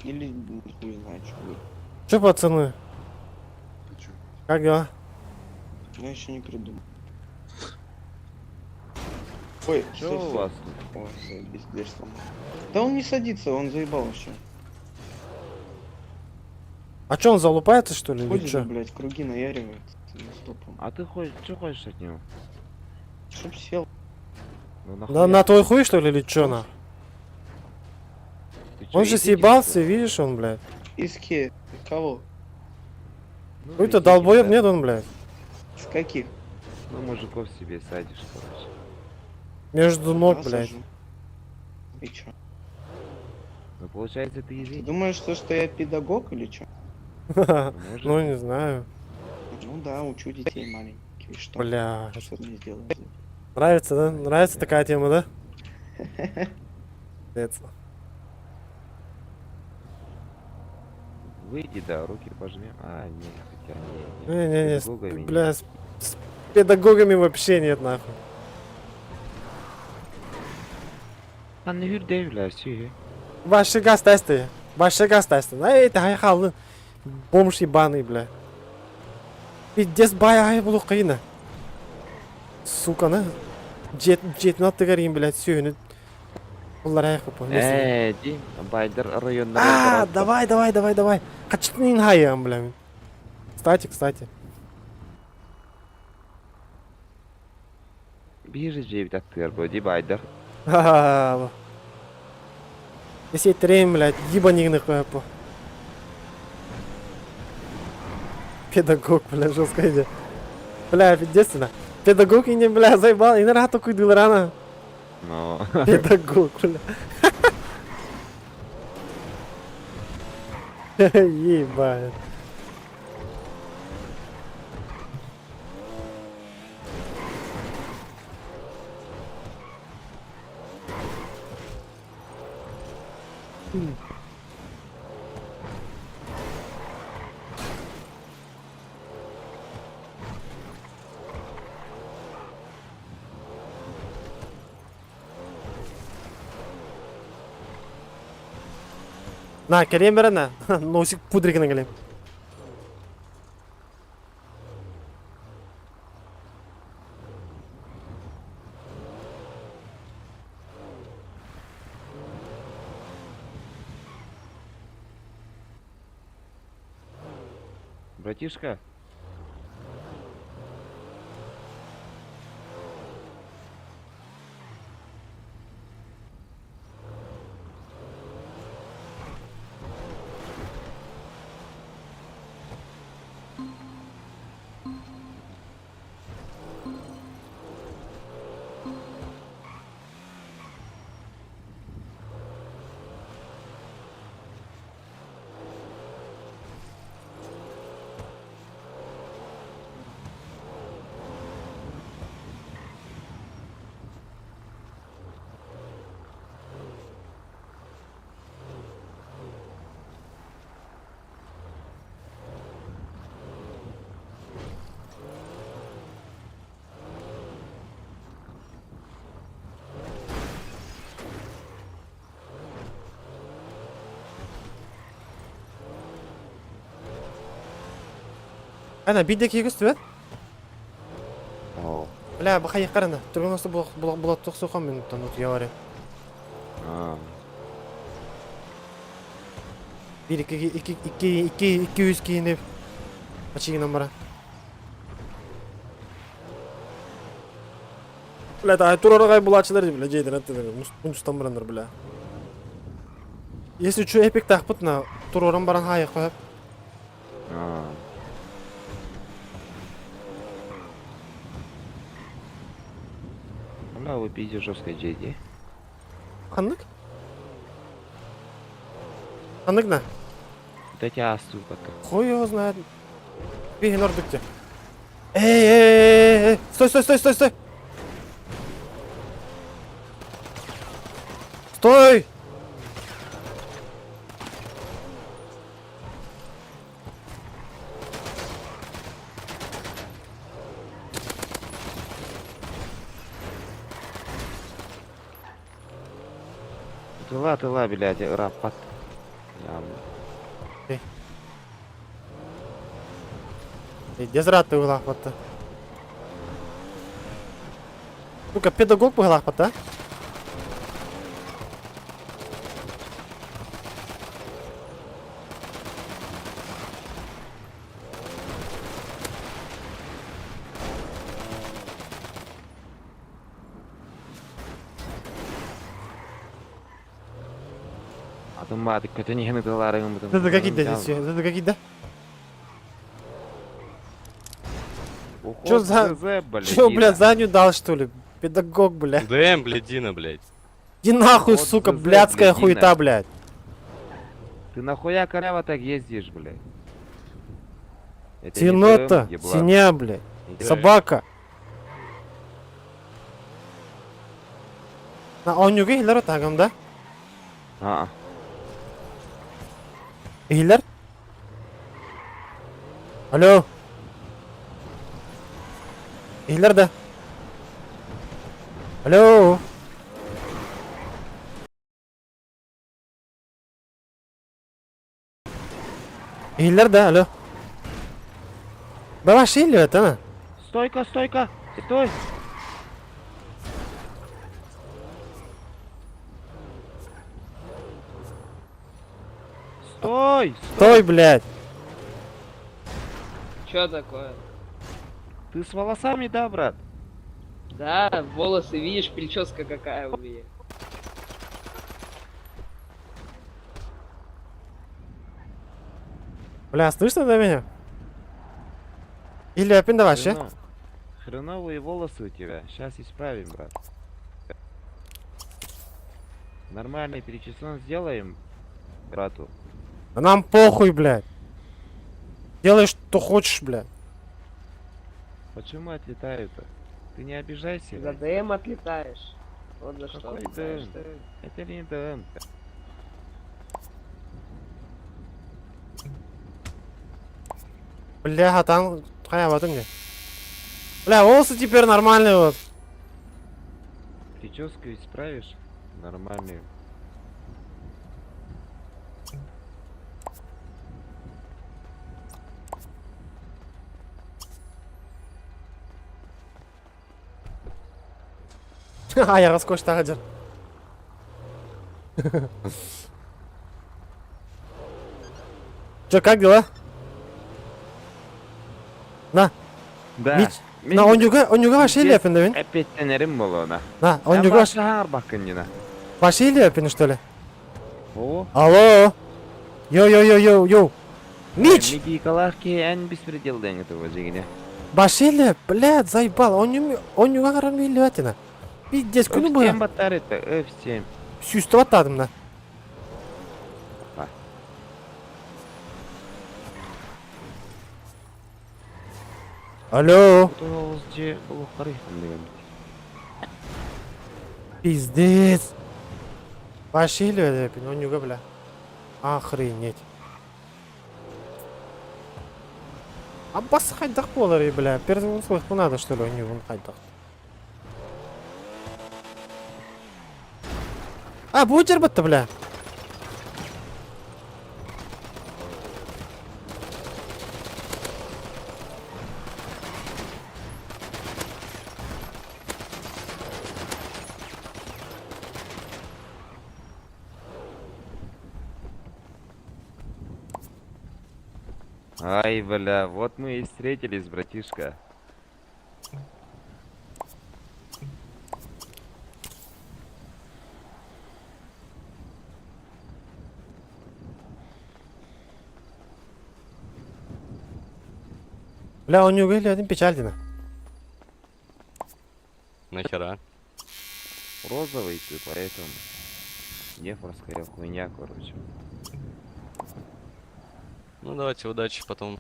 Или хуй знает, что будет. Че, пацаны? Как дела? Я еще не придумал. Ой, Что у вас тут? Ой, заебись, дверь сломал. Да он не садится, он заебал еще. А че, он залупается, что ли, или Ходит, че? блядь, круги наяривает. Стопом. А ты хочешь, что хочешь от него? Чтоб сел. Ну На, нахуя? на твой хуй, что ли, или че, на? Ты чё, Он же языки, съебался, что ли? видишь, он, блядь. Из ке? Кого? Ну, Какой-то языки, долбоеб да. нет он, блядь. С каких? Ну, мужиков себе садишь, короче. Между ног, Да, блядь. сажу. И чё? Ну, получается, ты Ты язык. думаешь, что, что я педагог или чё? Может Ну, не знаю. Ну да, учу детей маленьких. И что? Бля. Что ты мне сделаешь? Нравится, да? Нравится такая тема, да? Пиздец. Выйди, да, руки пожмем. А, не, хотя не, не. Не-не-не, с- Педагогами нет. бля, с педагогами вообще нет, нахуй. А не хүрдей, бля, сүйе. Вообще газ тесты. Вообще газ тесты. Эй, ты хайхал. Бомж ебаный, бля. Пиздец, бай, ай, булу кыйна. Сука, на. Жет, жетин аттыгар им, блядь, сүйіні. Бұлар аяқ бұ. Э, ди, Байдер районына А, давай, давай, давай, давай. Качтын хайям, бля. Кстати, кстати. Бир жебит аттыгар бу, ди Байдер. Ха-ха. Если трем, блядь, ебанигны хуяпу. Педагог, бля, жестко иди. Бля, пиздец, на. Педагог и не, бля, заебал. И на рату куйдул рано. Но. Педагог, бля. Ебать. На, келем бері на. Носик пудригіне келем. Братишка. Ана биир киһи көстүбэт. Оо. Бля, бу хайыххарына. Түргэн оста булаттық сухан минуттан утуя барым. Аа. Bir iki iki iki iki iki yüz киһини ачыгынан бара. Бля, та турарагай булаачылар бля, жейден аттылар. Мунчустан барандар, бля. Если чу эпик тахпыт на туроран баран хайык қойып. Аа. Бля, вы пиздец жестко джеди. Ханнык? Ханнык на? Да тебя сука-то. Хуй его знает. Бей нордыкте. Эй, эй, эй, эй, стой, стой, стой, стой, стой. Стой! Тыла, тыла, блядь, рапат. Ям. Эй. Эй, дезрат ыглахпатта. Сука, педагог быглахпатта. Атын бааты көтөн иһэн ытылаарыгын бутун. Это какие здесь? Это какие да? Чё за... Чё, блядь, заднюю дал, что ли? Педагог, бля. ДМ, блядина, блядь. Иди нахуй, Вот сука, ЗЗ, блядская блядина. хуета, блядь. Ты нахуя коряво так ездишь, блядь? Это не Синота, ДМ, еблан. синя, блядь. Не Собака. На онюга хилер отагам, да? Аа. Хилер? Алло. Хилер да? Алло. Хилер да, алло. Баба шилли это, на? Стойка, стойка! Стой! Стой! Стой, блядь. Чё такое? Ты с волосами, да, брат? Да, волосы, видишь, прическа какая у меня. Бля, слышно да меня? Или опять давай, ща? Хреновые волосы у тебя. Сейчас исправим, брат. Нормальный перечесон сделаем, брату. Да нам похуй, блядь. Делай, что хочешь, блядь. Почему отлетаю-то? Ты не обижайся. За ДМ отлетаешь. Вот за что Какой отлетаешь. ДМ? Это не ДМ. Бля, там... Хая, вот мне. Бля, волосы теперь нормальные вот. Прическу исправишь? Нормальную. А, я роскошь один. Чё, как дела? На. Да. Мич... На, он юга вообще лепин, да, вин? Опять тенерим было, на. На, он юга бакынина. вообще лепин, что ли? О. Алло. Йоу-йоу-йоу-йоу-йоу. Мич! Миги калашки, эн беспредел дэн этого жигине. Башили, блядь, заебал. Он не он не гарамилятина. Пиздец, куда F7 бы? батарейка, F7. Сюства тадымна. А. Алло. Тоғыз бұл қарай Пиздец. Башили, он не бля. Охренеть. А бас хайдах болар, бля. Первым слыху надо, что ли, у него хайдах. А, будет бітті, бля. Ай, бля, вот мы и встретились, братишка. Бля, он не один печальдина. Нахера? Розовый ты, поэтому. Нефорская хуйня, короче. Ну давайте, удачи потом.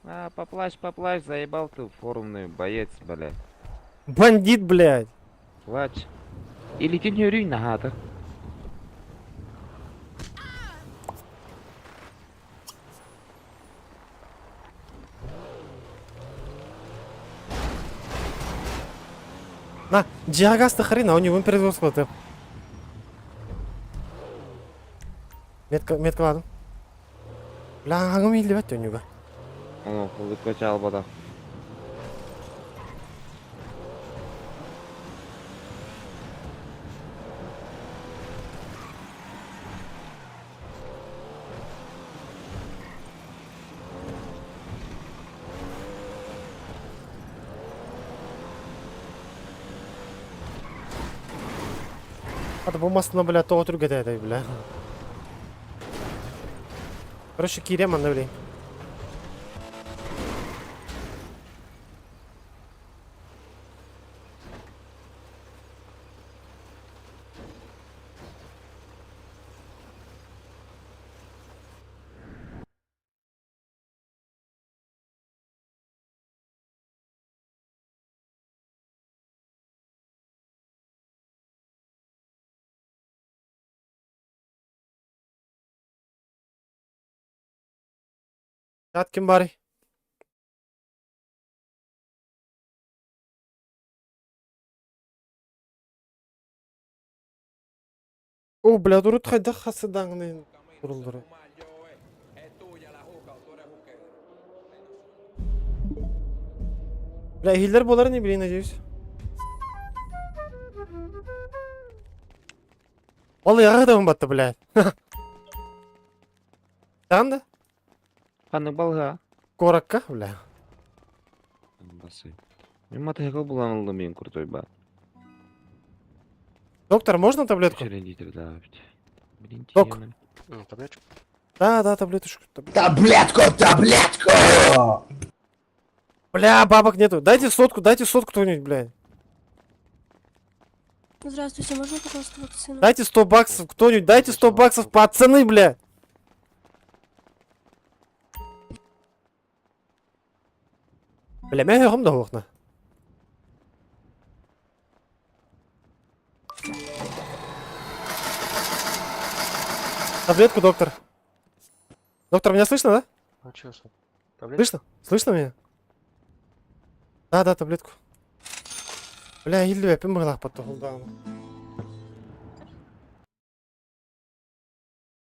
А, поплачь, поплачь, заебал ты форумный боец, бля. Бандит, блядь. Плачь. Или ты не рюй на гатах. На, диагаз хрена, у него перезагрузка. Метка, метка ладно. Бля, аңым илдебет өнүгө. О, улыбка чалбада. Ата бу масына, бля, того түргөтө этэй, бля. Короче, кирем анда, блин. Чат ким бар? О, бля, дурут хайда хасыдаңны турулдуру. Бля, хиллер болар не блин, надеюсь. Ол яғы да батты, блядь. Тағында? Ханы балга. Коракка, бля. Басы. Мен мотоцикл булан алды мен крутой ба. Доктор, можно таблетку? Да, Блин, Док. Таблеточку? Да, да, таблеточку. Таблетку, таблетку! Бля, бабок нету. Дайте сотку кто-нибудь, блядь. Здравствуйте, можно, пожалуйста, вакцину? Дайте 100 баксов, кто-нибудь, дайте 100 баксов, пацаны, бля. Бля, мен да окна. Таблетку, доктор. Доктор, меня слышно, да? А чё, Слышно? Слышно меня? Да, да, таблетку. Бля, илли өпім бұғылақ батты қолдағым.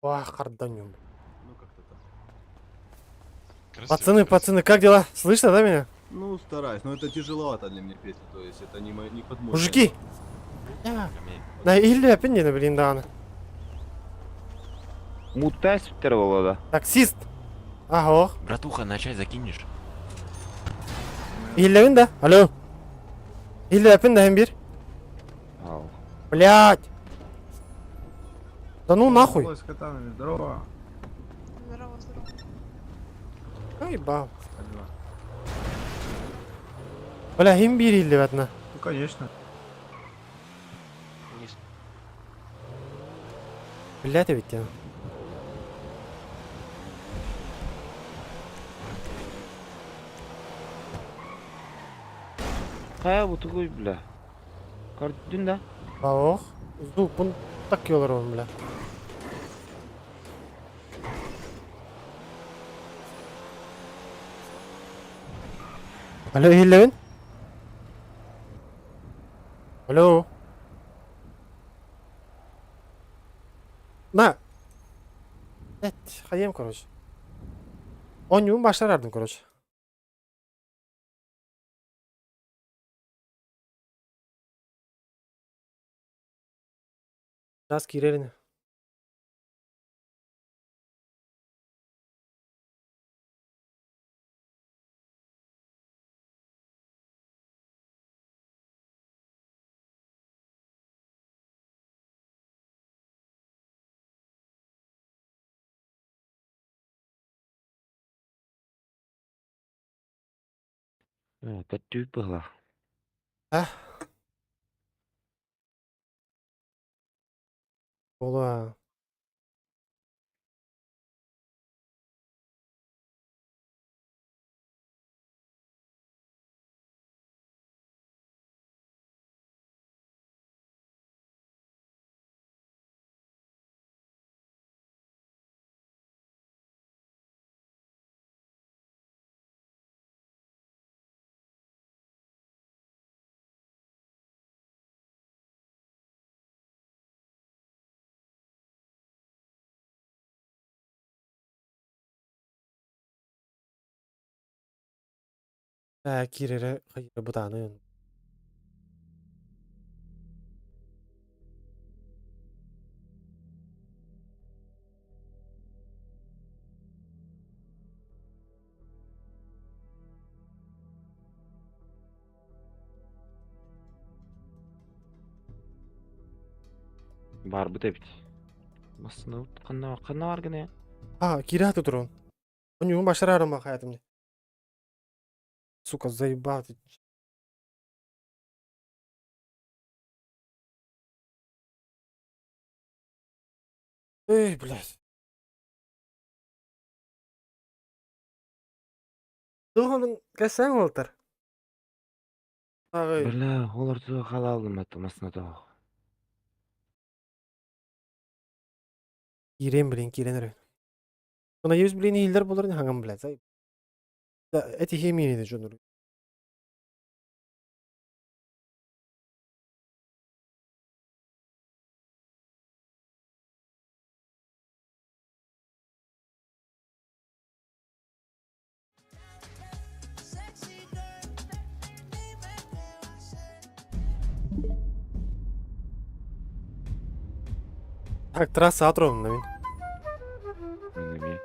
Вах, карданем. Ну как-то так. Пацаны, пацаны, как дела? Слышно, да, меня? Ну, стараюсь, но это тяжеловато для меня песня, то есть это не, не под мой. Мужики! На илли өпін дені білейін дағаны. Мутась да. Таксист! Ага, ох. Братуха, на чай закинешь? Иллевин да? Алло. Илли өпін да bir. Ау. Блять! Да ну нахуй. Здорово. Здорово, здорово. Ай, бам. Бля, им bir илли одна. Ну, конечно. Блять, ведь я. Кая бу тугуй, бля. Көрдүн да? Ох, зуб, так он, бля. Алло, Елевин? Алло. На. Evet, hayem короче. 10 yıl başlar yardım короче. Biraz girelim. Көттүүт быһылаах. А? Буолуо. Ээ, киирэрэ хайыра бытаанын. Барбыт эбит. Массыына ханна ханна бар гына? А, киирэ турун. Оньугун башарарым хаятым. Сука, заебал ты. Эй, блядь. Туһунун кэсэң олтар. Ағай. Бля, олар туға қала алдым атты массыына тоқ. Киирен, блин, киирен эрэ. Надеюсь, блин, иһиллэр буолар хаҥам, блядь. Зай. Да, эти химии дьоннор. Так, трасса атровна мин. Мен эмиэ.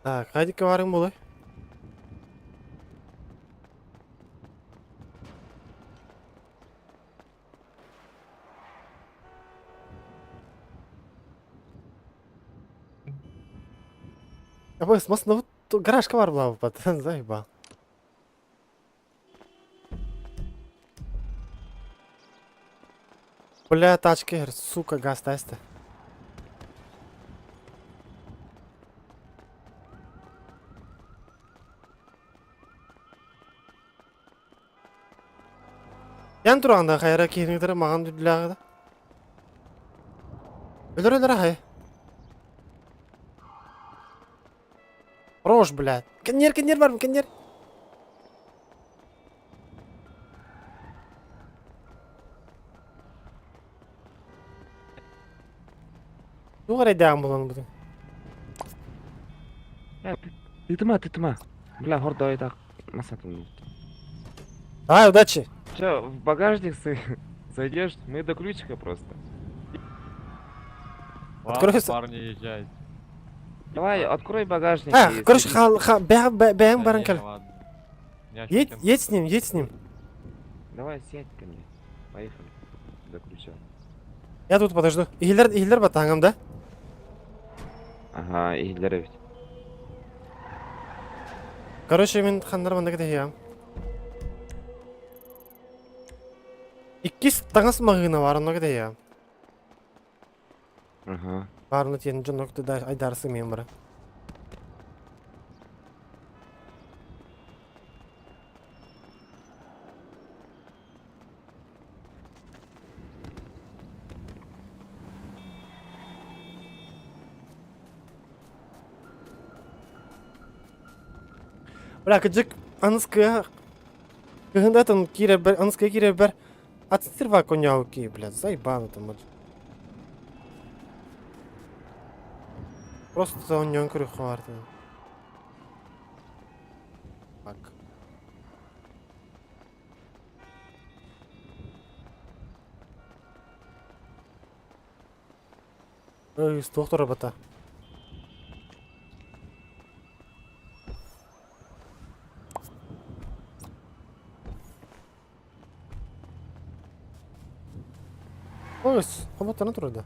Так, хайдыкка барың буолай? Абыс, массыына гаражка бар буолабыт, заебал. Бля, тачка, сука, газ таста. Ян туранда хайра киһиниктер маған дүлләгә. Өлөр өлөр хай. Хорош, блядь. Кеннер, кеннер бар, кеннер. Туох эрэ булан бутун. Тытыма, тытыма. Бля, хордой так масатын. Давай, удачи. Че, в багажник зайдешь, мы до ключика просто. Открой парни, езжайте. Давай, открой багажник. А, и короче, садись. хал, ха, бэм, бэм, Да баран не, кэл. ладно. Я Едь, щас едь с ним, едь с ним. Давай, сядь ко мне. Поехали. До ключа. Я тут подожду. Иһиллэр, иһиллэр батаҥам, да? Ага, иһиллэр ведь. Короче, мин ханнар манна кэтэһиэм. Иккис таҥас маҕаһыына баар, онно кэтэһиэм. Ага. Баарына тиэн дьонно да айдаарсы миэн бара. Бля, кыдьык аныскыга кыһындатын киирэрбэр, аныскыга киирэрбэр ат стерва коняуки, блядь, заебало там. Просто онньон көрүөххэ баар Так. Ой, туох бата. Ой, хоботтана турда.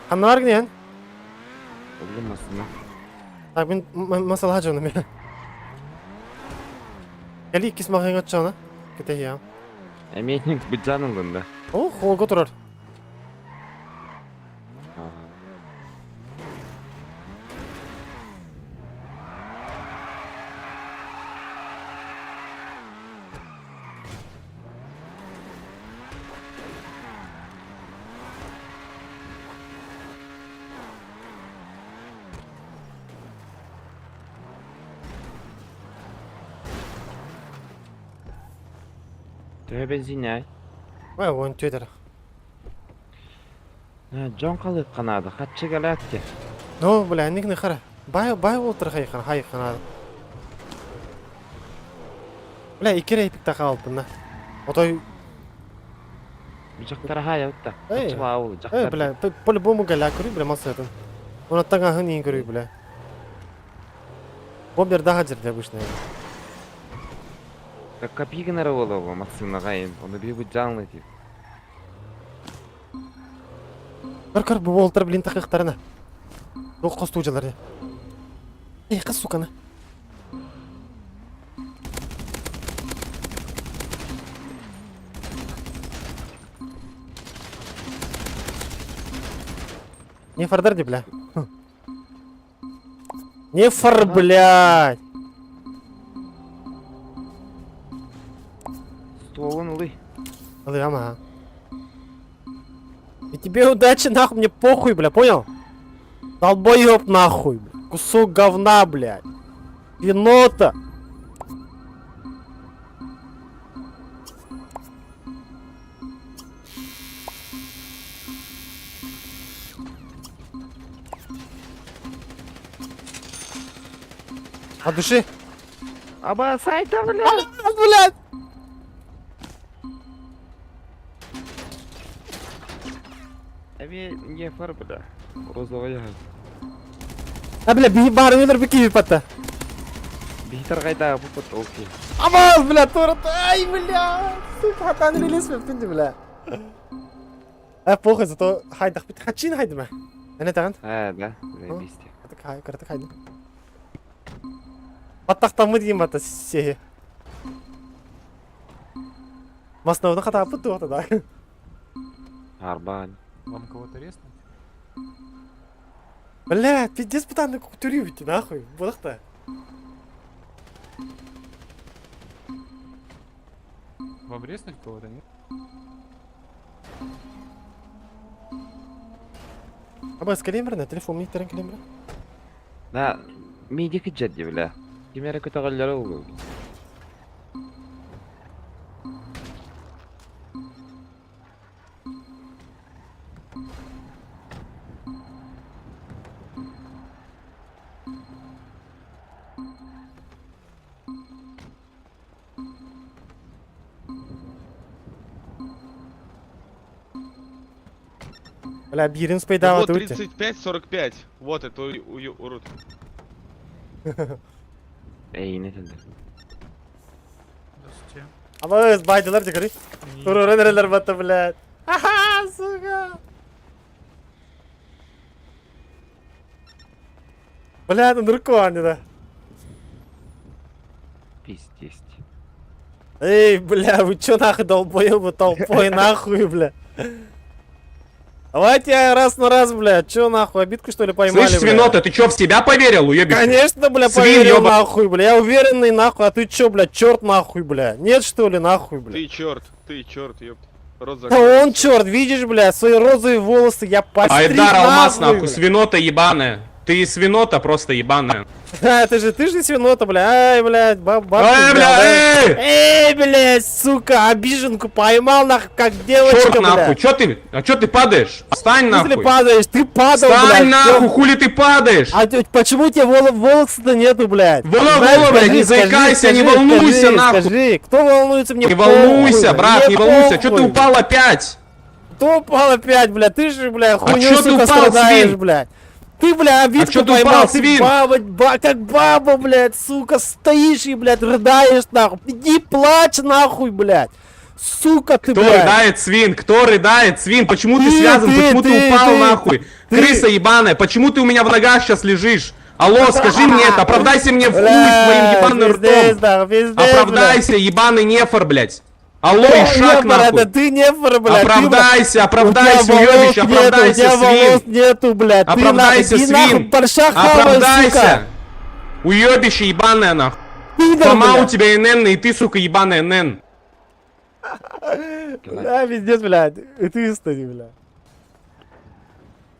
Ханна бар гинен? Блин, массыына. Так, мин масалаха дьону мен. Кэли иккис маҕаһыыҥҥа оччоҕуна. Кэтэһиэҕим. Эмиэ быдьаан ыллын да. О, холго турар. Төһө бензиннээй? Ой, уон түөтэр. Дьон халыахха наада, хаччы кэлээт Ну, бля, ник хара. Бай, бай болтыр хайхан, хайхан. Бля, икки рейпикте хаалбын на. Отой... Дьахтар хаайабытта. Эй, Эй, эй, бля, по-любому галя көрүй, бля, масатын. Онаттан аһын иин көрүй, бля. Бомбер daha жерде обычно. Так копигнары болобу массынаға ен, оны бии быдьаанлы тип. Көр көр бу болтар блин тахыктарына. Туох хостуужалары. Эй, кыз суканы. Не фардар бля. Не фар, блядь. Стволун ылый. Ылый, ама. И тебе удачи, нахуй, мне похуй, бля, понял? Долбоеб нахуй, бля. Кусок говна, блядь. Енота. От души. Аба, сайта, блядь! Блядь! Эми не фар, бля. Розовая. А, бля, биһи баар өлөр би киһи патта. Биһитер кайда бу пот окей. Абаз, бля, торт. Ай, бля. Сука, хатан релиз мөптүн бля. А, похуй, зато хайдах бит хачин хайдыма. Эне таган. А, да, заебись. Кыртык хай, кыртык хайды. Баттахтаммы дейм бата сеhe. Масновны хатапыт туохта да. Арбан. Вам кого-то резнуть? Бля, пиздец пытанны күтөрүү нахуй. Булакта. Вам резнуть кого-то, нет? Аба, скалембер, телефон мне терен калембер. Да, медик джадди, бля. Кимере көтөҕөллөрө улуу. Бля, бирин спайдава Вот тут. 35-45. Вот это урод. Эй, не тенде. Здравствуйте. Аба, байдылар декори. Турурен бата, блядь. Ха-ха, сука. Бля, ну руку да. Пиздец. Эй, бля, вы чё нахуй долбоебы толпой нахуй, бля? Давайте раз на раз, бля, чё нахуй, обидку что ли поймали, Слышь, бля? свинота, ты чё, в себя поверил, уебище? Конечно, бля, Свин, поверил ёба- нахуй, бля, я уверенный нахуй, а ты чё, бля, черт нахуй, бля, нет что ли нахуй, бля? Ты черт, ёпт. Рот Да закрой. он черт, видишь, бля, свои розовые волосы я постриг Айдар Алмаз, нахуй, бля. свинота ебаная. Ты свинота просто ебаная. Да, это же ты же свинота, бля, ай, блядь, баб, бабку Эй, взял, бля, да? эй! Эй, блядь, сука, обиженку поймал, нахуй, как девочка, Черт бля. нахуй, чё ты, а чё ты падаешь? Встань В смысле нахуй. падаешь? Ты падал, Встань блядь. нахуй, хули ты падаешь? А почему у тебя волосы-то нету, блядь? Вола, Знаешь, вола, блядь, скажи, не заикайся, скажи, не волнуйся, скажи, нахуй. Скажи, кто волнуется, мне Не похуй, волнуйся, бля, брат, мне не волнуйся. Чё ты похуй. упал опять? Кто упал опять, бля? Ты же, бля, хуйню, А чё ты сука, упал, страдаешь, свин? блядь. Ты, бля, обидку А чё ты поймал, упал, ты свин? баба, как баба, блядь, сука, стоишь и, блядь, рыдаешь, нахуй. Иди плачь, нахуй, блядь. Сука ты, Кто блядь. рыдает, свин? Кто рыдает, свин? Почему ты Ты, связан? ты, Почему ты ты, упал, ты, нахуй? ты. Крыса ебаная, почему ты у меня в ногах сейчас лежишь? Алло, скажи мне это, оправдайся мне в хуй своим ебаным Пиздец, ртом. нахуй, пиздец, бля. Оправдайся, ебаный нефор, блядь. Алло, Ты ишак, нефор, нахуй. это ты нефор, бля. ты, бля. Оправдайся, оправдайся, У тебя волос уебище, нету, оправдайся, у тебя волос свин. нету, бля. Ты Оправдайся, нахуй, иди нахуй, свин. парша хавай, Оправдайся. сука. Уебище ебаное, нахуй. Пидор, Фома бля. у тебя НН, и ты, сука, ебаная НН. Бля, пиздец, блядь. И ты, кстати, бля.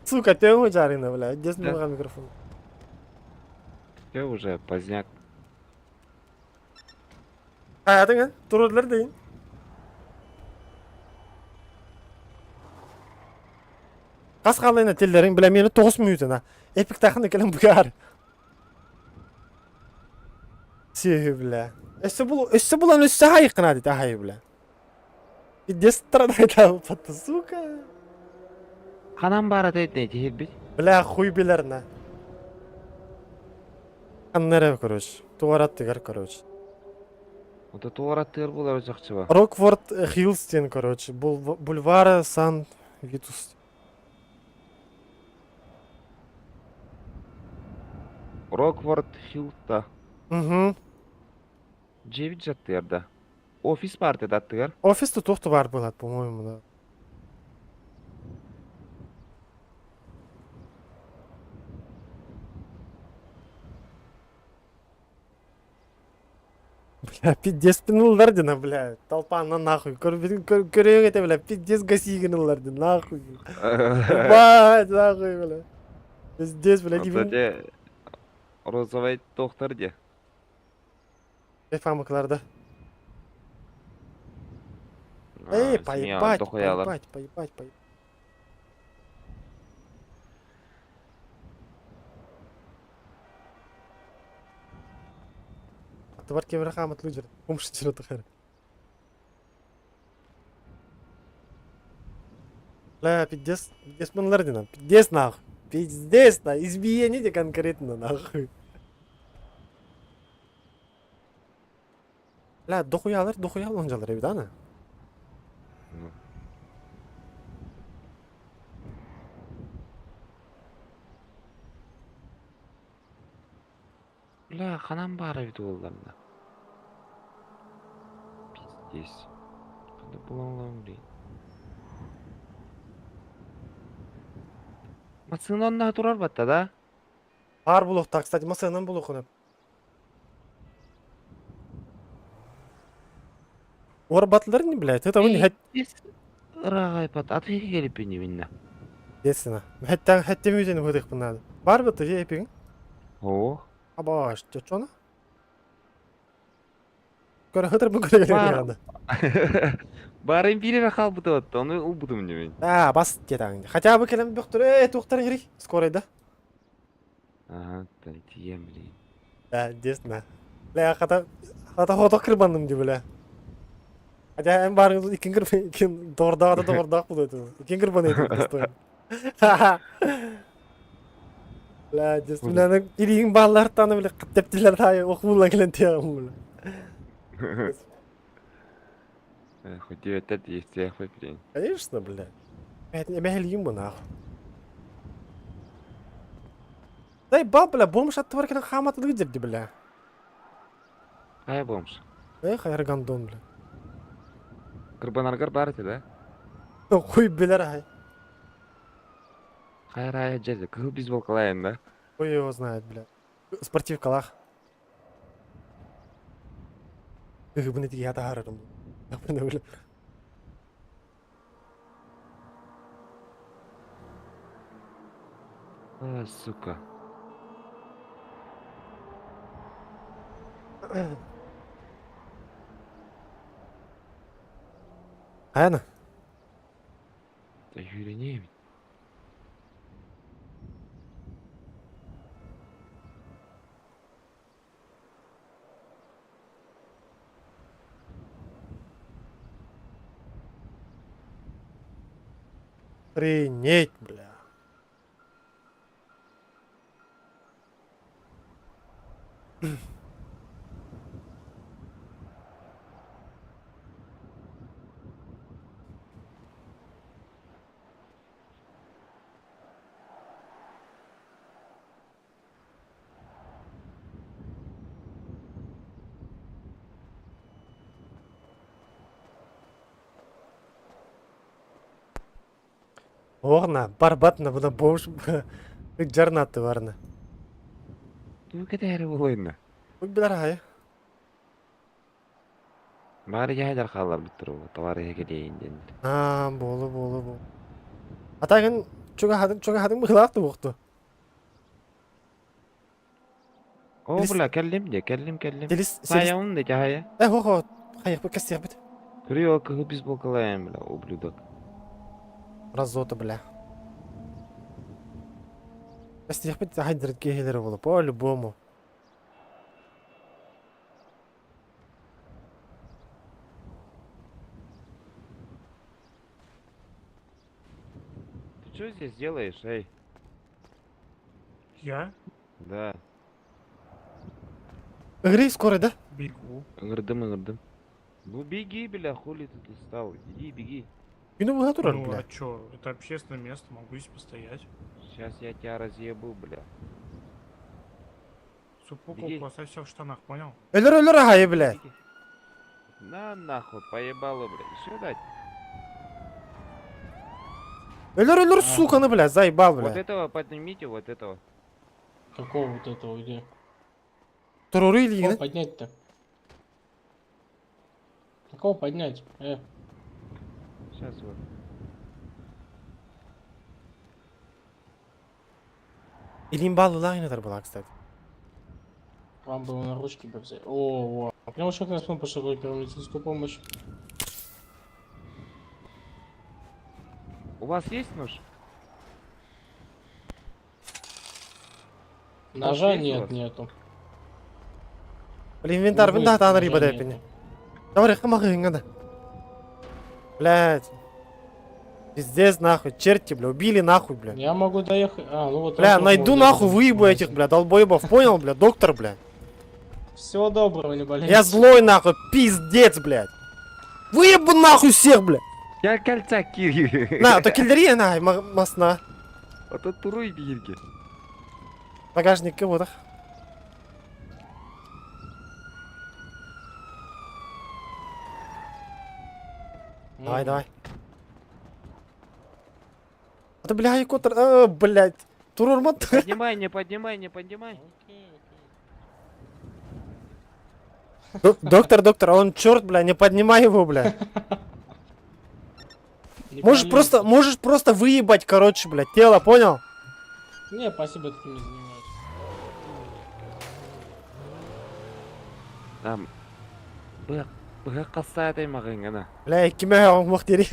Сука, ты его жарина, бля. Где Да. микрофон? Все уже, поздняк. Hayatın Tururlar deyin. Kas қалайна теллерин бля мени 9 минутына. Эпик тахын келем бугар. Сихи бля. Өссө бул өссө булан өссө хайкына дейт ахай бля. Пиздец страдает патта сука. Ханан бара дейт не тихирбит. Бля хуй билерна. Аннere короче. Туарат тигер короче. Ота туара тыр булар жакчыба. Рокфорд Хиллстен короче. Бульвара Сан Витус. Рокфорд Хиллта. Угу. Джевит жаттырда. Офис бар дед аттыгар. Офиста тухту бар булат, по-моему, да. Бля, пиздец пинуллар бля. Толпа на нахуй. Көрөң это, бля, пиздец гасигинуллар нахуй. Ебать, нахуй, бля. Пиздец, бля, Ота де розовый доктор де. Памыкларда. Эй, поебать, поебать, поебать, поебать. Товар кемер хамат лүжер. Кумшы жер тахар. Бля, пиздец, пиздец мынлар дина. Пиздец нахуй. Пиздец на, избиение де конкретно нахуй. Бля, дохуялар, дохуял онжалар эбит ана. Бля, ханан бара бит оларна. Пиздец. Канда булан блин. Масына онна турар батта да? Бар булуқта, кстати, масынан булуқын. Ор батлар не, блядь, это он хәт Ырагай бат, аты келип бени минна. Десина. Хәттән хәттә мүзен хөдек бунады. Бар бит, эпигин. О. Абаш, чона? Көрө хытыр бу көрө келген. Барын бире хал бутып атты, оны убудум мен. А, бас кетаң. Хотя бы келем бөктөр, э, туктар керек. Скорый да. Ага, да тием, блин. Да, десна. Бля, хата хата хото кырбандым ди бля. Хотя эм барын икин кырбан, икин дордага да дордак булды. Икин кырбан эдим просто. Бля, десна. Бля, илигин баллар таны бля, кыттептилер тай окулла келен тиягым бля. Хоть девять есть, я хоть блин. Конечно, бля. Эме бу нахуй. Дай бал, бля, бомж аттı бар хамат лидер бля. Кай бомж? Эх, айргандон, бля. Кырбанаргар бар да? Хуй билер ай. Кай рая жеди, кыл бейсбол кылайын да? Хуй его знает, бля. Спортивкалах. Эх, буны тиги ата харарым. Бля. А, сука. Аяна. Да юренем. Охренеть, бля. Оҕна, барбат на, буна бомж ыджарнаты барна. Тугу кэтээри буолуойна? Билэр аһайы. Баары дьаһайдар хаалларбыттар ол, товарыһа кэлиэйин диэннэр. Аа, буолу, буолу, буолу. Атагын чугаһадын, чугаһадын быһылаах туохту. О, бля, кэллим де, кэллим, кэллим. Телис, Саайаун да дьаһайа. Э, хо-хо, хайыхпыт кэстиэхпит. Көрүө, кыһыл бейсболкалаайын, бля, ублюдок. Разота, бля. Кэстиэхпит хайдырыт киһилэри буолу, по-любому. Ты что здесь делаешь, эй? Я? Да. Ыгырый скоро, да? Бегу. Ыҥырдым, ыҥырдым. Ну беги, бля, хули ты тут стал? Иди, беги. Күнү быһа турар, Ну, бля. а чё? Это общественное место, могу здесь постоять. Сейчас я тебя разъебу, бля. Суппуку оставь себя в штанах, понял? Өлөр өлөр аһайы, бля. На нахуй, поебало, бля. Еще дать? Өлөр өлөр, суканы, бля, заебал, Вот бля. этого поднимите, вот этого. Какого вот этого где? Туруру Кого илиигин. поднять-то? Какого поднять? Сейчас вот. Илин баллылаах была, кстати. Вам было на ручки бы взять. О, о. Прямо шаг на спину пошел первую медицинскую помощь. У вас есть нож? Ножа есть у нет, вас? нету. Блин, инвентарь, Увы, винда таана ножа риба нету. депини. Давай, хамахы да. Блядь. Пиздец, нахуй, черти, бля, убили нахуй, бля. Я могу доехать. А, ну вот. Бля, он тоже найду может нахуй, доехать. выебу этих, бля, долбоебов, понял, бля, доктор, бля. Всего доброго, не болейте. Я злой, нахуй, пиздец, блядь. Выебу нахуй всех, бля. Я кольца кири. На, то киллери, на, масна. А то туруй бирге. Багажник вот. Давай, давай. А то, бля, якотр, а, блядь. Турурмат. Поднимай, не поднимай, не поднимай. Доктор, доктор, а он черт, бля, не поднимай его, бля. Не Можешь просто, можешь просто выебать, короче, бля, тело, понял? Не, спасибо, таким не занимаюсь. Там. Б. Б касатай магыңына. Бля, киме оңмақ дери.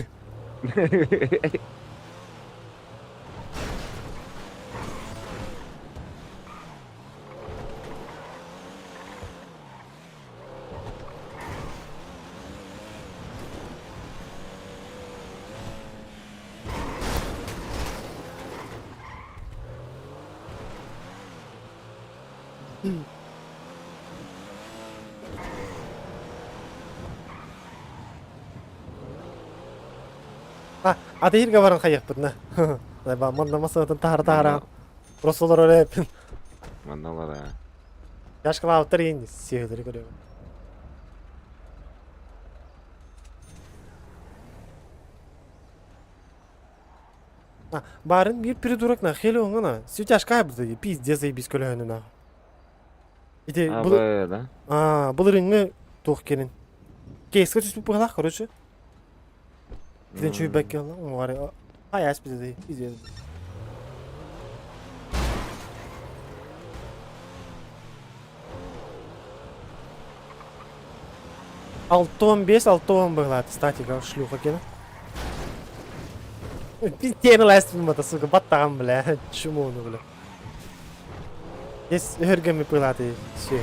А, а ты баран хайықпыт, на. Ба, манна масатын тахара тахара. Просто олар өлеппин. Манналара. Яшкалаабыттар иин сиэхилери көрөбүн. А, барын бир придурок на хеле оңана. Сютяшка бу пиздец заебись көлөһөнү на. Ити А, бу Б, да? А, бұл рыңы туох келин. Кейске түспүп быһалаах, короче. Китен чуй бэкке алла, оңари. Ай, ас бизе пиздец. Алтон 5, алтон быһалаат, статика шлюха кена. Пиздец лайстым сука, баттаган, бля, чумону, бля. Здесь өргөмі пылаты, все.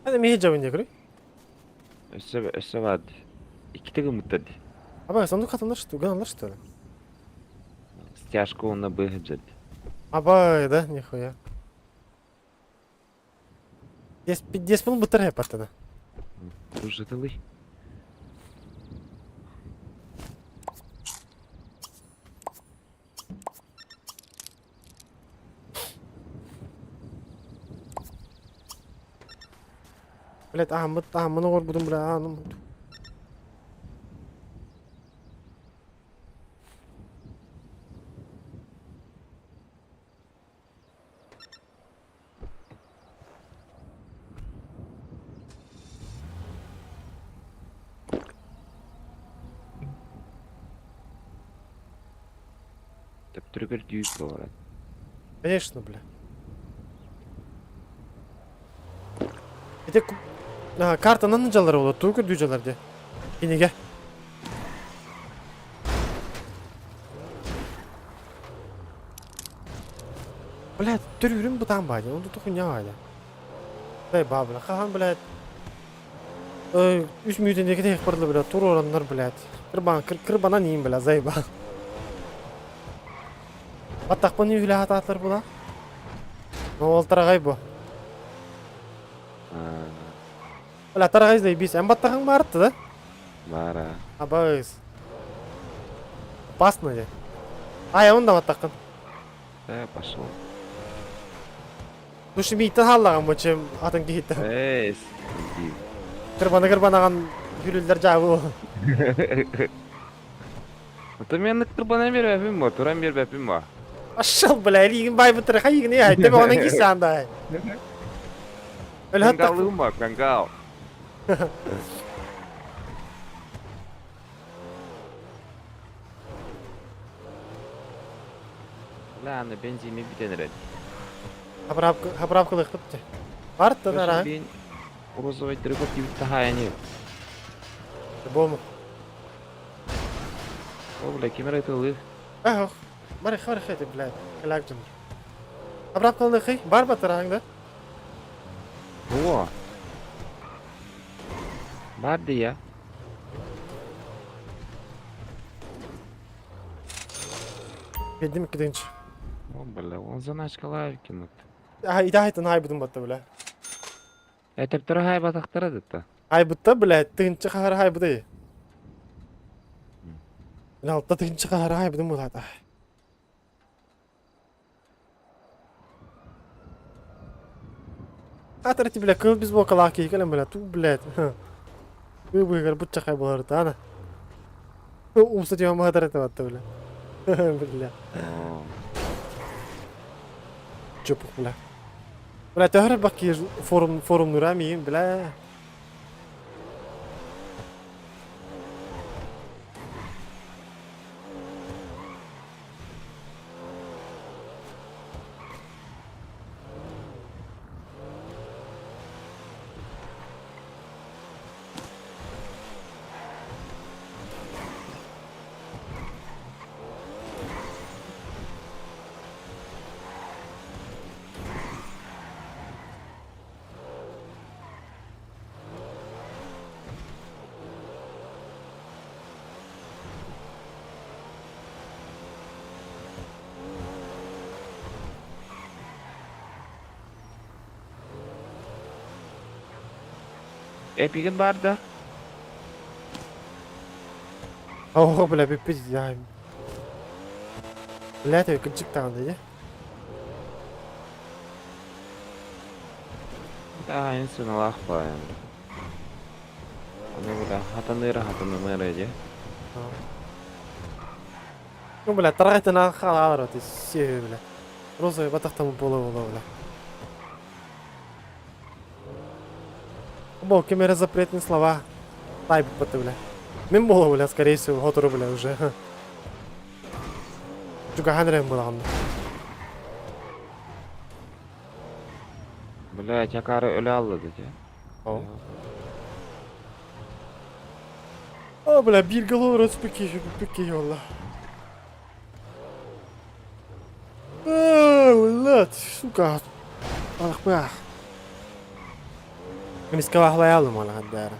Hadi mi hijab inje kuri? Өссө өссө баар. Иккитэ гыммыттар дии. Аба, сонду катандар что, ганалар что ли? Растяжка уонна быыһа дьэт. Абай, да, нихуя. Дес пыл бытыр хепаттана. Уже тылый. Блять, аһаммыт, аһаммын оҕорбутум, бля, ааным. Төптөрүгэр дүүп буолар. Конечно, бля. Ити картанан дьаллар буолар, тугу көрдүү дьаллар дии. Кинигэ. Блядь, төрүүрүм бытаан баайда, онту тухуня баайда. Дай ба, бля, хаһан, блядь. Үс мүнүүтэн диэки тэйэх барды, бля, туруораннар, блядь. Кырбан, кырбанан иин, бля, заеба. Баттахпын үлэ хатаатылар була. Ол тараҕай бу. Бля, тараҕай заебись. Эн баттахың баарытты да? Баара. Абайс. Опасно же. Ай, он да баттаххын. Да, пошел. Слушай, мииттэн хааллаҕым бу чем атын киһиттэн. Эй, иди. Кырбаны кырбанаҕан күлүллэр дьаабы. Это мен кырбана бербеппин бо, туран бербеппин бо. Пошел, бля, илиигин байбыттары хайыгын я, тебе онан киссаан да. Кангалым бо, кангал. Бля, аны бензини бүтэн эрэр. Хаправкалыхпыт те. Барт да Бен розовый дрыгот тибит тахаяни. Бому. О, бля, ким эрэ Ах, бары хары хэти, блядь. Калак жын. Хаправкалыхы, бар батыраң да. О! Бар я. Бедим кидинч. О, бля, он заначка лавкинут. А, ида хайтын хайбытын батта, бля. Это вторая батахтара это. Хайбытта, блядь, тыгынчы хары хайбыты. Алта тыгынчы хары хайбытын булат. Атыр бля, кыл biz бокалах кейкелем, бля, ту, блядь. Вы бутча хай болар, ана. Умса тема махатар это батта, бля. Бля. Чопух, бля. Бля, төһөр бакки форум форум нурами, бля. Эпигин бар да? Ого, бля, пипец, я. Бля, это кынчык тагында, де? Да, инсун Аллах баян. Аны бля, хатаныра хатанымыра же. Ну, бля, таргайтын халалар вот, все, бля. Розовый батахтан бола бола, бля. Бо, кемере запретные слова. Тай бата, бля. Мен бола, бля, скорее всего, хотору, бля, уже. Чугахан бола онда. Бля, чакары өлө алды же. О. О, бля, бир голову распеки, пеки, йолла. Блядь, сука. Ах, бля. Миска вахлаялым ала хаддара.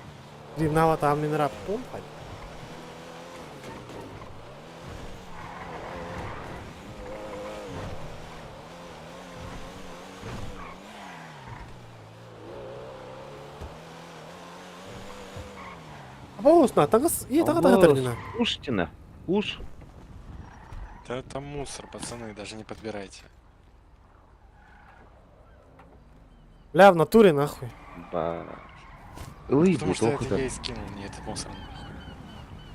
Ривнава там не рап помпай. Абоус, на, тагыс, и тага тага Абоус, тардина. Кушайте на. Куш. Да это мусор, пацаны, даже не подбирайте. Бля, в натуре нахуй. Ба. Ылый Потому что бутылку это я и скинул, не этот мусор.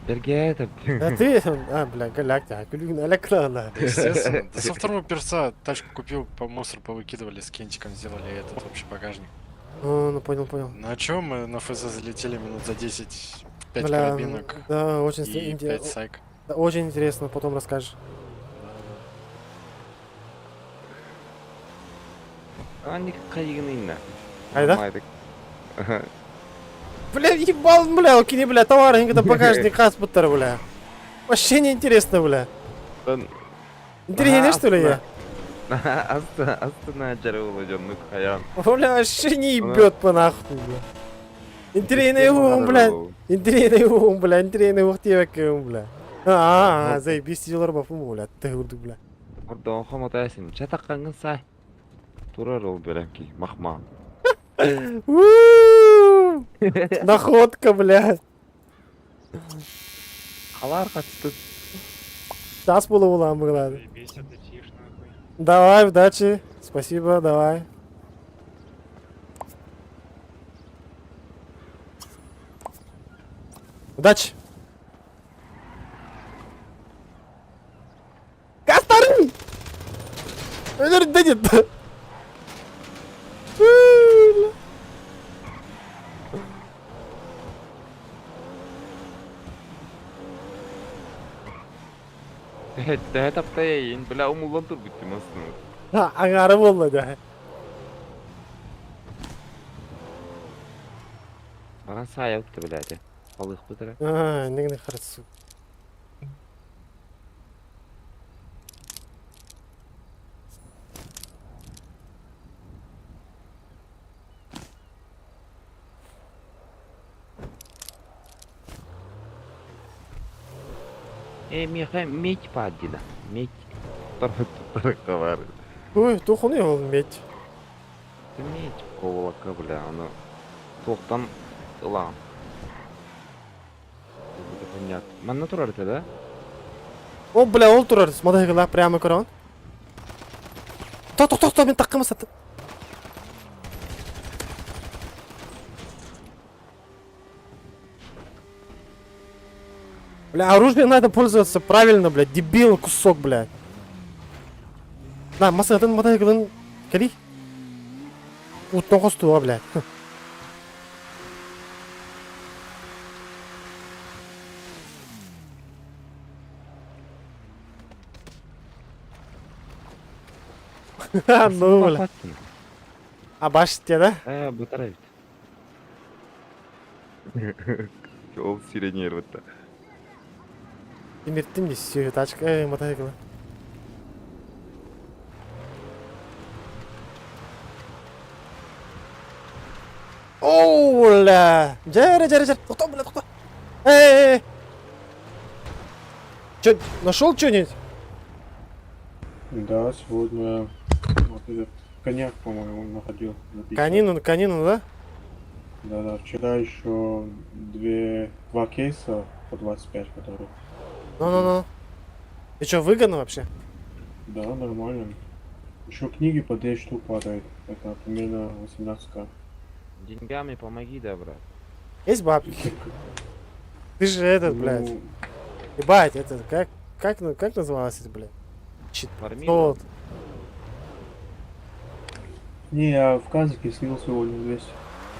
Берге это. Да ты, а, бля, голяк, а, күлүгүн электрона. Да, естественно. Да со второго перца тачку купил, по мусор повыкидывали, с кентиком сделали этот общий багажник. Ну, ну, понял, понял. На чем мы на ФЗ залетели минут за 10, 5 Бля, карабинок да, очень и 5 сайк. Да, очень интересно, потом расскажешь. Аник кайгынына. Айда? Бля, ебал, бля, окей, бля, товар, никогда багажник хаспуттар, бля. Вообще не интересно, бля. Интересно, что ли, я? Астына, астына жарылы жоннук хаян. Бля, вообще не ебет по нахуй, бля. Интересно его, бля. Интересно его, бля, интересно его тевек, бля. А, заебись, дилер бафу, бля, ты урду, бля. Ордон хомотайсын. Чатаккангын сай. Турар ол беремки, махма. У-у-у! Находка, бля. Халар катысты. Тас было улам, бля. Давай, удачи. Спасибо, давай. Удачи. Кастары! Өлөр дедит. Дэһэ таптайын, бля, умуллан тур бүттүм астына. Ha, аңары болды да. Баран сай өттү, блядь. Алых бутыра. А, негне харсу. Э, меха медь паддина. Медь. Товар. Ой, тухуны ол медь. Медь ковалака, бля, аны тоқтан ылам. Это понятно. Манна турар это, да? О, бля, ол турар. Смотри, гла, прямо көрөн. Ток, ток, ток, ток, мен таккым сат. Бля, оружие надо пользоваться правильно, бля, дебил кусок, бля. На, масатын мотоциклын кели. Уттон костуга, бля. Ну, бля. А баште, да? Э, бутара бит. Ол сиренер бітті. Тимиртим не все, тачка, мотоцикл. Оу, бля. Жәрі, жәрі, жәрі. Тоқта, бля, тоқта. Эй, эй, эй. Чё, нашел что-нибудь? Да, сегодня вот этот коньяк, по-моему, находил. на 50. Конину, конину, да? Да-да, вчера еще два кейса по 25, которые. Ну-ну-ну. И что, выгодно вообще? Да, нормально. Еще книги по 10 штук падает. Это примерно 18к. Деньгами помоги, да, брат. Есть бабки? Ты же этот, блядь. Ну, Ебать, этот, как, как называлось это, блядь? Чит. Золото. Не, я в Казике слил сегодня 200.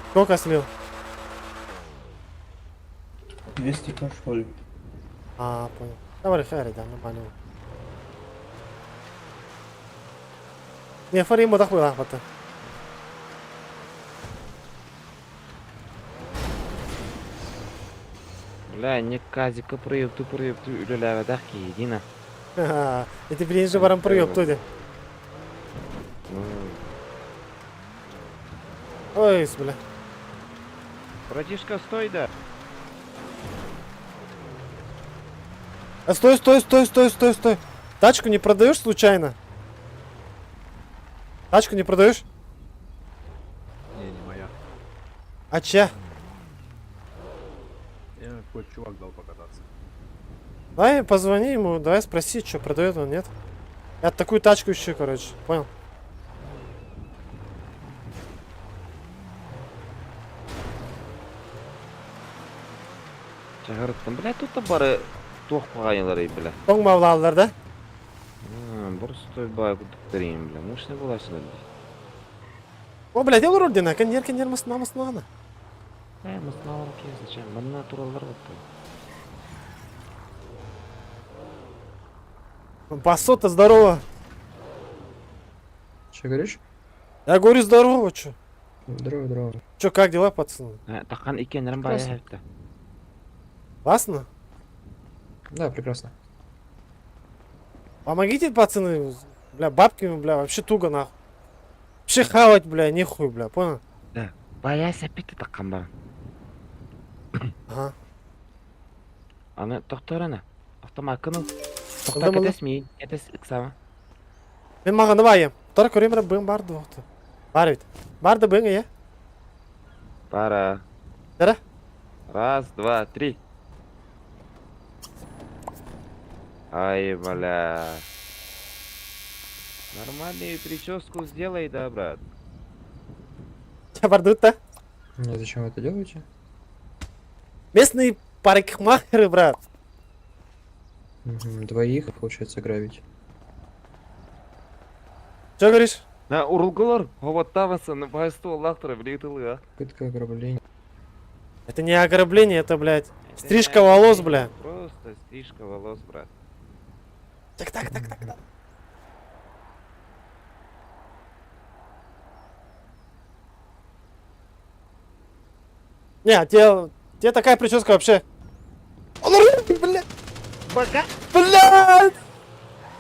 Сколько слил? 200к, что ли? А, понял. Давай, хари, да, нормально. Не, фари ему такой лахмата. Бля, не казика проепту, проепту, үлеләвәдәх киедина. Это блин же барам проеб, туди. Ну, Ой, бля. Братишка, стой, да. А стой, стой, стой, стой, стой, стой. Тачку не продаешь случайно? Тачку не продаешь? Не, не моя. А чья? Я Какой-то чувак дал покататься. Давай позвони ему, давай спроси, что продает он, нет? Я такую тачку ищу, короче, понял? Чагарыттан, бля, тут бары туох баҕайыларый, бля. Тоҥ бааллар да? Боростой баай курдуктарыйым, бля. Мощный буолааччылар дии. О, блядь, я ордена, коньер, коньер, масна, масна. Э, масналар окей, зачем? Манна тураллар вот. Басота, здорово. Че говоришь? Я говорю, здорово, чё? Здорово, здорово. Чё, как дела, пацаны? Такан икеннерин баайа Прекрасно. хэппэ. Классно? Да, прекрасно. Помогите, пацаны, бля, бабки, бля, вообще туго, нахуй. Вообще хавать, бля, нехуй, бля, понял? Да. Баайа сэппит такан бар. Ага. Аны тохторана. Автомаккын Тохта Ылдым, ылдым. кэтес миин, кэтес ыксама. Мен маған байым. Тора көрем бір бұң барды оқты. Бар бит. Барды бұң, иә? Пара. Дара? Раз, два, три. Ай, бля. Нормальную прическу сделай, да, брат. Ча барды да? Не, зачем вы это делаете? Местные парикмахеры, брат. Мгм, Двоих, получается, грабить. Че говоришь? На урулгулар, хоботтавасын, байсты оллақтыры, билетылы, а. Попытка ограбления. Это не ограбление, это, блядь, Это стрижка не волос, ограбление, бля. Просто стрижка волос, брат. Так, так, так, так, так. Не, тебе такая прическа вообще. Он бля. Бака. Блядь!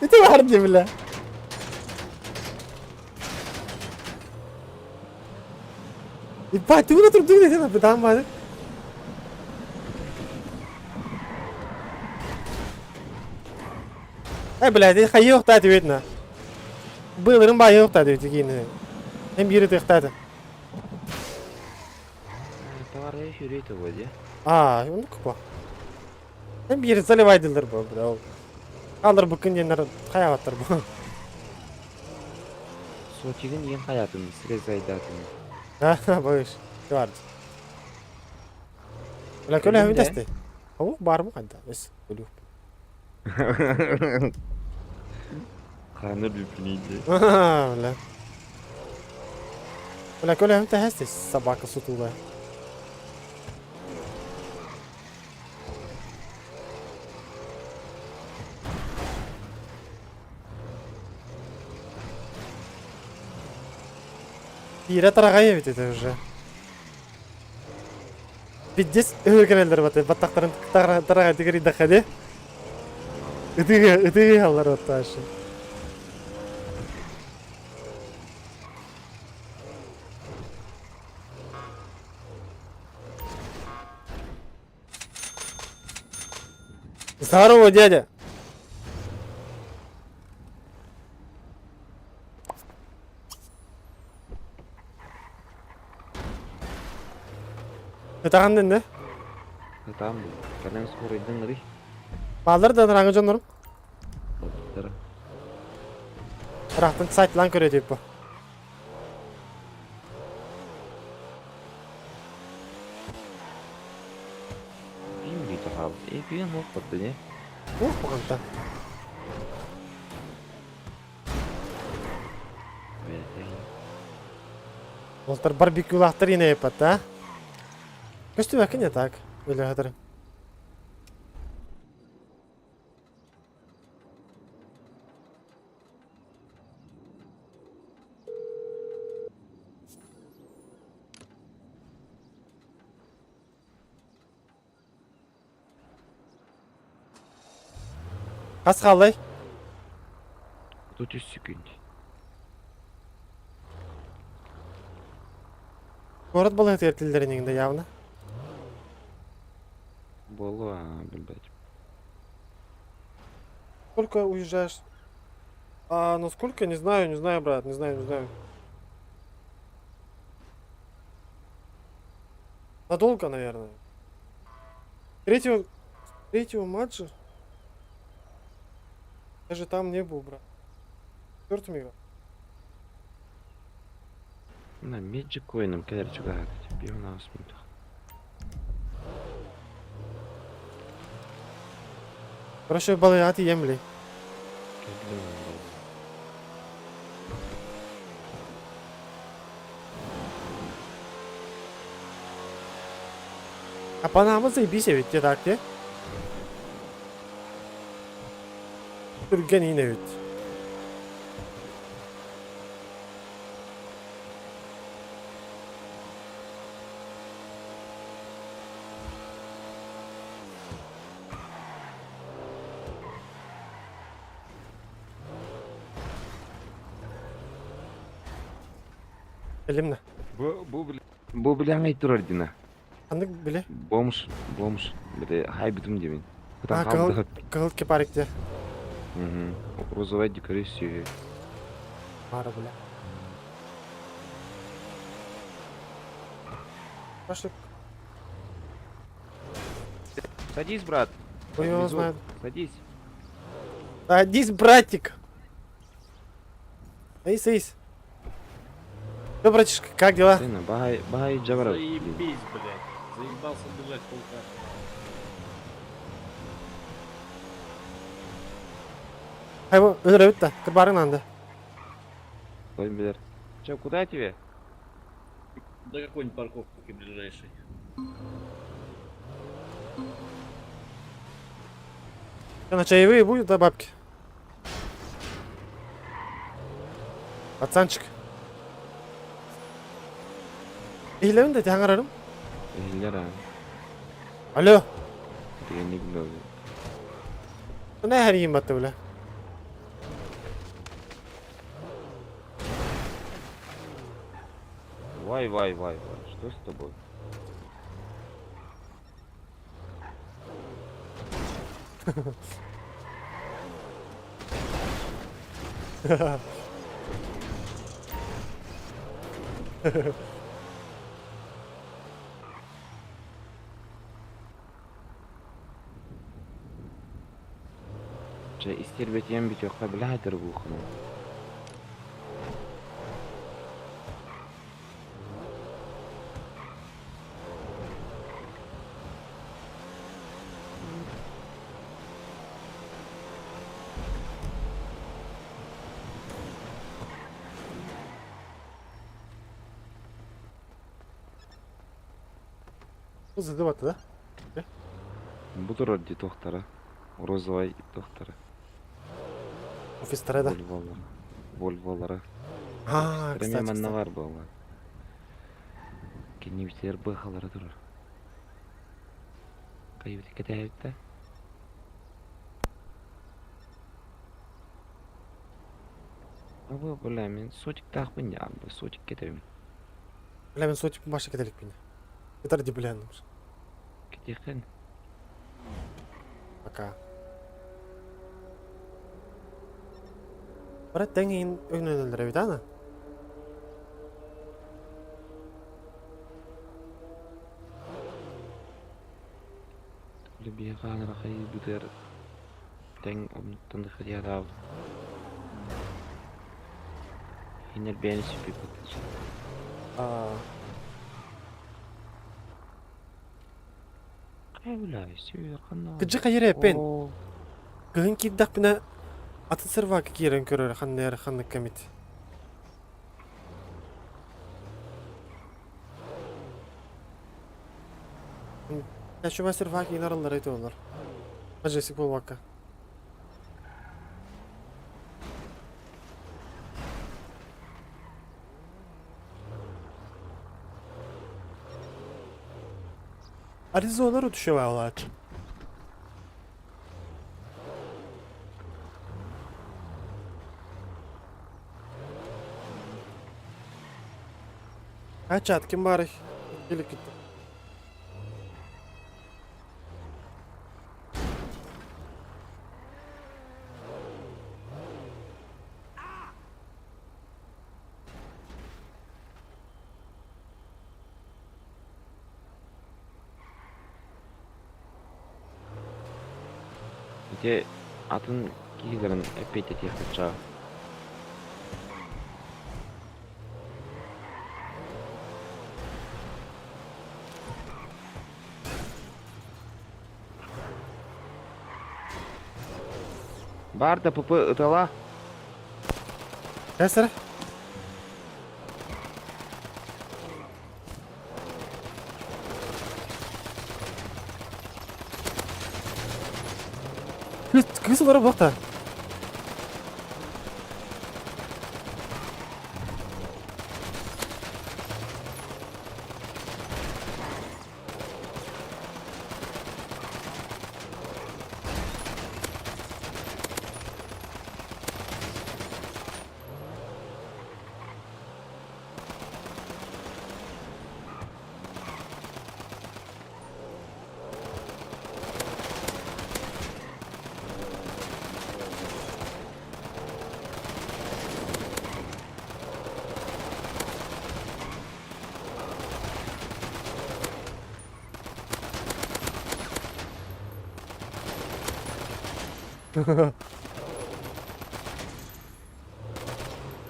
Иди варди, бля. Ебать, ты на труду не на бля. Эй, блядь, хайы оқтады видно. Былырын байы оқтады ведь Hem biri тықтады. Товар еще рейті воде. А, onu купа. Hem biri заливайдылар бу, бля. Ол. Алыр бу күнден хаяваттар бу. Сотигин ең хаятын, срезайдатын. Ha, боюсь. Бар. Бля, көлө Билдим хәм да. дәсте. О, бар мы кайда? Эс, өлү. Қаны бүпінейді. Бля. Бля, көлө хәм тәһәсте собака сутулая. Ира тарагай ведь это уже. Пиздец, өлгенелер баты, баттақтарын тарагай тигери дахаде. Ытыгы, ытыгы аллар отташы. Здорово, дядя. Ытагандын да? Там, кәлән скорыйдың рih. Балдар да раңы жонорум. Оттыр. Рахтын сайтлан көрө деп бу. Бим дейді қабыл. Е, бүйен оқыпты, не? Ух, бұғанта. Олтар барбекюлахтар ене епат, а? Көстүбәкке не так? Өлі хатыр. Қас қалай? Тут 3 секунд. Город был тилдеринигде явно. Болу, а, блядь. Сколько уезжаешь? А, ну сколько? Не знаю, не знаю, брат, не знаю, не знаю. Надолго, наверное. Третьего, третьего матча даже там не был, брат. Четвертым играл. На Magic Coin кэлэр чугаһаата. Бион аус минут. Короче, балыйаҕа тиийэн били. Кэллим онно. А Панама заебись эбит дии так дии. Түргэн иин эбит. Элимнэ. Бу бу бу билэҥэй турар дина. Ханнык биле? Бомж, бомж. Били хайбытым диэбин. А, кыһыл, кыһыл кепарик дии. Угу. Розовай дикари сүһү. Бара бля. Пошли. Садись, брат. Хуй его Подвезу. знает. Садись. Садись, братик. Садись, садись. Что, братишка, как дела? Сына, бай, бай, Джаваров. Заебись, блядь. Заебался бежать полкарты. Хайбо, өлөрөбүт да, кырбарың нанды. Ой, билер. Че, куда тебе? До какой-нибудь парковки ближайшей. На чаевые будет, да, бабки? Пацанчик. Иһилэбин да тяҥарарым. Иһиллэр а. Алло. Дегенник билэр. Не хэрийим батты бля. Вай, вай, вай, вай. Что с тобой? Чэ, истиэрбэтийэн бүтүөххэ билэ бухана. Зыды батты да? Бу турар дии туохтара. Розовай туохтара. Офистара да. Вольволара. Вольволара. А, Эмиэ кстати, манна кстати. баар буолла. Кэннибитигэр быахалара турар. Кайбыт кэтээбит да. Абы, бля, мин сотиктаахпын дии, абы, сотик кэтэбин. Бля, мин сотик баша кэтэликпин. Кэтэр ди бля. Кэтиэххин. Пока. Брат, тэҥ өҥнөнөллөр эбит ана. Бля, биэхэ хайбытыгар тэҥ онтон хадьяраабыт. Хинер бэйэни сүппүппүт. А, Хайа, бля, сү ханна. Кыдьык хайыр эппен. Кыһын киирдэхпинэ атын сервака киирэн көрөр ханна эрэ ханнык эмит. Чума сервак инараллар айтылар. Мажесик болбакка. Аризона рутушевалач. Ачат ким бар? Келип кетти. Ити атын киһилэрин эппиэттэтиэхпит чаа. Баар да ПП ытала. Эсэр. Кыз, кыз олары бакта.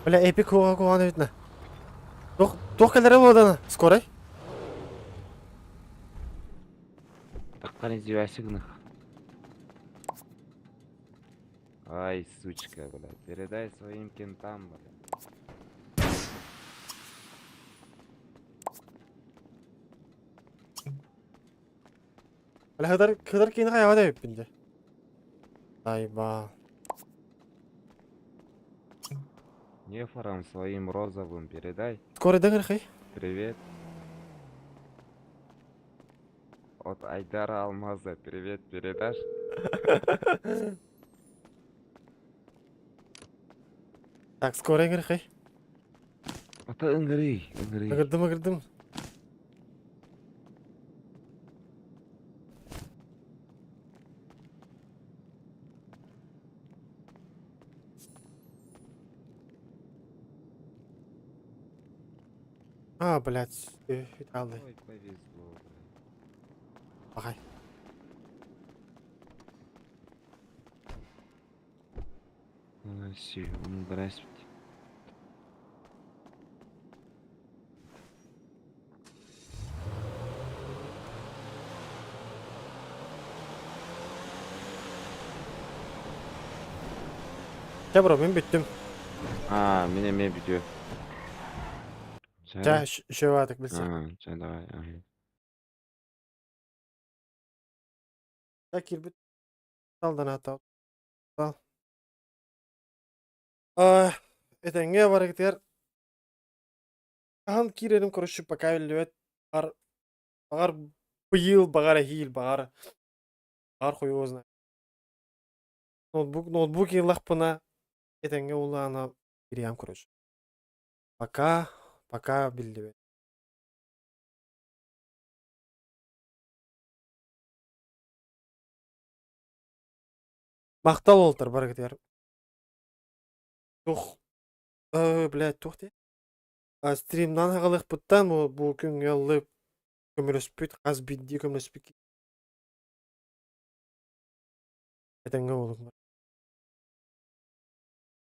Бля, эпик хуга куган видно. Туох, туох кэлэрэ буолдана, скорай? Таххан издевайся гынах. Ай, сучка, блядь, передай своим кентам, блядь. Бля, хыдар, хыдар киини хайаҕа да эбиппин дьэ. Айба. Нефорам своим розовым передай. Скорый дыгырхый. Привет. От Айдара Алмаза привет передашь? Так, скорый ыҥырхый. Ата ыҥырый, ыҥырый. Ыҥырдым, ыҥырдым. А, блядь, алый. Ой, повезло, блядь. Ағай. Ой, си, ну, здравствуйте. Чэ, бро, мин бүттүм. А, мин эмиэ бүтүө. Чэ, үчүгэй билсэ. А, чэ, давай, ага. Чэ, киирбит алдан аата. Этэҥҥэ барыгытыгар хаһан киирэрим короче пока биллибэт. Баҕар, баҕар быйыл, баҕар эһиил, баҕар, баҕар хуй его знает. Ноутбук, ноутбук ыллахпына этэҥҥэ улаана кириэм короче. Пока, пока биллибэт. Махтал уолтар барыгытыгар. Туох, блядь, туох дии? Стримнан аҕалыахпыттан бу, бу күҥҥэ ыллып көмөлөспүт, хас биирдии көмөлөспүт этэҥҥэ буолуҥ.